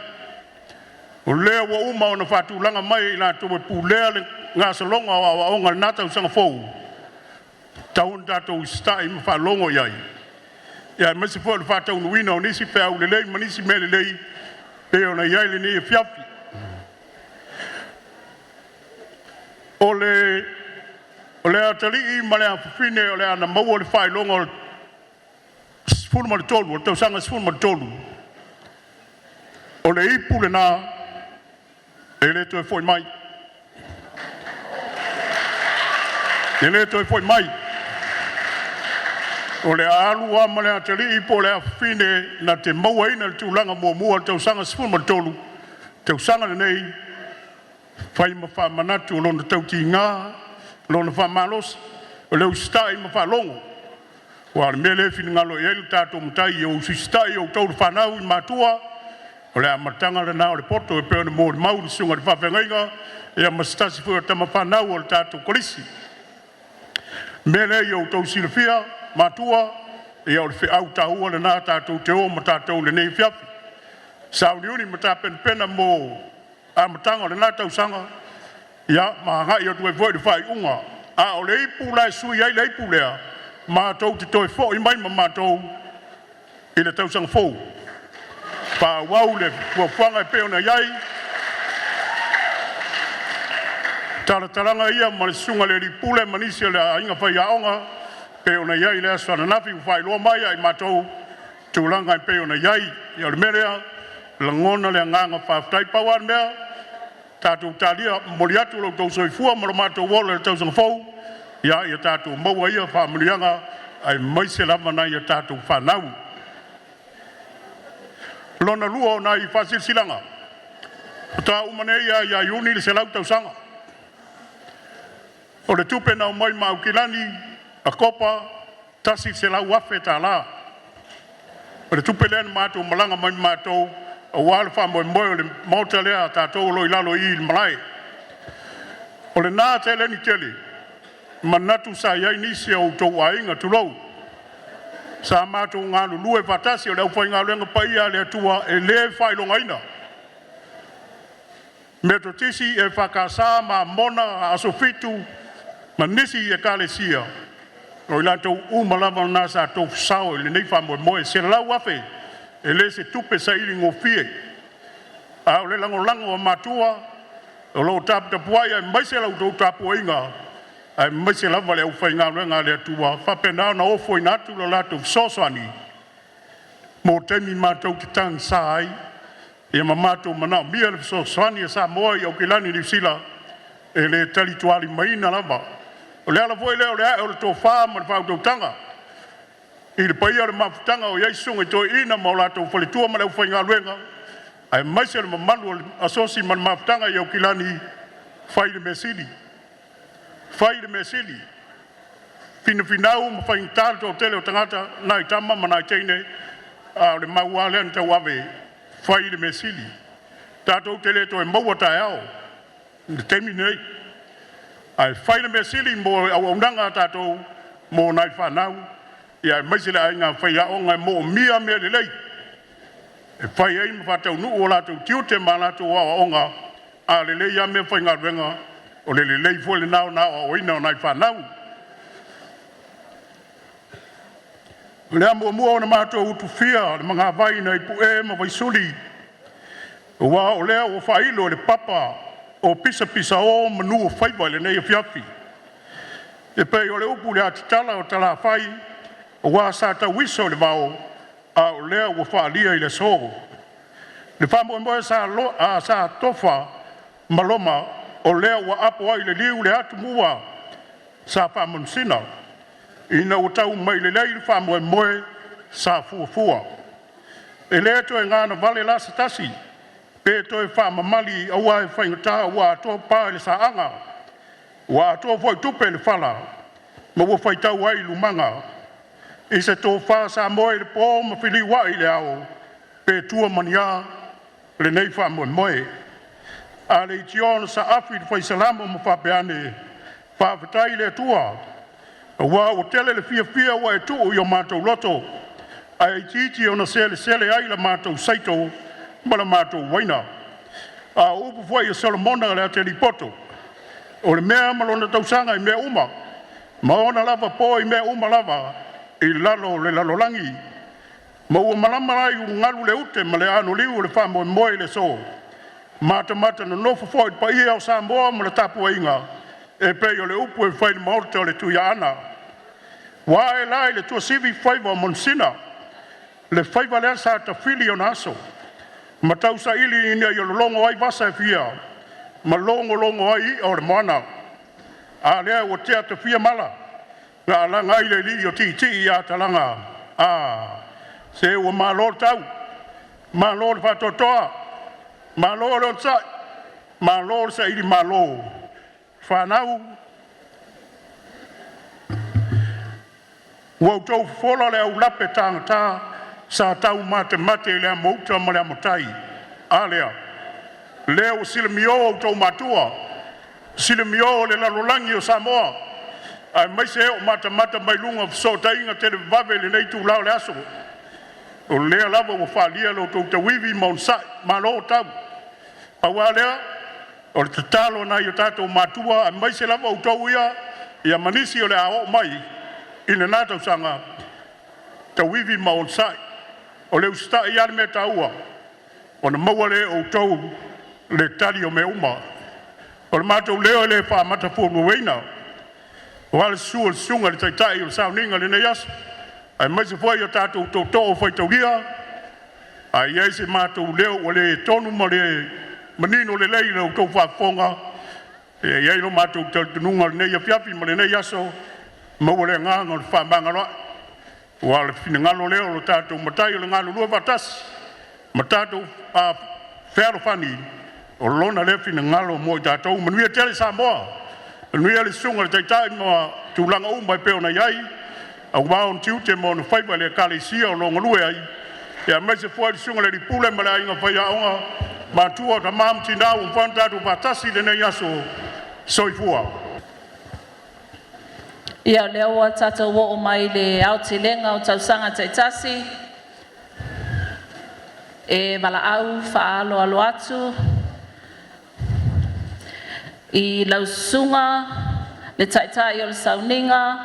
O lea ua uma ona faatulaga mai e i latou e pulea le gasologa o aoaoga i lena tausaga fou, e tatau ona tatou usitai ma faalogo i ai, aemaise foi o le faataunuuina o nisi feau lelei ma nisi mea lelei e pei ona i ai lenei afiafi. O le atalii ma le afafine o le a na maua le faailoga o le 13, o le tausaga 13, o le ipu lena e le toe foi mai. E le toe foi mai. O le a alu lava ma le atalii po o le afafine na te mauaina le tulaga muamua i le tausaga 13, tausaga lenei, fai ma faamanatu o lona tautiga, lona faamalosi, o le usitai ma faalogo. Aua o le mea lea e finagalo i ai lo tatou Matai, ia usiusitai outou le fanau i matua, o le amataga lena o le poto e pei ona molimau le susuga i le faafeagaiga ia ma se tasi foi o tamafanau a le tatou Kolisi. O le mea lea ia outou silafia matua, ia o le feau taua lena tatou te o ma tatou i lenei afiafi, sauniuni ma tapenapena mo amataga o lena tausaga, ia ma agai atu ai foi i le faaiuga. A o le ipu la e sui ai le ipu lea, matou te toe foi mai ma matou i le tausaga fou, faaauau le fuafuaga e pei ona i ai talatalaga ia ma le susuga i le alii pule ma nisi o le aiga faiaoga e pei ona i ai le aso ananafi ua faailoa mai ia i matou tulaga e pei ona i ai. Ia o le mea lea, Lagona le agaga faafetai. Pau lava le mea, tatou talia, momoli atu lo outou soifua ma lo matou ola i le tausaga fou, ia ia tatou maua ia faamanuiaga aemaise lava nai a tatou fanau. Lona lua o nai faasilasilaga, faatoa uma nei lava ia Iuni le 100 tausaga o le tupe na aumai ma Aukilani, Akopa, $100,000. O le tupe lea na matou malaga mai ma matou aua le faamoemoe o le maota lea a tatou o lo o i lalo i i i le malae. O lena seleni tele, manatu sa i ai nisi o outou aiga, tulou, sa matou galulue faatasi, o le aufaigaluega paia a le Atua e le faailogaina. Metotisi, EFKS ma Amona, Aso Fitu ma nisi ekalesia, o i latou uma lava na sa tofu sao i lenei faamoemoe. $100,000 e le se tupe sailigofie, a o le lagolago a matua o lo o taputapuai aemaise la outou tapuaiga aemaise lava le aufaigaluega a le Atua ua faapena ona ofoina atu le latou fesoasoani mo taimi matou te tagisa ai ia ma matou manaomia le fesoasoani a Samoa i Aukilani Niu Sila, e le talitualimaina lava. O le ala foi lea o le ae o le tofa ma le faautautaga i le paia o le mafutaga o i ai susuga i toeaiina ma o latou faletua ma le aufaigaluega, aemaise le mamalu o le asosi ma le mafutaga i Aukilani, fai le mea sili, fai le mea sili, finafinau ma faigata le toatele o tagata, nai tama ma nai teine, a o le mau lava lea na tauave, fai le mea sili. Tatou te le toe maua taeao i le taimi lenei, ae fai le mea sili mo le auaunaga a tatou mo nai fanau, aemaise le aiga faiaoga e moomia mea lelei e fai ai ma faataunuu o latou tiute ma latou aoaoga. A lelei lava meafaigaluega, o le lelei foi lena ona aoaoina o nai fanau. O le a muamua ona matou utufia le magavai nai Pue ma Vaisuli, aua o lea ua faailo e le papa o pisapisao manu o faiva i lenei afiafi. E pei o le upu i le atitala o talaafai aua sa tauiso i le vao, a o lea ua faalia i le aso. Le faamoemoe sa tofa ma Loma, o lea ua apo ai i le liu le atumua sa faamanusina, ina ua tau mai lelei le faamoemoe sa fuafua. E le toe gagavale la se tasi pe toe faamamali aua e faigata ua atoa pa i le saaga, ua atoa foi tupe i le fala ma ua faitau ai i lumaga. I se tofa sa moe i le po ma feliuai i le ao, pe tua ma ni a lenei faamoemoe. A leitioa ona saafi le fai Salamo ma faapea ane, faafetai i le Atua aua ua tele le fiafia ua e tuu i o matou loto, ae itiiti ona selesele ai la matou saito ma la matou uaina. A o upu foi a Solomona i le atalii poto, o le mea ma lona tausaga i mea uma, ma ona lava po i mea uma lava i lalo o le lalolagi. Ma ua malama ai i ulugalu le ute ma le anoliu o le faamoemoe i le aso, matamata nonofo foi le paia o Samoa ma le tapuaiga e pei o le upu e fai i le maota o le Tuiaana. Ua ae la i le tuasivi faiva o Manusina, le faiva lea sa tafili i ona aso ma tausaili ina ia lologo ai vasa e fia ma logologo ai i'a o le moana. A lea ua tea tafia mala na alaga ai le alii o tiitii ia Talaga. A, se ua malo le tau, malo le faatoatoa, malo le onosai, malo le sailimalo. Fanau, ua outou fofola le aulape tagata sa taumatemate i le amouta ma le amotai. A lea? Lea ua silamio outou matua, silamio le lalolagi o Samoa, aemaise e o matamata mai luga o fesootaiga televavave i lenei itula o le aso. O lea lava ua faaalia lo outou tauivi ma onosai, malo tau. Pau lava lea o le tatalo i nai o tatou matua aemaise lava outou ia ma nisi o le a oo mai i lena tausaga, tauivi ma onosai. O le usitai lava le mea taua ona maua lea e outou le tali o mea uma. O le matou leo e le faamatafuafuaina aua le susu o le Susuga i le Taitai o le Sauniga i lenei aso, aemaise foi o tatou tootoo faitaulia. A i ai se matou leo ua le tonu ma le manino lelei i la outou faafofoga, e i ai lo matou talitonuga o lenei afiafi ma lenei aso, maua le agaga o le fefaamagaloai. Aua o le finagalo lea o lo tatou Matai o le galulue faatasi ma tatou fealofani, o lona lea finagalo mo i tatou. Manuia tele Samoa, manuia le susuga i le Taitai ma tulaga uma e pei ona i ai aua ona tiute ma ona faiva i le Ekalesia o lo o galue ai, aemaise foi le susuga i le alii pule ma le aiga faiaoga, matua o tama ma tina ua mafai ona tatou faatasi i lenei aso. Soifua. Ia o lea ua tatou oo mai i le aotelega o tausaga taitasi e valaau faaaloalo atu i lau susuga le Taitai o le Sauniga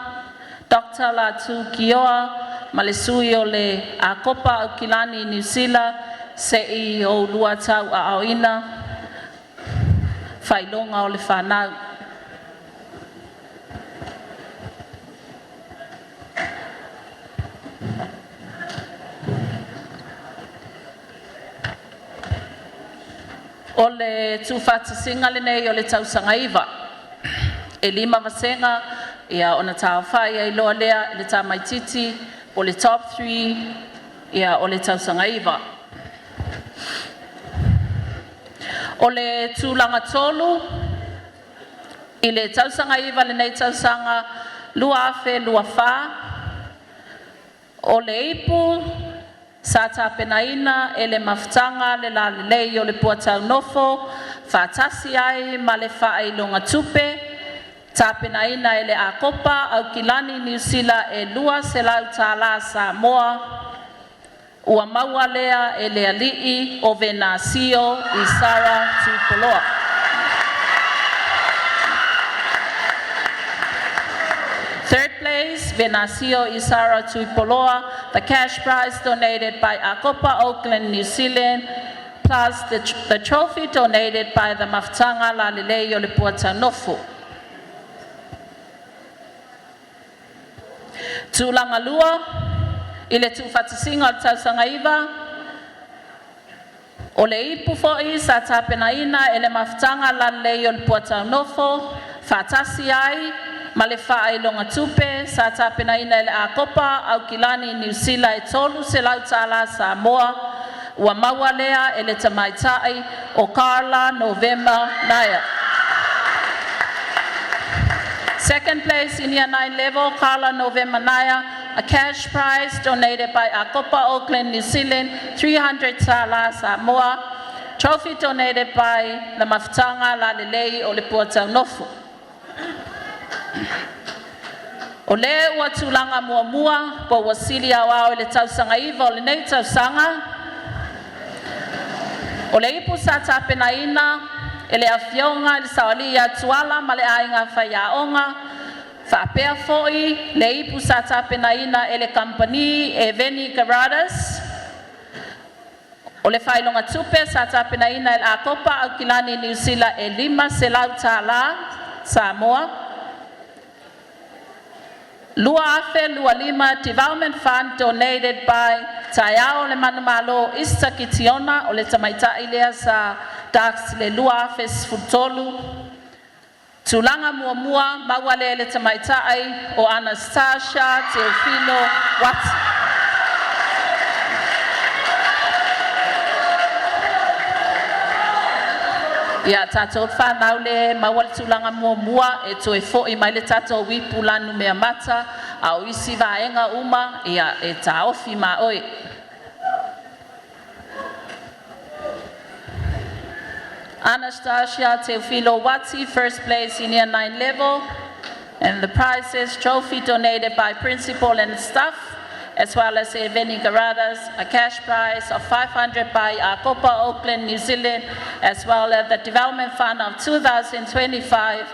Dr. Latu Kioa ma le sui o le Akopa Aukilani Niu Sila se'i o ulua tauaaoina faailoga o le fanau. O le tuufaatasiga lenei o le tausaga 9, e 5 vasega ia ona taaofai ai loa lea i le tamaititi o le top 3 ia o le tausaga 9. O le tulaga 3 i le tausaga 9 lenei tausaga 2024, o le ipu sa tapenaina e le Mafutaga le Lalelei o le Puataunofo faatasi ai ma le faailoga tupe tapenaina e le Akopa Aukilani Niu Sila e $200 Samoa ua maua lea e le alii o Venasio i Sara Tuipoloa. Third place, Venasio Isara Tuipoloa, the cash prize donated by Akopa Auckland, New Zealand, plus the trophy donated by the Mafutaga Lalelei o le Puataunofo. Tulaga lua, i le tuufaatasiga o le tausaga 9, o le ipu foi sa tapenaina e le Mafutaga Lalelei o le Puataunofo, faatasi ai ma le faailoga tupe sa tapenaina e le Akopa Aukilani Niu Sila e $300 Samoa, ua maua lea e le tamaitai o Carla Novema Naea. Second place in Year 9 level, Carla Novema Naya, a cash prize donated by Akopa Auckland, New Zealand, 300 tala Samoa. Trophy donated by the Mafutaga Lalelei o le Puataunofo. O le ua tulaga muamua po ua sili aoao i le tausaga 9 o lenei tausaga, o le ipu sa tapenaina e le Afioga i le Saoalii ia Tuala ma le Aiga Faiaoga, faapea foi le ipu sa tapenaina e le Kamupani e Veni Garadas. O le faailoga tupe sa tapenaina e le Akopa Aukilani Niu Sila e $500 Samoa. 2025 Development Fund donated by Taeao le Manumalo Easter Kitiona o le tamaitai lea sa Dux le 2013. Tulaga muamua maua lea e le tamaitai o Anastasia Teofilo Wati. Ia tatou whanau le maua le tulaga muamua e toe fo'i mai le tatou ipu lanu mea mata a o isi vaega uma ia e taofi ma oe. Anastasia Teofilo Wati, first place in year 9 level, and the prizes, trophy donated by principal and staff, as well as Eveni Garadas, a cash prize of 500 by Akopa Auckland, New Zealand, as well as the Development Fund of 2025,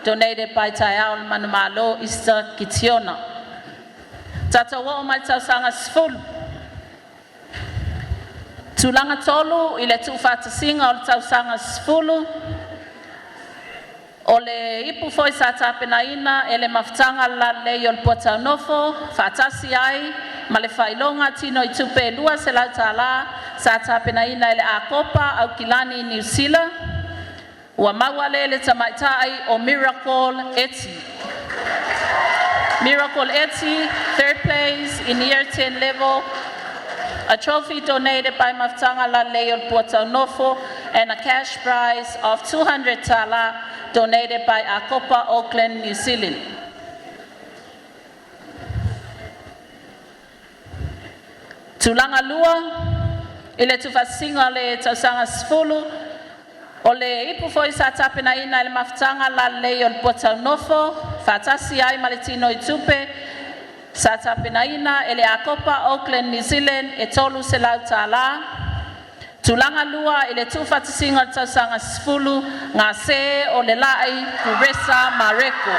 donated by Taiao Manumalo Easter Kitiona. Tatou oo mai tausaga 10. Tulaga tolu i le tuufaatasiga o le tausaga 10, o le ipu foi sa tapenaina e le Mafutaga le Lalelei o le Puataunofo, faatasi ai ma le faailoga tino i tupe $200 sa sa tapenaina e le Akopa Aukilani Niu Sila, ua maua lea e le tamaitai o Miracle Eti. Miracle Eti, third place in year 10 level, a trophy donated by Mafutaga Lalelei o le Puataunofo and a cash prize of 200 tala donated by Akopa Auckland, New Zealand. Tulaga lua, i le tuufaatasiga o le tausaga 10, o le ipu foi sa tapenaina e le Mafutaga Lalelei o le Puataunofo, faatasi ai ma le tinoitupe sa tapenaina e le Akopa Auckland New Zealand e 300 tala. Tulaga lua i le tuufaatasiga o le tausaga 10, Gase o le Lai Kuresa Mareko.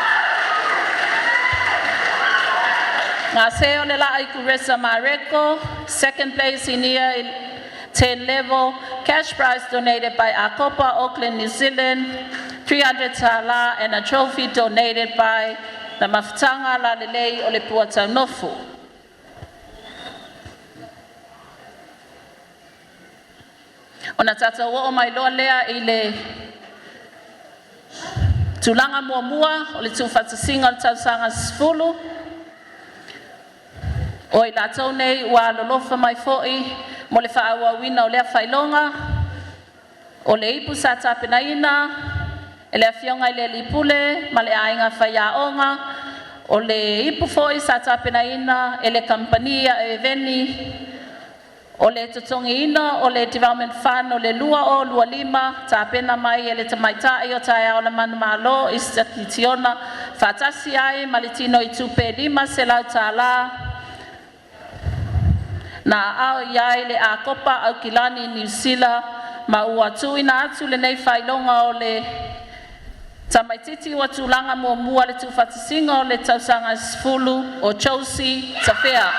Gase o le Lai Kuresa Mareko, second place in year 10 level, cash prize donated by Akopa Auckland, New Zealand, 300 tala and a trophy donated by the Mafutaga Lalelei o le Puataunofo. Ona tatou oo mai loa lea i le tulaga muamua o le tuufaatasiga o le tausaga 10, o i latou nei ua alolofa mai foi mo le faaauauina o lea faailoga, o le ipu sa tapenaina e le afioga i le alii pule ma le aiga faiaoga, o le ipu foi sa tapenaina e le kamupani a Eveni, o le totogiina o le Development Fund o le 2025 tapena mai e le tamaitai o taeao le manumalo i Kitiona faatasi ai ma le tinoitupe 500 tala na aao i ai le Akopa Aukilani Niu Sila ma ua tuuina atu lenei faailoga o le tamaititi ua tulaga muamua le tuufaatasiga o le tausaga 10 o Josie Tafea.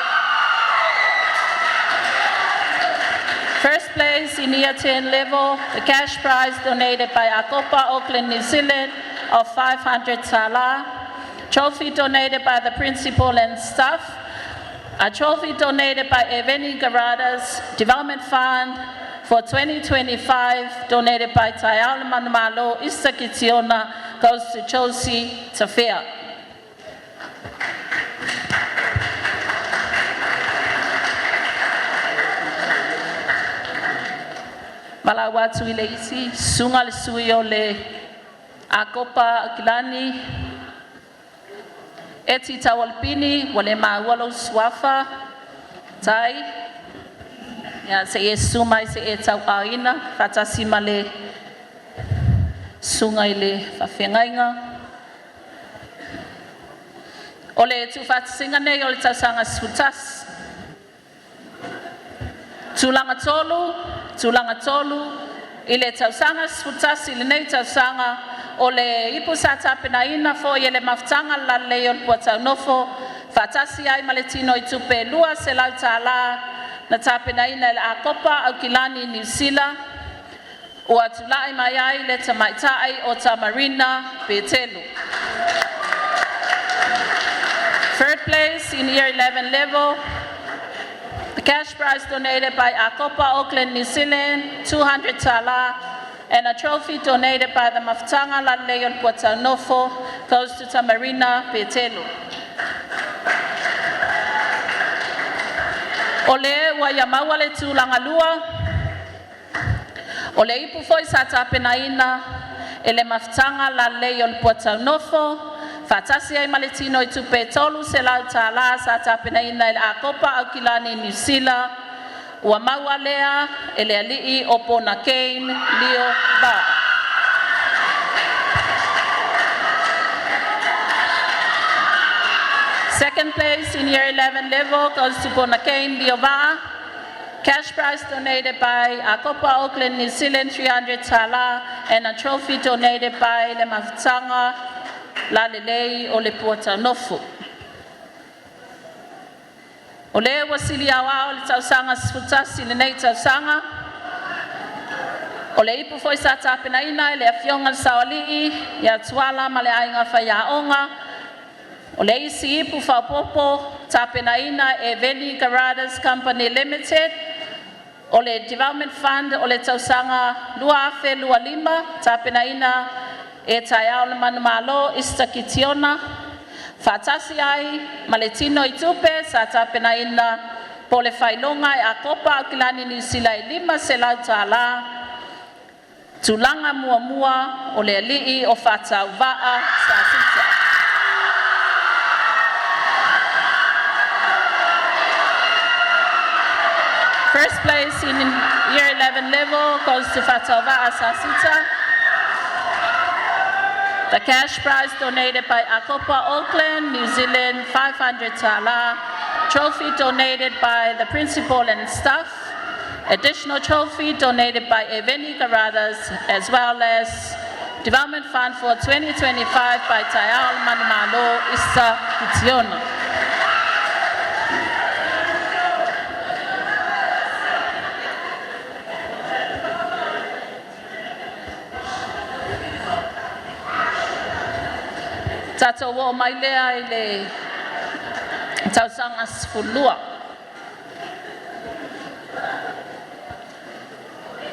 First place in year 10 level, the cash prize donated by Akopa Auckland, New Zealand of 500 tala. Trophy donated by the principal and staff. A trophy donated by Eveni Garadas Development Fund for 2025, donated by Taiala Manumalo Isa Kitiona, goes to Josie Tafea. Valaau atu i le isi, susuga le sui o le Akopa Aukilani, Eti Taualpini, ua le maua lou suafa, tai, ia se i e susu mai se i e tauaaoina, faatasi ma le susuga i le faafeagaiga. O le tuufaatasiga nei o le tausaga 11. Tulaga tolu, tulaga tolu, i le tausaga 11 i lenei tausaga, o le ipu sa tapenaina foi e le Mafutaga Lalelei o le Puataunofo, faatasi ai ma le tinoitupe 200 tala na tapenaina e le Akopa Aukilani Niu Sila, ua tulai mai ai le tamaitai o Tamarina Petelu. Third place in year 11 level, the cash prize donated by Akopa Auckland, New Zealand, 200 tala, and a trophy donated by the Mafutaga Lalelei o le Puataunofo goes to Tamarina Petelu. O le ua ia maua le tulaga lua, o le ipu foi sa tapenaina e le Mafutaga Lalelei o le Puataunofo, faatasi ai ma le tinoitupe 300 tala sa tapenaina e le Akopa Aukilani Niu Sila, ua maua lea e le alii o Pona Kane Leo Va'a. Second place in year 11 level goes to Bonakane Leo Va'a. Cash prize donated by Akopa Auckland, New Zealand, 300 tala, and a trophy donated by le Mafutaga Lalelei o le Puataunofo. O le ua sili au ao le tausaga 11 lenei tausaga, o le ipu foi sa tapenaina e le afioga le saoalii ia Tuala ma le aiga faiaoga, o le isi ipu faaopoopo tapenaina e Veni Garadas Company Limited. O le Development Fund o le tausaga 2025 tapenaina e Taeao le Manumalo Isa Kitiona faatasi ai ma le tino i tupe sa tapenaina po le faailoga e Akopa Aukilani Niu Sila e $500 tālā. Tulaga muamua o le alii o Faatauvaa Sasita. First place in year 11 level goes to Faatauvaa Sasita. The cash prize donated by Akopa Auckland, New Zealand, 500 tala. Trophy donated by the principal and staff. Additional trophy donated by Eveni Garadas, as well as Development Fund for 2025 by Tayal Manumalo Issa Kitiona. Tatou o mai lea i le tausaga 12.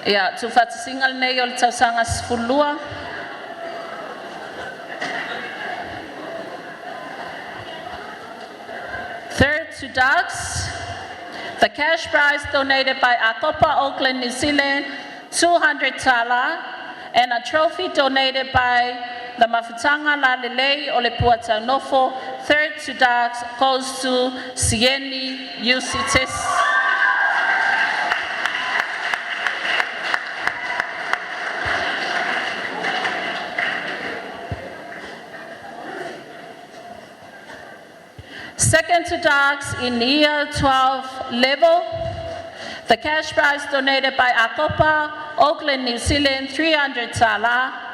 Ia, tuufaatasiga lenei o le tausaga 12. Third to Dogs, the cash prize donated by Akopa Auckland, New Zealand, 200 tala, and a trophy donated by the Mafutanga Lalelei o le Puataunofo. Third to Dogs goes to Sieni Usites. Second to Dogs in Year 12 level, the cash prize donated by Akopa, Auckland, New Zealand, 300 tala,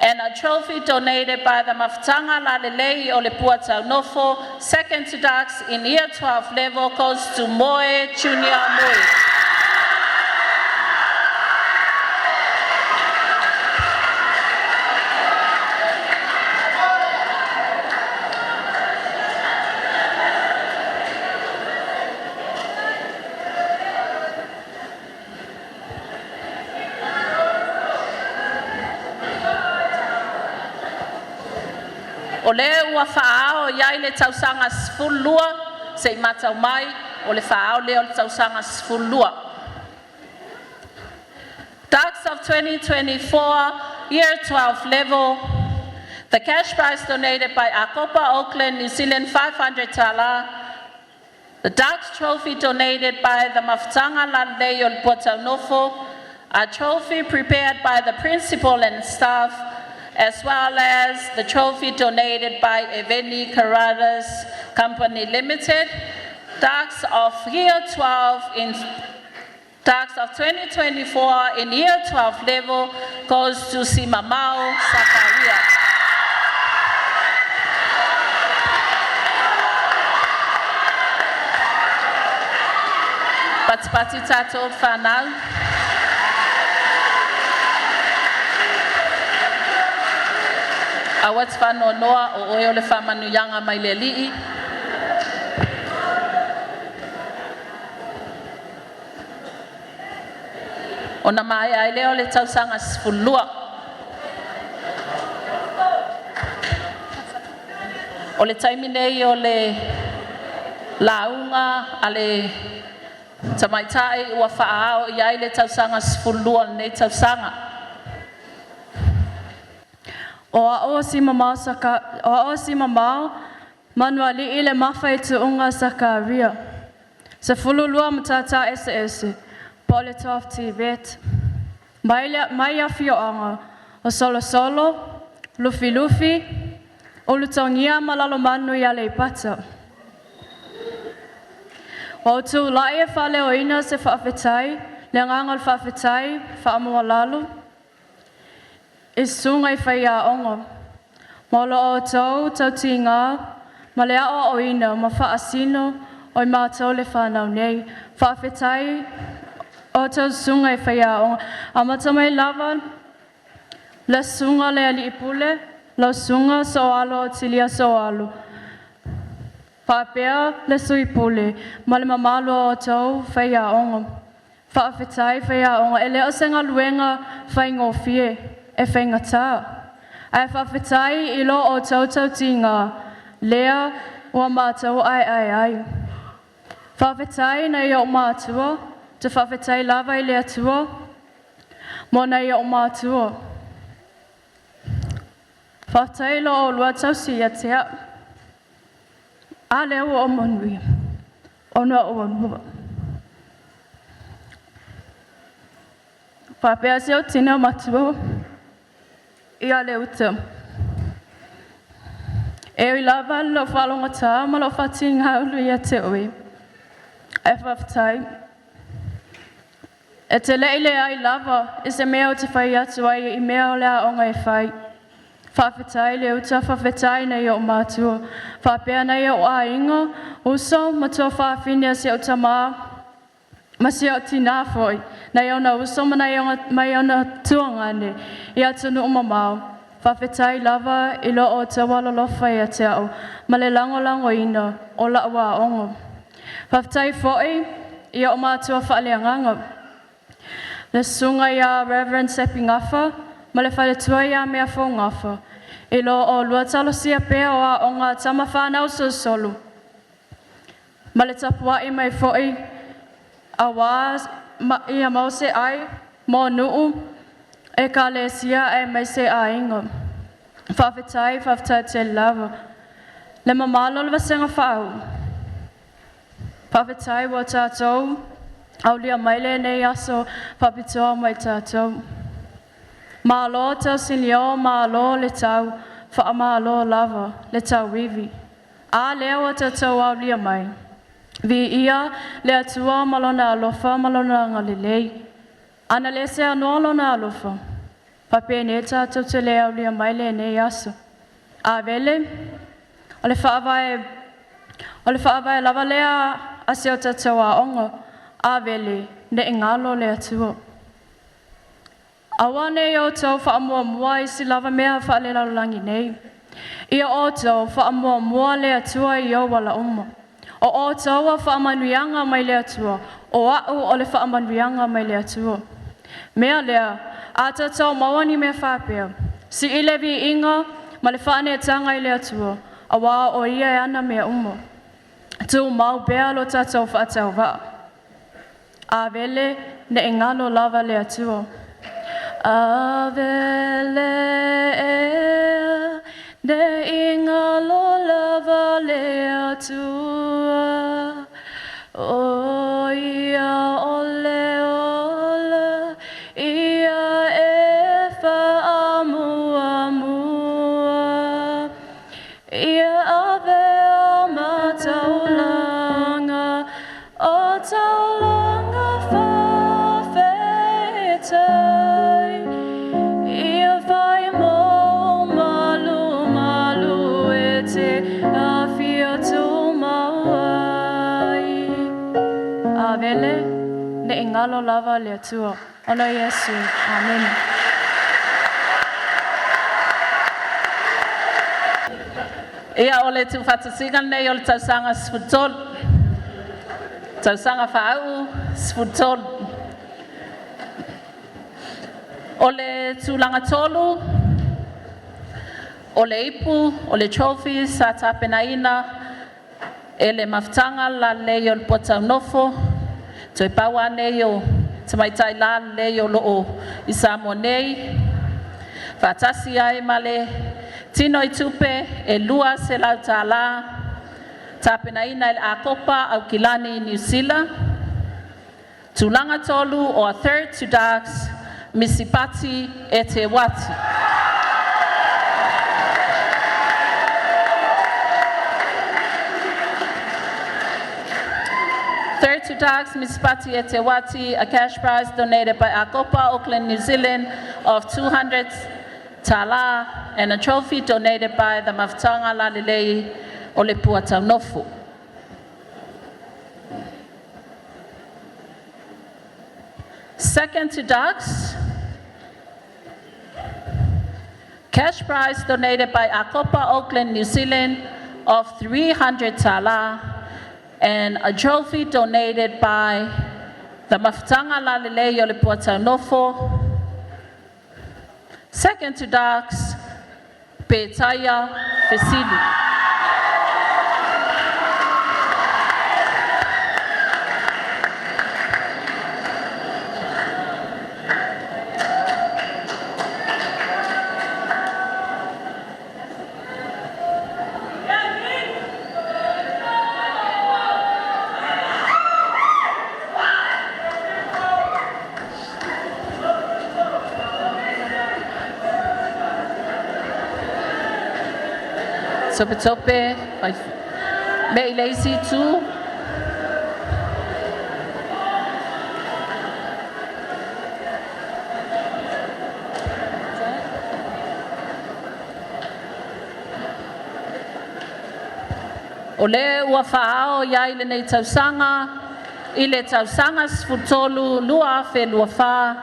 and a trophy donated by the Mafutanga Lalelei o le Puataunofo. Second to Dogs in Year 12 level goes to Moe Junior Moe. O le ua faaao i ai le tausaga 12 se'i matau mai o le faaao lea o le tausaga 12. Dogs of 2024, Year 12 level, the cash prize donated by Akopa Auckland, New Zealand, 500 tala. The Dogs Trophy donated by the Mafutanga Lalei o le Puataunofo, a trophy prepared by the principal and staff, as well as the trophy donated by Eveni Carradas Company Limited. Dogs of Year 12 in Dogs of 2024 in Year 12 level goes to Simamao Sakaria. Patipati tātou whanau. Aua te whanoanoa o oe o le whamanuyanga mai le alii. Ona maea ai lea o le tausaga 12. O le taimi nei o le lauga a le tamaitai ua faaao i ai le tausaga 12 o lenei tausaga. O a'o si mamao saka, o a'o si mamao manuali'i le mafa i tuuga Sakaria. 12 matata eseese po o le 12 TVET. Mai, le, mai afioaga o Solosolo, Lufilufi, Ulutogia ma Lalomanu i Aleipata. Ua ou tulai e faaleoina se faafetai, le agaga o le faafetai, faamualalo, i susuga i faiaoga, ma o lo outou tautiga ma le aoaoina ma faasino o i matou le whanau nei. Faafetai o tau susuga i faiaoga. Amata mai lava le susuga le alii pule, lau susuga Soalo o Tilia Soalo. Faapea le sui pule ma le mamalu o outou faiaoga. Faafetai faiaoga e le o se galuega faigofie e faigata. Ae faafetai i lo outou tautiga lea ua matou aeae ai. Faafetai nai ou matua, te faafetai lava i le Atua mo nai ou matua. Faafetai i lo oulua tausi ia te au. A lea ua ou manuia, ona o oulua. Faapea si ou tina matua ia Leuta. E ui lava i lou faalogotā ma lou faatigāulu ia te oe, ae faafetai. E te le i leai lava i se mea ou te fai atu ai i mea o le aoga e fai. Faafetai Leuta, faafetai nai ou matua. Faapea nai ou aiga, uso ma tuafafine a si ou tamā, ma si ou tinā foi, nai ona uso ma nai ona, mai ona tuagane i atunuu mamao. Faafetai lava i lo outou alolofa ia te au ma le lagolagoina o lau aoga. Faafetai foi i ou matua faaleagaga. Le susuga ia Reverend Sepi Gafa ma le faletua ia Meafou Gafa, i lo oulua talosia pea o aoga a tama fanau solosolo, ma le tapuai mai foi auā ma, ia mau se ai mo nuu, ekalesia aemaise aiga. Faafetai, faafetai tele lava. Le mamalu o le vasega faauu, faafetai ua tatou aulia mai lenei aso faapitoa mo i tatou. Malo tausinio, malo le tau, faamalo lava le tauivi. A lea ua tatou aulia mai. Viia le Atua ma lona alofa ma lona agalelei. Ana le seanoa lona alofa, faapenei tatou te le aulia mai lenei aso. Avele, o le faavae o le faavae lava lea a si o tatou aoga, Avele, ne i galo le Atua. Aua ne i outou faamuamua i isi lava mea faalelalolagi nei. Ia outou faamuamua le Atua i ou ala uma. O outou o faamanuiaga mai le Atua, o au o le faamanuiaga mai le Atua. Mea lea, a tatou maua ni mea faapea, sii le viiga ma le faaneetaga i le Atua, auā o ia e ana mea uma. Tumau pea lo tatou faatauvaa. Avele, ne i galo lava le Atua. Avele ea, ne i galo lava le Atua. O ia o le ola, ia e faamuamua. Ia ave o mataulanga, o taulaga faafetai. Ia fai mo malu malu e te afio tumau ai. Avele, ne i galo lava le Atua. Ona o Iesu. Amene. Ia, o le tuufaatasiga lenei o le tausaga 13, tausaga faauu 13. O le tulaga tolu, o le ipu, o le trophy sa tapenaina e le Mafutaga Lalelei o le Puataunofo, toe pau lava nei o tamaitai lalelei o loo i Samoa nei, faatasi ai ma le tinoitupe e $200 tapenaina e le Akopa Aukilani Niu Sila. Tulaga tolu o a third to darks, Misipati Eteuati. Third to Darks, Misipati Eteuati, a cash prize donated by Akopa, Auckland, New Zealand of 200 tala and a trophy donated by the Mafutaga Lalelei o le Puataunofo. Second to Darks, cash prize donated by Akopa, Auckland, New Zealand of 300 tala and a trophy donated by Tamafutaga lalelei o le Puataunofo. Second to Darks, Petaia Fesili. Topetope, me i le isi itu. O le ua whaao ia i lenei tausaga, i le tausaga 13 2024.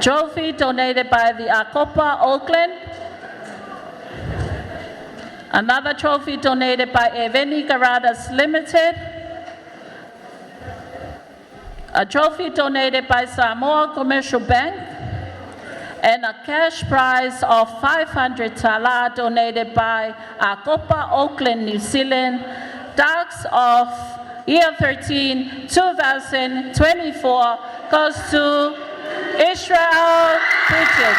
Trophy donated by the Akopa Auckland. Another trophy donated by Eveni Garadas Limited. A trophy donated by Samoa Commercial Bank. And a cash prize of 500 tala donated by Akopa Auckland, New Zealand. Darks of Year 13, 2024 goes to Israel Pritchard.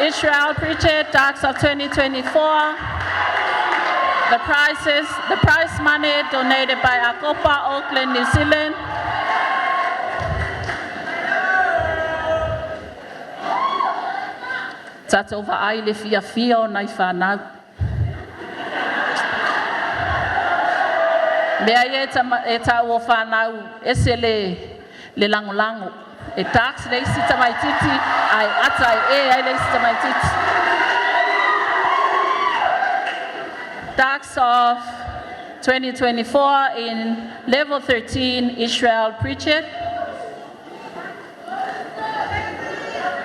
Israel Pritchard, Darks of 2024. The prizes, the prize money donated by Akopa Auckland, New Zealand. Tatou vaai le fiafia o nai whanau. Mea ia e tau o whanau ese le langolango. E tax le isi tamaititi, ai ata e e ai le isi tamaititi. Darks of 2024 in level 13, Israel Pritchard.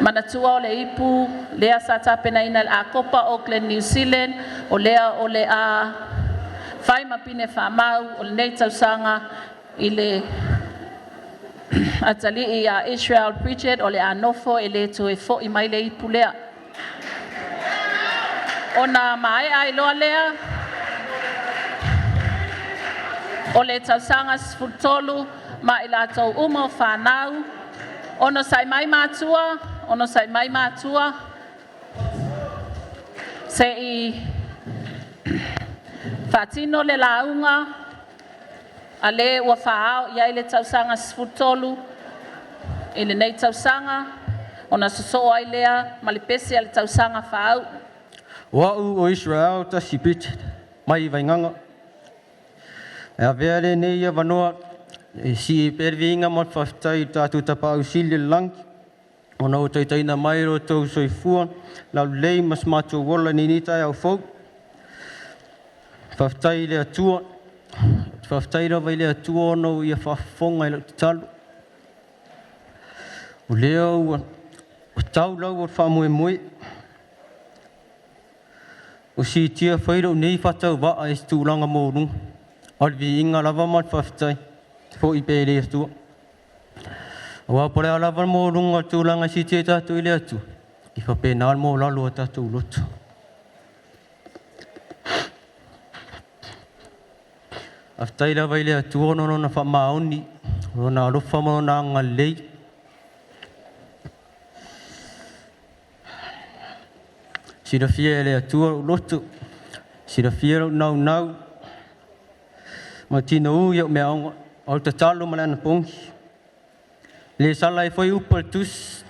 Manatua o le ipu, lea sa tapenaina le Akopa Auckland, New Zealand, o lea o le a fai ma pine whamau o lenei tausaga i le atalii a Israel Pritchard o le a nofo e le toe fo'i mai le ipu lea. Ona maea ai loa lea, o le tausaga 13 ma i latou uma o whanau, ono sai mai mātua, ono sai mai mātua, se i whaatino le launga, a le ua whaao i ai le tausaga 13, i lenei tausaga, ona soso ai lea ma le pese a le tausaga whaau. O au o Israel tasi Pritchard, mai Vaigaga. E avea lenei avanoa e sii pea le viiga ma le faafetai i le tatou Tapaau Sili i le lagi, ona ua taitaiina mai lo outou soifua laulelei ma se matou ola i lenei taeao fou. Faafetai i le Atua, faafetai lava i le Atua ona ua ia faafofoga i lau tatalo. O lea ua tau lau o le faamoemoe, ua siitia foi lou nei faatauvaa i se tulaga maualuga. O le viiga lava ma le faafetai foi pea i le Atua. Aua po o le a lava le maualuga o le tulaga e siitia ai tatou i le Atua, e faapena le maualalo o tatou loto. Faafetai lava i le Atua ona o Lona faamaoni, o Lona alofa ma Lona agalelei. Silafia e le Atua lou loto, silafia lou naunau, ma tinou i au meaoga, o le tatalo ma le anapogi. Le sala ai foi upu a le tusi,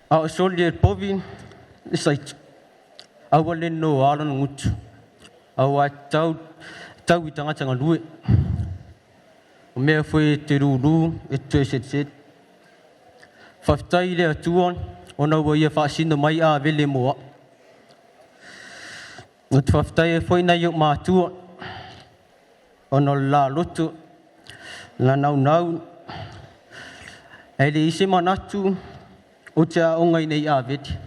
a o soli e le povi le saito, aua le noa lona gutu, aua e tau, tau i tagata galue. O mea foi e te lūlū e te toe setiseti. Faafetai i le Atua ona ua ia faasino mai Avele mo au. Ou te faafetai ai foi nai ou matua ona o le la loto, la naunau, ae leai se manatu ou te aoga ina i Avele.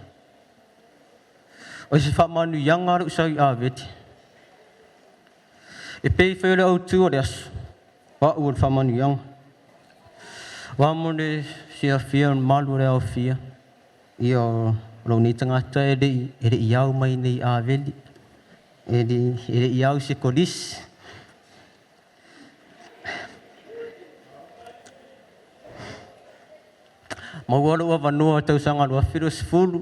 O se faamanuiaga lou sau i Avete. E pei foi o le autu o le aso, o au o le faamanuiaga. Aua mo le silafia o le mamalu o le aofia, ia o lou nei tagata e le e i au mai nei Avele, e le e le i au i se kolisi. Maua lou avanoa tausaga 2020,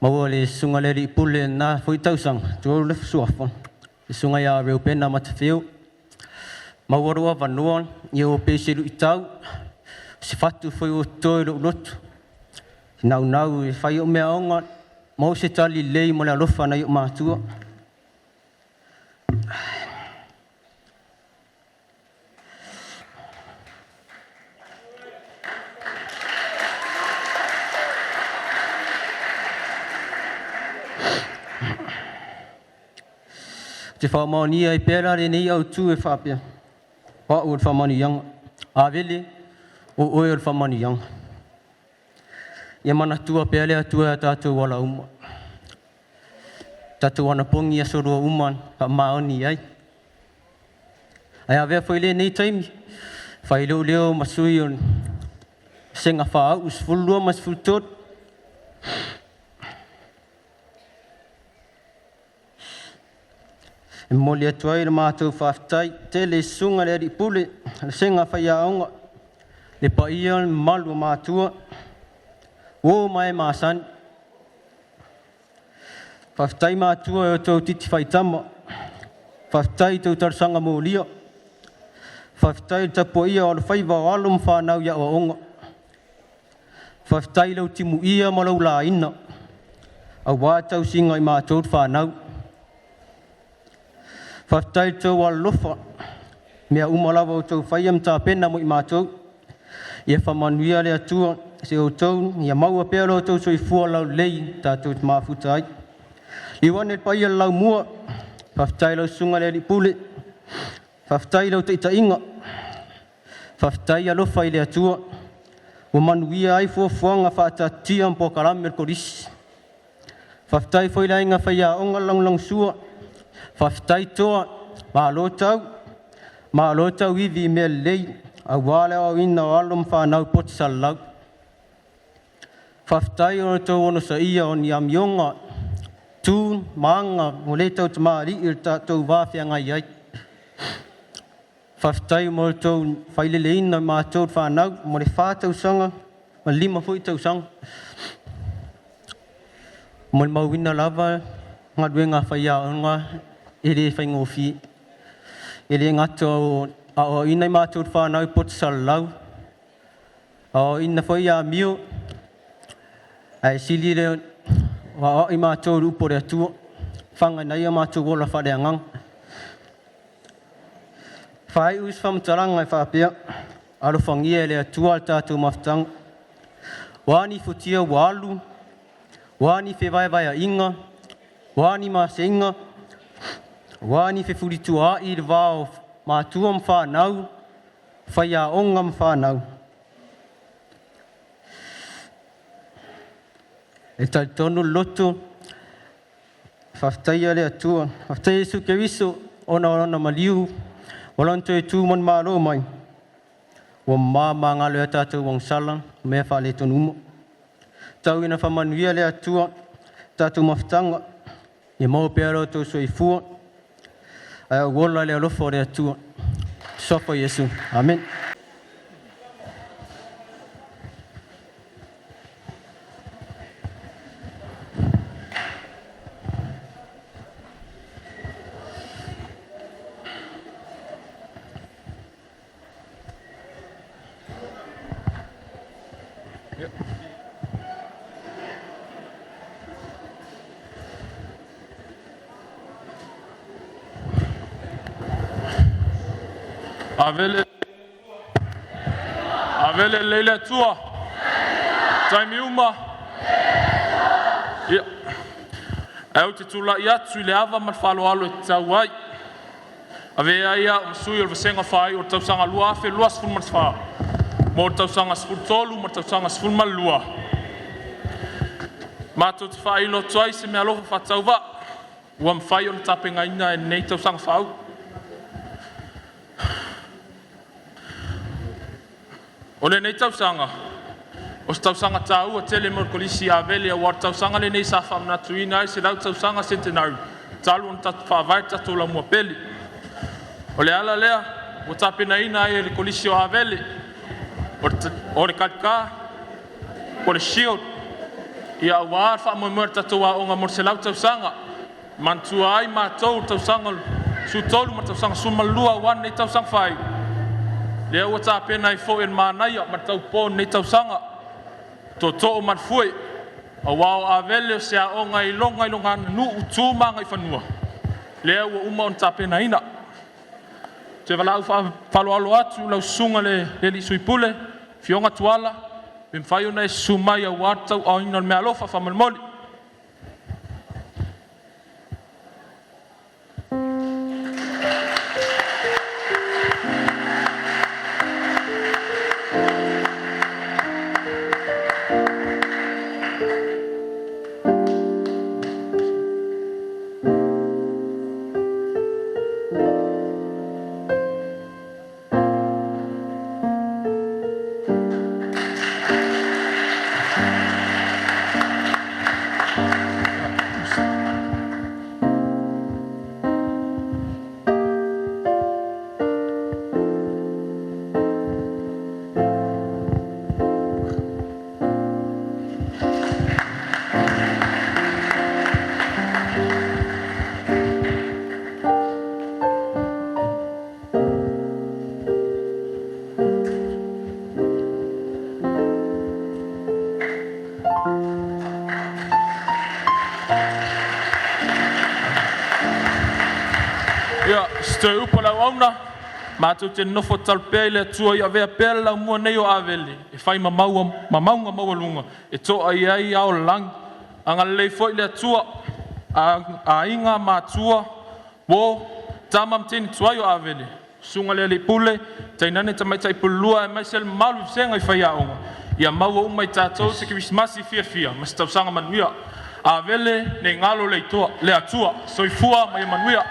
maua le susuga le alii pule na foi tausaga, tulou le suafa, le susuga ia Reupena Matafeo. Maua lou avanoa, ia ua pei se luitau, se fatu foi ua toto i lou loto. Naunau e fai o meaaoga, maua se tali lelei mo le alofa nai o matua. Te faamaonia ai pea la lenei autu e faapea, o au o le faamanuiaga, Avele, o oe o le faamanuiaga. Ia manatua pea le Atua i a tatou ala uma. Tatou anapogi aso lua uma faamaoni ai. Ae avea foi lenei taimi, fai lou leo ma sui o sega faauu 12 ma 13. E momoli atu ai le matou faafetai tele i susuga le alii pule, le sega faiaoga, le paia le mamalu o matua, uo ma e masani. Faafetai matua e o tou titi faitama, faafetai i tou talosaga molia, faafetai i le tapuaia o alofaiva o alo ma fanau i aoaoga, faafetai i lau timuia ma lau laina, aua tausiga i matou le fanau. Faafetai i le tou alolofa, mea uma lava o outou faia ma tapena mo i matou. Ia faamanuia le Atua se outou, ia maua pea lo outou soifua laulelei tatou te mafuta ai. Liliu ane le paia o le Laumua, faafetai i lau susuga i le alii pule, faafetai i lau taitaiga, faafetai alofa i le Atua, ua manuia ai fuafuaga faataatitia ma polokalame o le Kolisi. Faafetai foi i le aiga faiaoga le lagolagosua, faafetai toa, malo tau, malo tauivi i mea lelei, aua le aoaoina o alo ma fanau i poto salalau. Faafetai o le tou onosaia o ni amioga, tu ma aga ua le tautamalii i le tatou va feagai ai. Faafetai mo le tou faileleina o matou le fanau mo le 4 tausaga ma le 5 foi tausaga. Molimauina lava galuega a faiaoga e le faigofie. E le gata o aoaoina i matou le fanau i poto salalau, aoaoina foi amio, ae sili le o aoai matou i le upu a le Atua, faga ai o matou ola faaleagaga. Faaiu se faamatalaga e faapea, alofagia e le Atua le tatou mafutaga. Ua ni futia ua alu, ua ni fevaevaeaiga, ua ni maseiga, ua ni fefulituaai i le va o matua ma fanau, faiaoga ma fanau. E talitonu le loto, faafetaia le Atua, faafetaia Iesu Keriso ona o lona maliu, ua lona toe tu manumalo mai, ua mama magalo ai a tatou agasala, mea faaletonu uma. Tau ina faamanuia le Atua tatou mafutaga, ia maua pea lo outou soifua, ae ou ola i le alofa o le Atua. Suafa o Iesu. Amen. Avele Avele lelei le Atua. Taimi uma. Ia. Ae ou te tulai atu i le ava ma le faaaloalo e tatau ai. Avea ai au ma sui o le Vasega Faaiu o le tausaga 2024 mo le tausaga 13 ma le tausaga 12. Matou te faailo atu ai se meaalofa faatauvaa ua mafai ona tapenaina e lenei tausaga faauu. O lenei tausaga, o se tausaga taua tele mo le Kolisi Avele aua o le tausaga lenei sa faamanatuina ai le 100 tausaga centenary talu ona faavae le tatou laumua pele. O le ala lea ua tapenaina ai e le Kolisi o Avele o le talita po o le shield ia aua le faamoemoe o le tatou aoga mo le 100 tausaga. E manatua ai matou le tausaga 13 ma le tausaga 12 aua lenei tausaga faaiu, lea ua tapena ai foi e le manaia ma le taupo o lenei tausaga, tootoo ma le fue, aua o Avele o se aoga e iloga i lona aganuu, tu ma agaifanua, lea ua uma ona tapenaina. Ou te valaau faaaloalo atu i lau susuga i le alii Sui Pule, Afioga Tuala, pe mafai ona e susu mai aua le tauaaoina o le meaalofa faamolemole. Ia, se toe upu a le auauna, matou te nofo tatalo pea i le Atua ia avea pea le laumua nei o Avele e fai ma mauga maualuga e to'a i ai ao o le lagi. Agalelei foi le Atua, aiga, matua, uo, tama ma teine tuai o Avele, susuga i le alii pule, tainane tamaitai puleluar aemaise le mamalu i vasega i faiaoga, ia maua uma e i tatou se Kerisimasi fiafia ma se tausaga manuia. Avele, ne i galo le Atua. Soifua ma ia manuia.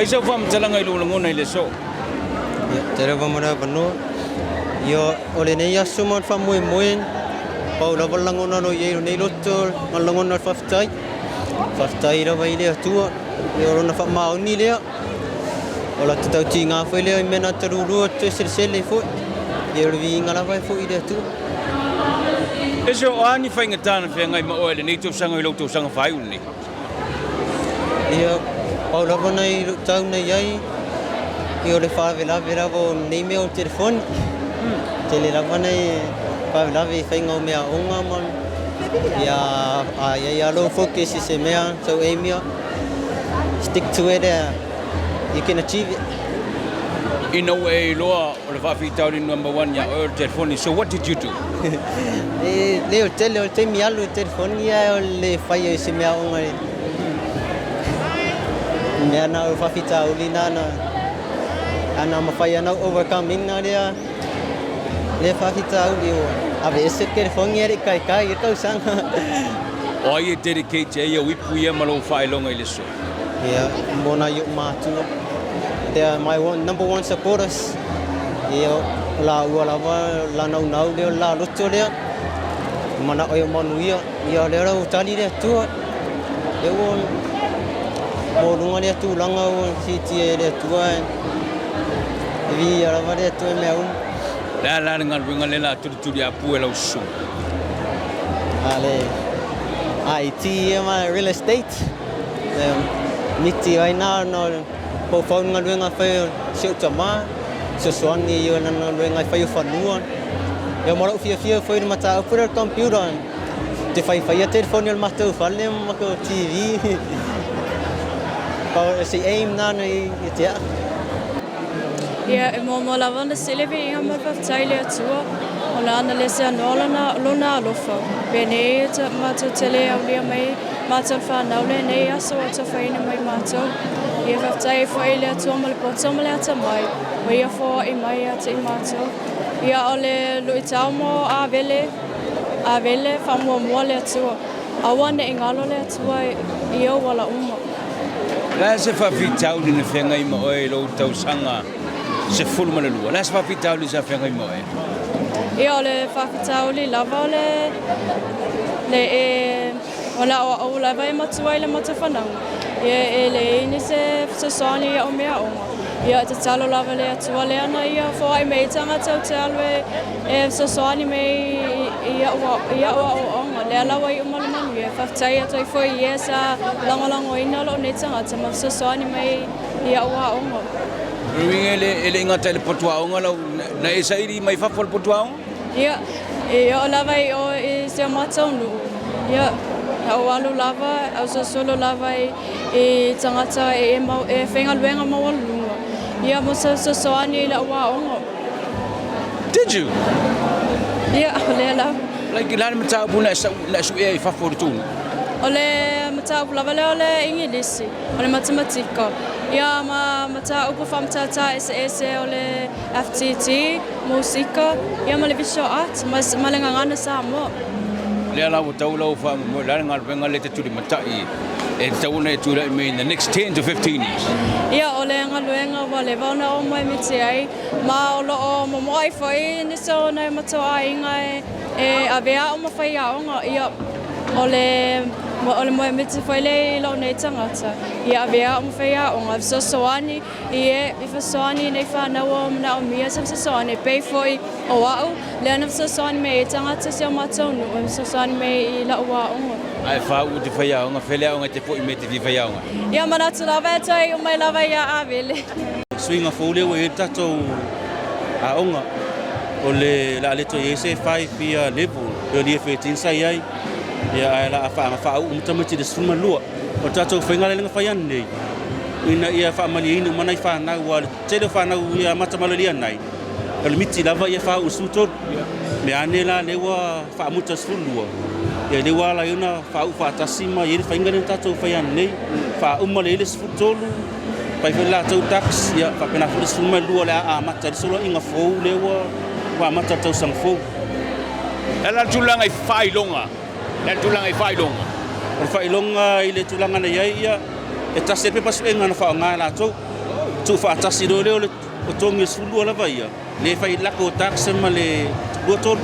Ai sau faamatalaga i lou lagona i le aso? Ia, tele lava mo le avanoa. Ia, o lenei aso ma le faamoemoe, pau lava le lagona o lo o i ai i lenei loto, ma le lagona o le faafetai. Faafetai lava i le Atua, ia o lona faamaoni lea. O la te tautiga foi lea i mea na talulua toe selesele foi. Ia o le viiga lava e foi i le Atua. E se o a ni faigata na feagai ma oe i lenei tausaga i lou tausaga faaiu lenei? Ia, pau lava nai luitau na i ai, ia o le faalavelave lava o nei mea o telefoni. Tele lava nai faalavelave i faiga o meaaoga ma ia a i ai lava lou focus i se mea, so aim ia, stick to it, you can achieve it. Ina ua e iloa o le faafitauli number one iā oe o le telefoni, so what did you do? E le o le tele o le taimi alu i le telefoni ae o le fai ai o se meaaoga i mea na o faafitauli na na ana mafai ana overcome ina lea lea faafitauli ua aveese le telefoni ae le i kaikai i le tausaga. O ai e dedicate ai au ipu ia ma lou faailoga i le aso? Ia, mo nai o'u matua. They are my one, number one supporters. Ia, o laua lava la naunau lea o le la loto lea. Mana'o ai o manuia. Ia, lea la ua tali le Atua. Lea ua maualuga lea tulaga ua siitia e le Atua e viia lava le Atua i mea uma. Le a la le galuega lea o le a tulituliapu e lau susuga? A le IT ia ma real estate. Le miti ai na ona o le paupau le galuega e fai o si ou tama, fesoasoani i lana galuega e fai o fanua. Ia ma lou fiafia foi i le mataupu lea o le computer, ou te faifaia telefoni o le matou fale ma matou TV. Pau o se aim na na ia te au. Ia, e muamua lava ona sili viiga ma le faafetai i le Atua, ona ana le seanoa lona, lona alofa. Penei e ta, matou te le aulia mai matou le fanau lenei aso ua tofaina mai matou. Ia faafetai ai foi i le Atua ma le poto ma le atamai, ua ia foai mai ia te i matou. Ia, o le luitau mo Avele, Avele, faamuamua le Atua. Aua ne i galo le Atua i ou ala uma. O le a se faafitauli na feagai ma oe i lou tausaga 12? O le a se faafitauli sa feagai ma oe? Ia, o le faafitauli lava o le le e o le aʻoaʻo lava e matua i le matafanauga. Ia, e leai ni se fesoasoani i a'u meaaoga. Ia, e tatalo lava i le Atua lea na ia foai mai ai tagata ou te alu e e fesoasoani mai i a'u i a'u aoaoga. Lea la ua iu ma le manuia. Faafetai atu ai foi i e sa lagolagoina lou nei tagata ma fesoasoani mai i a'u aoga. O le uiga e le, e le i gata i le potu aoga lau, na e saili mai fafo o le potu aoga? Ia, e oo lava i o i si o matou nuu. Ia, na ou alu lava, au solosolo lava i, i tagata e, e, mau, e faigaluega maualuluga. Ia, mo se fesoasoani i la'u aoga. Did you? Ia, o lea lava. Like, o le a le mataupu na e sau, na e suea i fafo o le tou nuu? O le mataupu lava lea o le Igilisi, o le Matematika, ia ma mataupu faamatata eseese o le FTT, Musika, ia ma le Visual Art, ma, ma le Gagana Samoa. Lea la ua tau lau faamoemoe, o le a le galuega lea e te tulimatai e tatau ona e tulai mai in the next 10 to 15 years? Ia, o le galuega ua leva ona ou moemiti ai, ma o lo o momo'o ai foi nisi o nai o matou aiga e, e avea au ma faiaoga. Ia, o le, o le moemiti foi lea i lou nei tagata, ia avea au ma faiaoga, e fesoasoani i e, i fesoasoani i nei fanau o manaomia se fesoasoani, e pei foi o a'u, lea na fesoasoani mai ai tagata o si o matou nuu e fesoasoani mai i la'u aoga. Ae faauu te faiaoga, fea le aoga e te foi mai e te fia faiaoga ai? Ia manatu lava e toe iu mai lava ia Avele. Suiga fou lea ua i ai le tatou aoga, o le a le toe i ai se 5 year level pei o le Year 13 sa i ai, ia ae o le a faauu uma tamaiti i le 12. O le tatou faiga lea na fai ananei, ina ia faamalieina uma nai fanau, aua o le tele o fanau ia amata malalia nei, o le miti lava ia faauu i le 13. Mea ane la lea ua faamuta i le 12, ia lea ua ala ai ona faauu faatasi ma i ai le faiga lea na tatou fai ananei, faauma lelei le 13, fai foi le latou tax, ia faapena foi le 12 o le a amata ai le soloaiga fou lea ua amata i le tausaga fou. O le a la le tulaga i faailoga? O le a le tulaga i faailoga? O le faailoga i le tulaga na i ai, ia, e tasi lava le pepa suega na faaaoga e latou. Tuufaatasi loa lea o le totogi o le 12 lava ia, le fai lako o tax ma le 23. O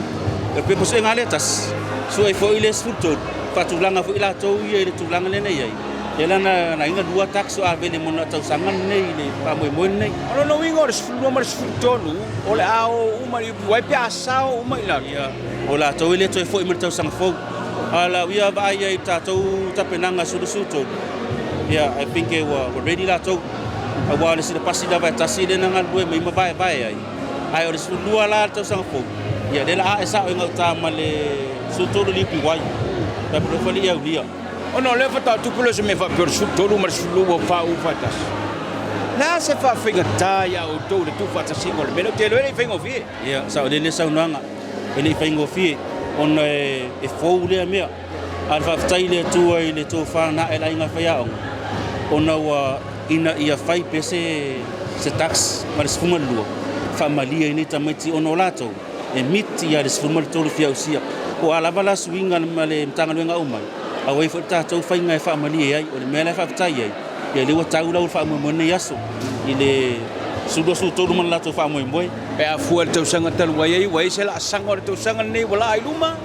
le pepa suega lea e tasi, sue foi le 13, faatulaga foi latou ia i le tulaga lea na i ai. Lea la na ala ai ona lua tax o Avele mo le tausaga lenei i le faamoemoe lenei. O lona uiga o le 12 ma le 13 o le a o uma i le UPY pe a sao uma i lalo. Ia, o latou e le toe foi mai le tausaga fou. A o lau ia vaai ai i le tatou tapenaga 13, ia, I think ua ready latou. Aua o le silapasi lava e tasi lea na galulue mai ma vaevae ai. Ae o le 12 la le tausaga fou, ia lea la ae sao i gauta ma le 13 i le UPY. Tai pei o le aulia. Ona o lea faatoa tupu lea o se mea faapea o le 13 ma le 12 ua faauu faatasi. O le a se faafaigata ia outou i le tuufaatasiga o le mea lea? Ou te iloa e le i faigofie. Ia, saolele le saunoaga, e le i faigofie ona e fou lea mea. A o le faafetai i le Atua i le tofa na ae le aiga faiaoga, ona ua ina ia fai pea se tax ma le 12, faamalie ai nei tamaiti ona o latou e meet ia le 13 fiausia. Po o a lava la suiga ma le Matagaluega aumai, aua e i ai foi le tatou faiga e faamalie ai. O le mea la e faafetai ai, ia lea ua tau lau faamoemoe lenei aso i le 23 ma le latou faamoemoe. Pe a fua i le tausaga talu ai ai, ua i ai se laasaga o le tausaga lenei ua laa i luma?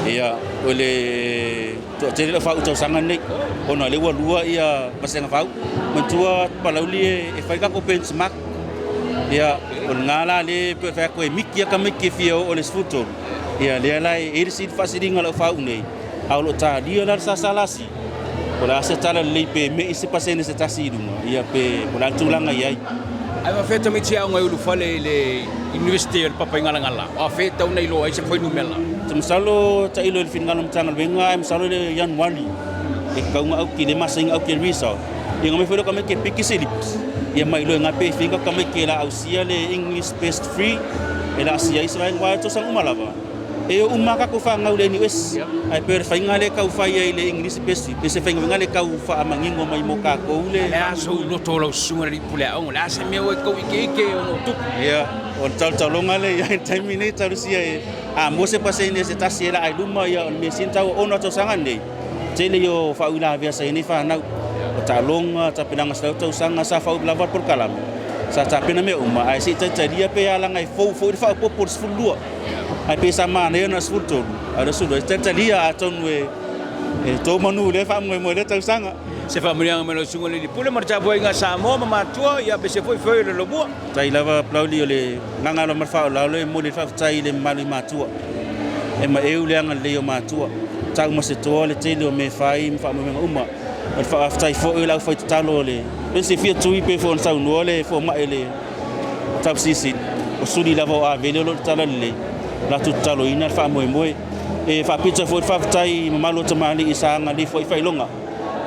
Ia, o le toatele lau faauu tausaga lenei, ona o lea ua lua ia vasega faauu. Manatua Palauli e fai tatou benchmark. Ia, o lena la lea e fai atu e miki lava tamaiti e fia oo i le 13. Ia, lea la e i ai le faasiliga o lau faauu nei, a o lo o talia la le SSLC. Po o le a se tala lelei pe me'i se pasene se tasi i luga, ia pe o le a le tulaga i ai. Ae faafefea tamaiti aoga e ulufale i le Iunivesite o le Papaigalagala? O afea e tatau ona iloa ai se fuainumera? Ou te masalo tailo i le finagalo o le Matagaluega ae masalo i le Ianuari e tatau ona auki le masani ona auki e le result. Ia ona omai foi lea o tamaiti e piki slips ia ma iloa e na pe fia tamaiti e la ausia le English best 3 e la asia ai se vaega aua o tausaga uma lava e o uma lava tatou fanau i le NUS ae pei o le faiga lea e tau fai ai i le English best 3 pei se faiga foi lea e tau faamanino mai mo tatou le O le a sou loto o lau susuga i le alii pule aoga? O le a se mea ua e tau ikeike ona o tupu? Ia, o le talotaloga lea i ai i le taimi nei talusia e a maua se pasene se tasi e laa i luma ia o le mea sili ona taua ona o tausaga nei tele ia o faauilavea sa i ai nei fanau o taaloga tapenaga selau tausaga sa faauu lava le polokalame sa tapena mea uma ae se i talitalia pe a laga e fou foi le faaopoopo o le 12 ae pei sa manaia ona o le 13 ae o le 12 talitalia atonu e to manu lea faamoemoe i lea tausaga. Se faamanuiaga mai lau susuga i le alii pule ma le tapuaiga a Samoa ma matua ia aemaise foi feoi o le lomua. Faafetai lava Palauli o le agaga lava ma le faaaloalo e momoli ai le faafetai i le mamalu i matua. E maeu le agalelei o matua. Tau ma se toa le tele o mea e fai ma faamoemoega uma. O le faafetai foi o le aufai tatalo o le silafia tui pei foi ona saunoa le fomai o le Tausisi, o suli lava o Avele o lo o i le talalelei, latou tataloina le faamoemoe. E faapito foi le faafetai i mamalu o tamalii sa agalelei foi i faailoga,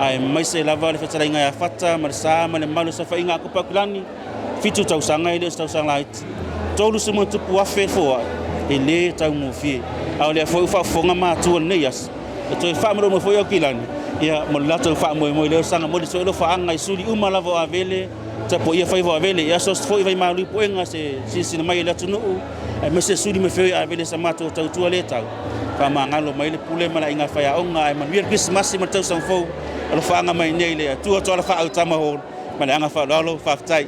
aemaise lava le fetalaiga ia Fata ma le Sa ma le mamalu o le saofaiga a Kopa Aukilani, 7 tausaga e le o se tausaga laiti. 30 ma tupu afe le foai, e le taugofie. A o lea foi ua faafofoga matua i lenei aso, e toe faamalolo mai foi Aukilani, ia mo le latou faamoemoe i lea osaga mo le soelofaaga i suli uma lava o Avele, tapuaia faiva o Avele, ia asuasu foi vaimalu i puega se silasila mai e le atunuu, aemaise suli ma feoi Avele sa matou tautua le tau. Faamagalo mai le pule ma le aiga faiaoga ae manuia le Kerisimasi ma le tausaga fou. Alofaaga mai nei le Atua Toala Faaau Tama Hall ma le aga faaaloalo. Faafetai.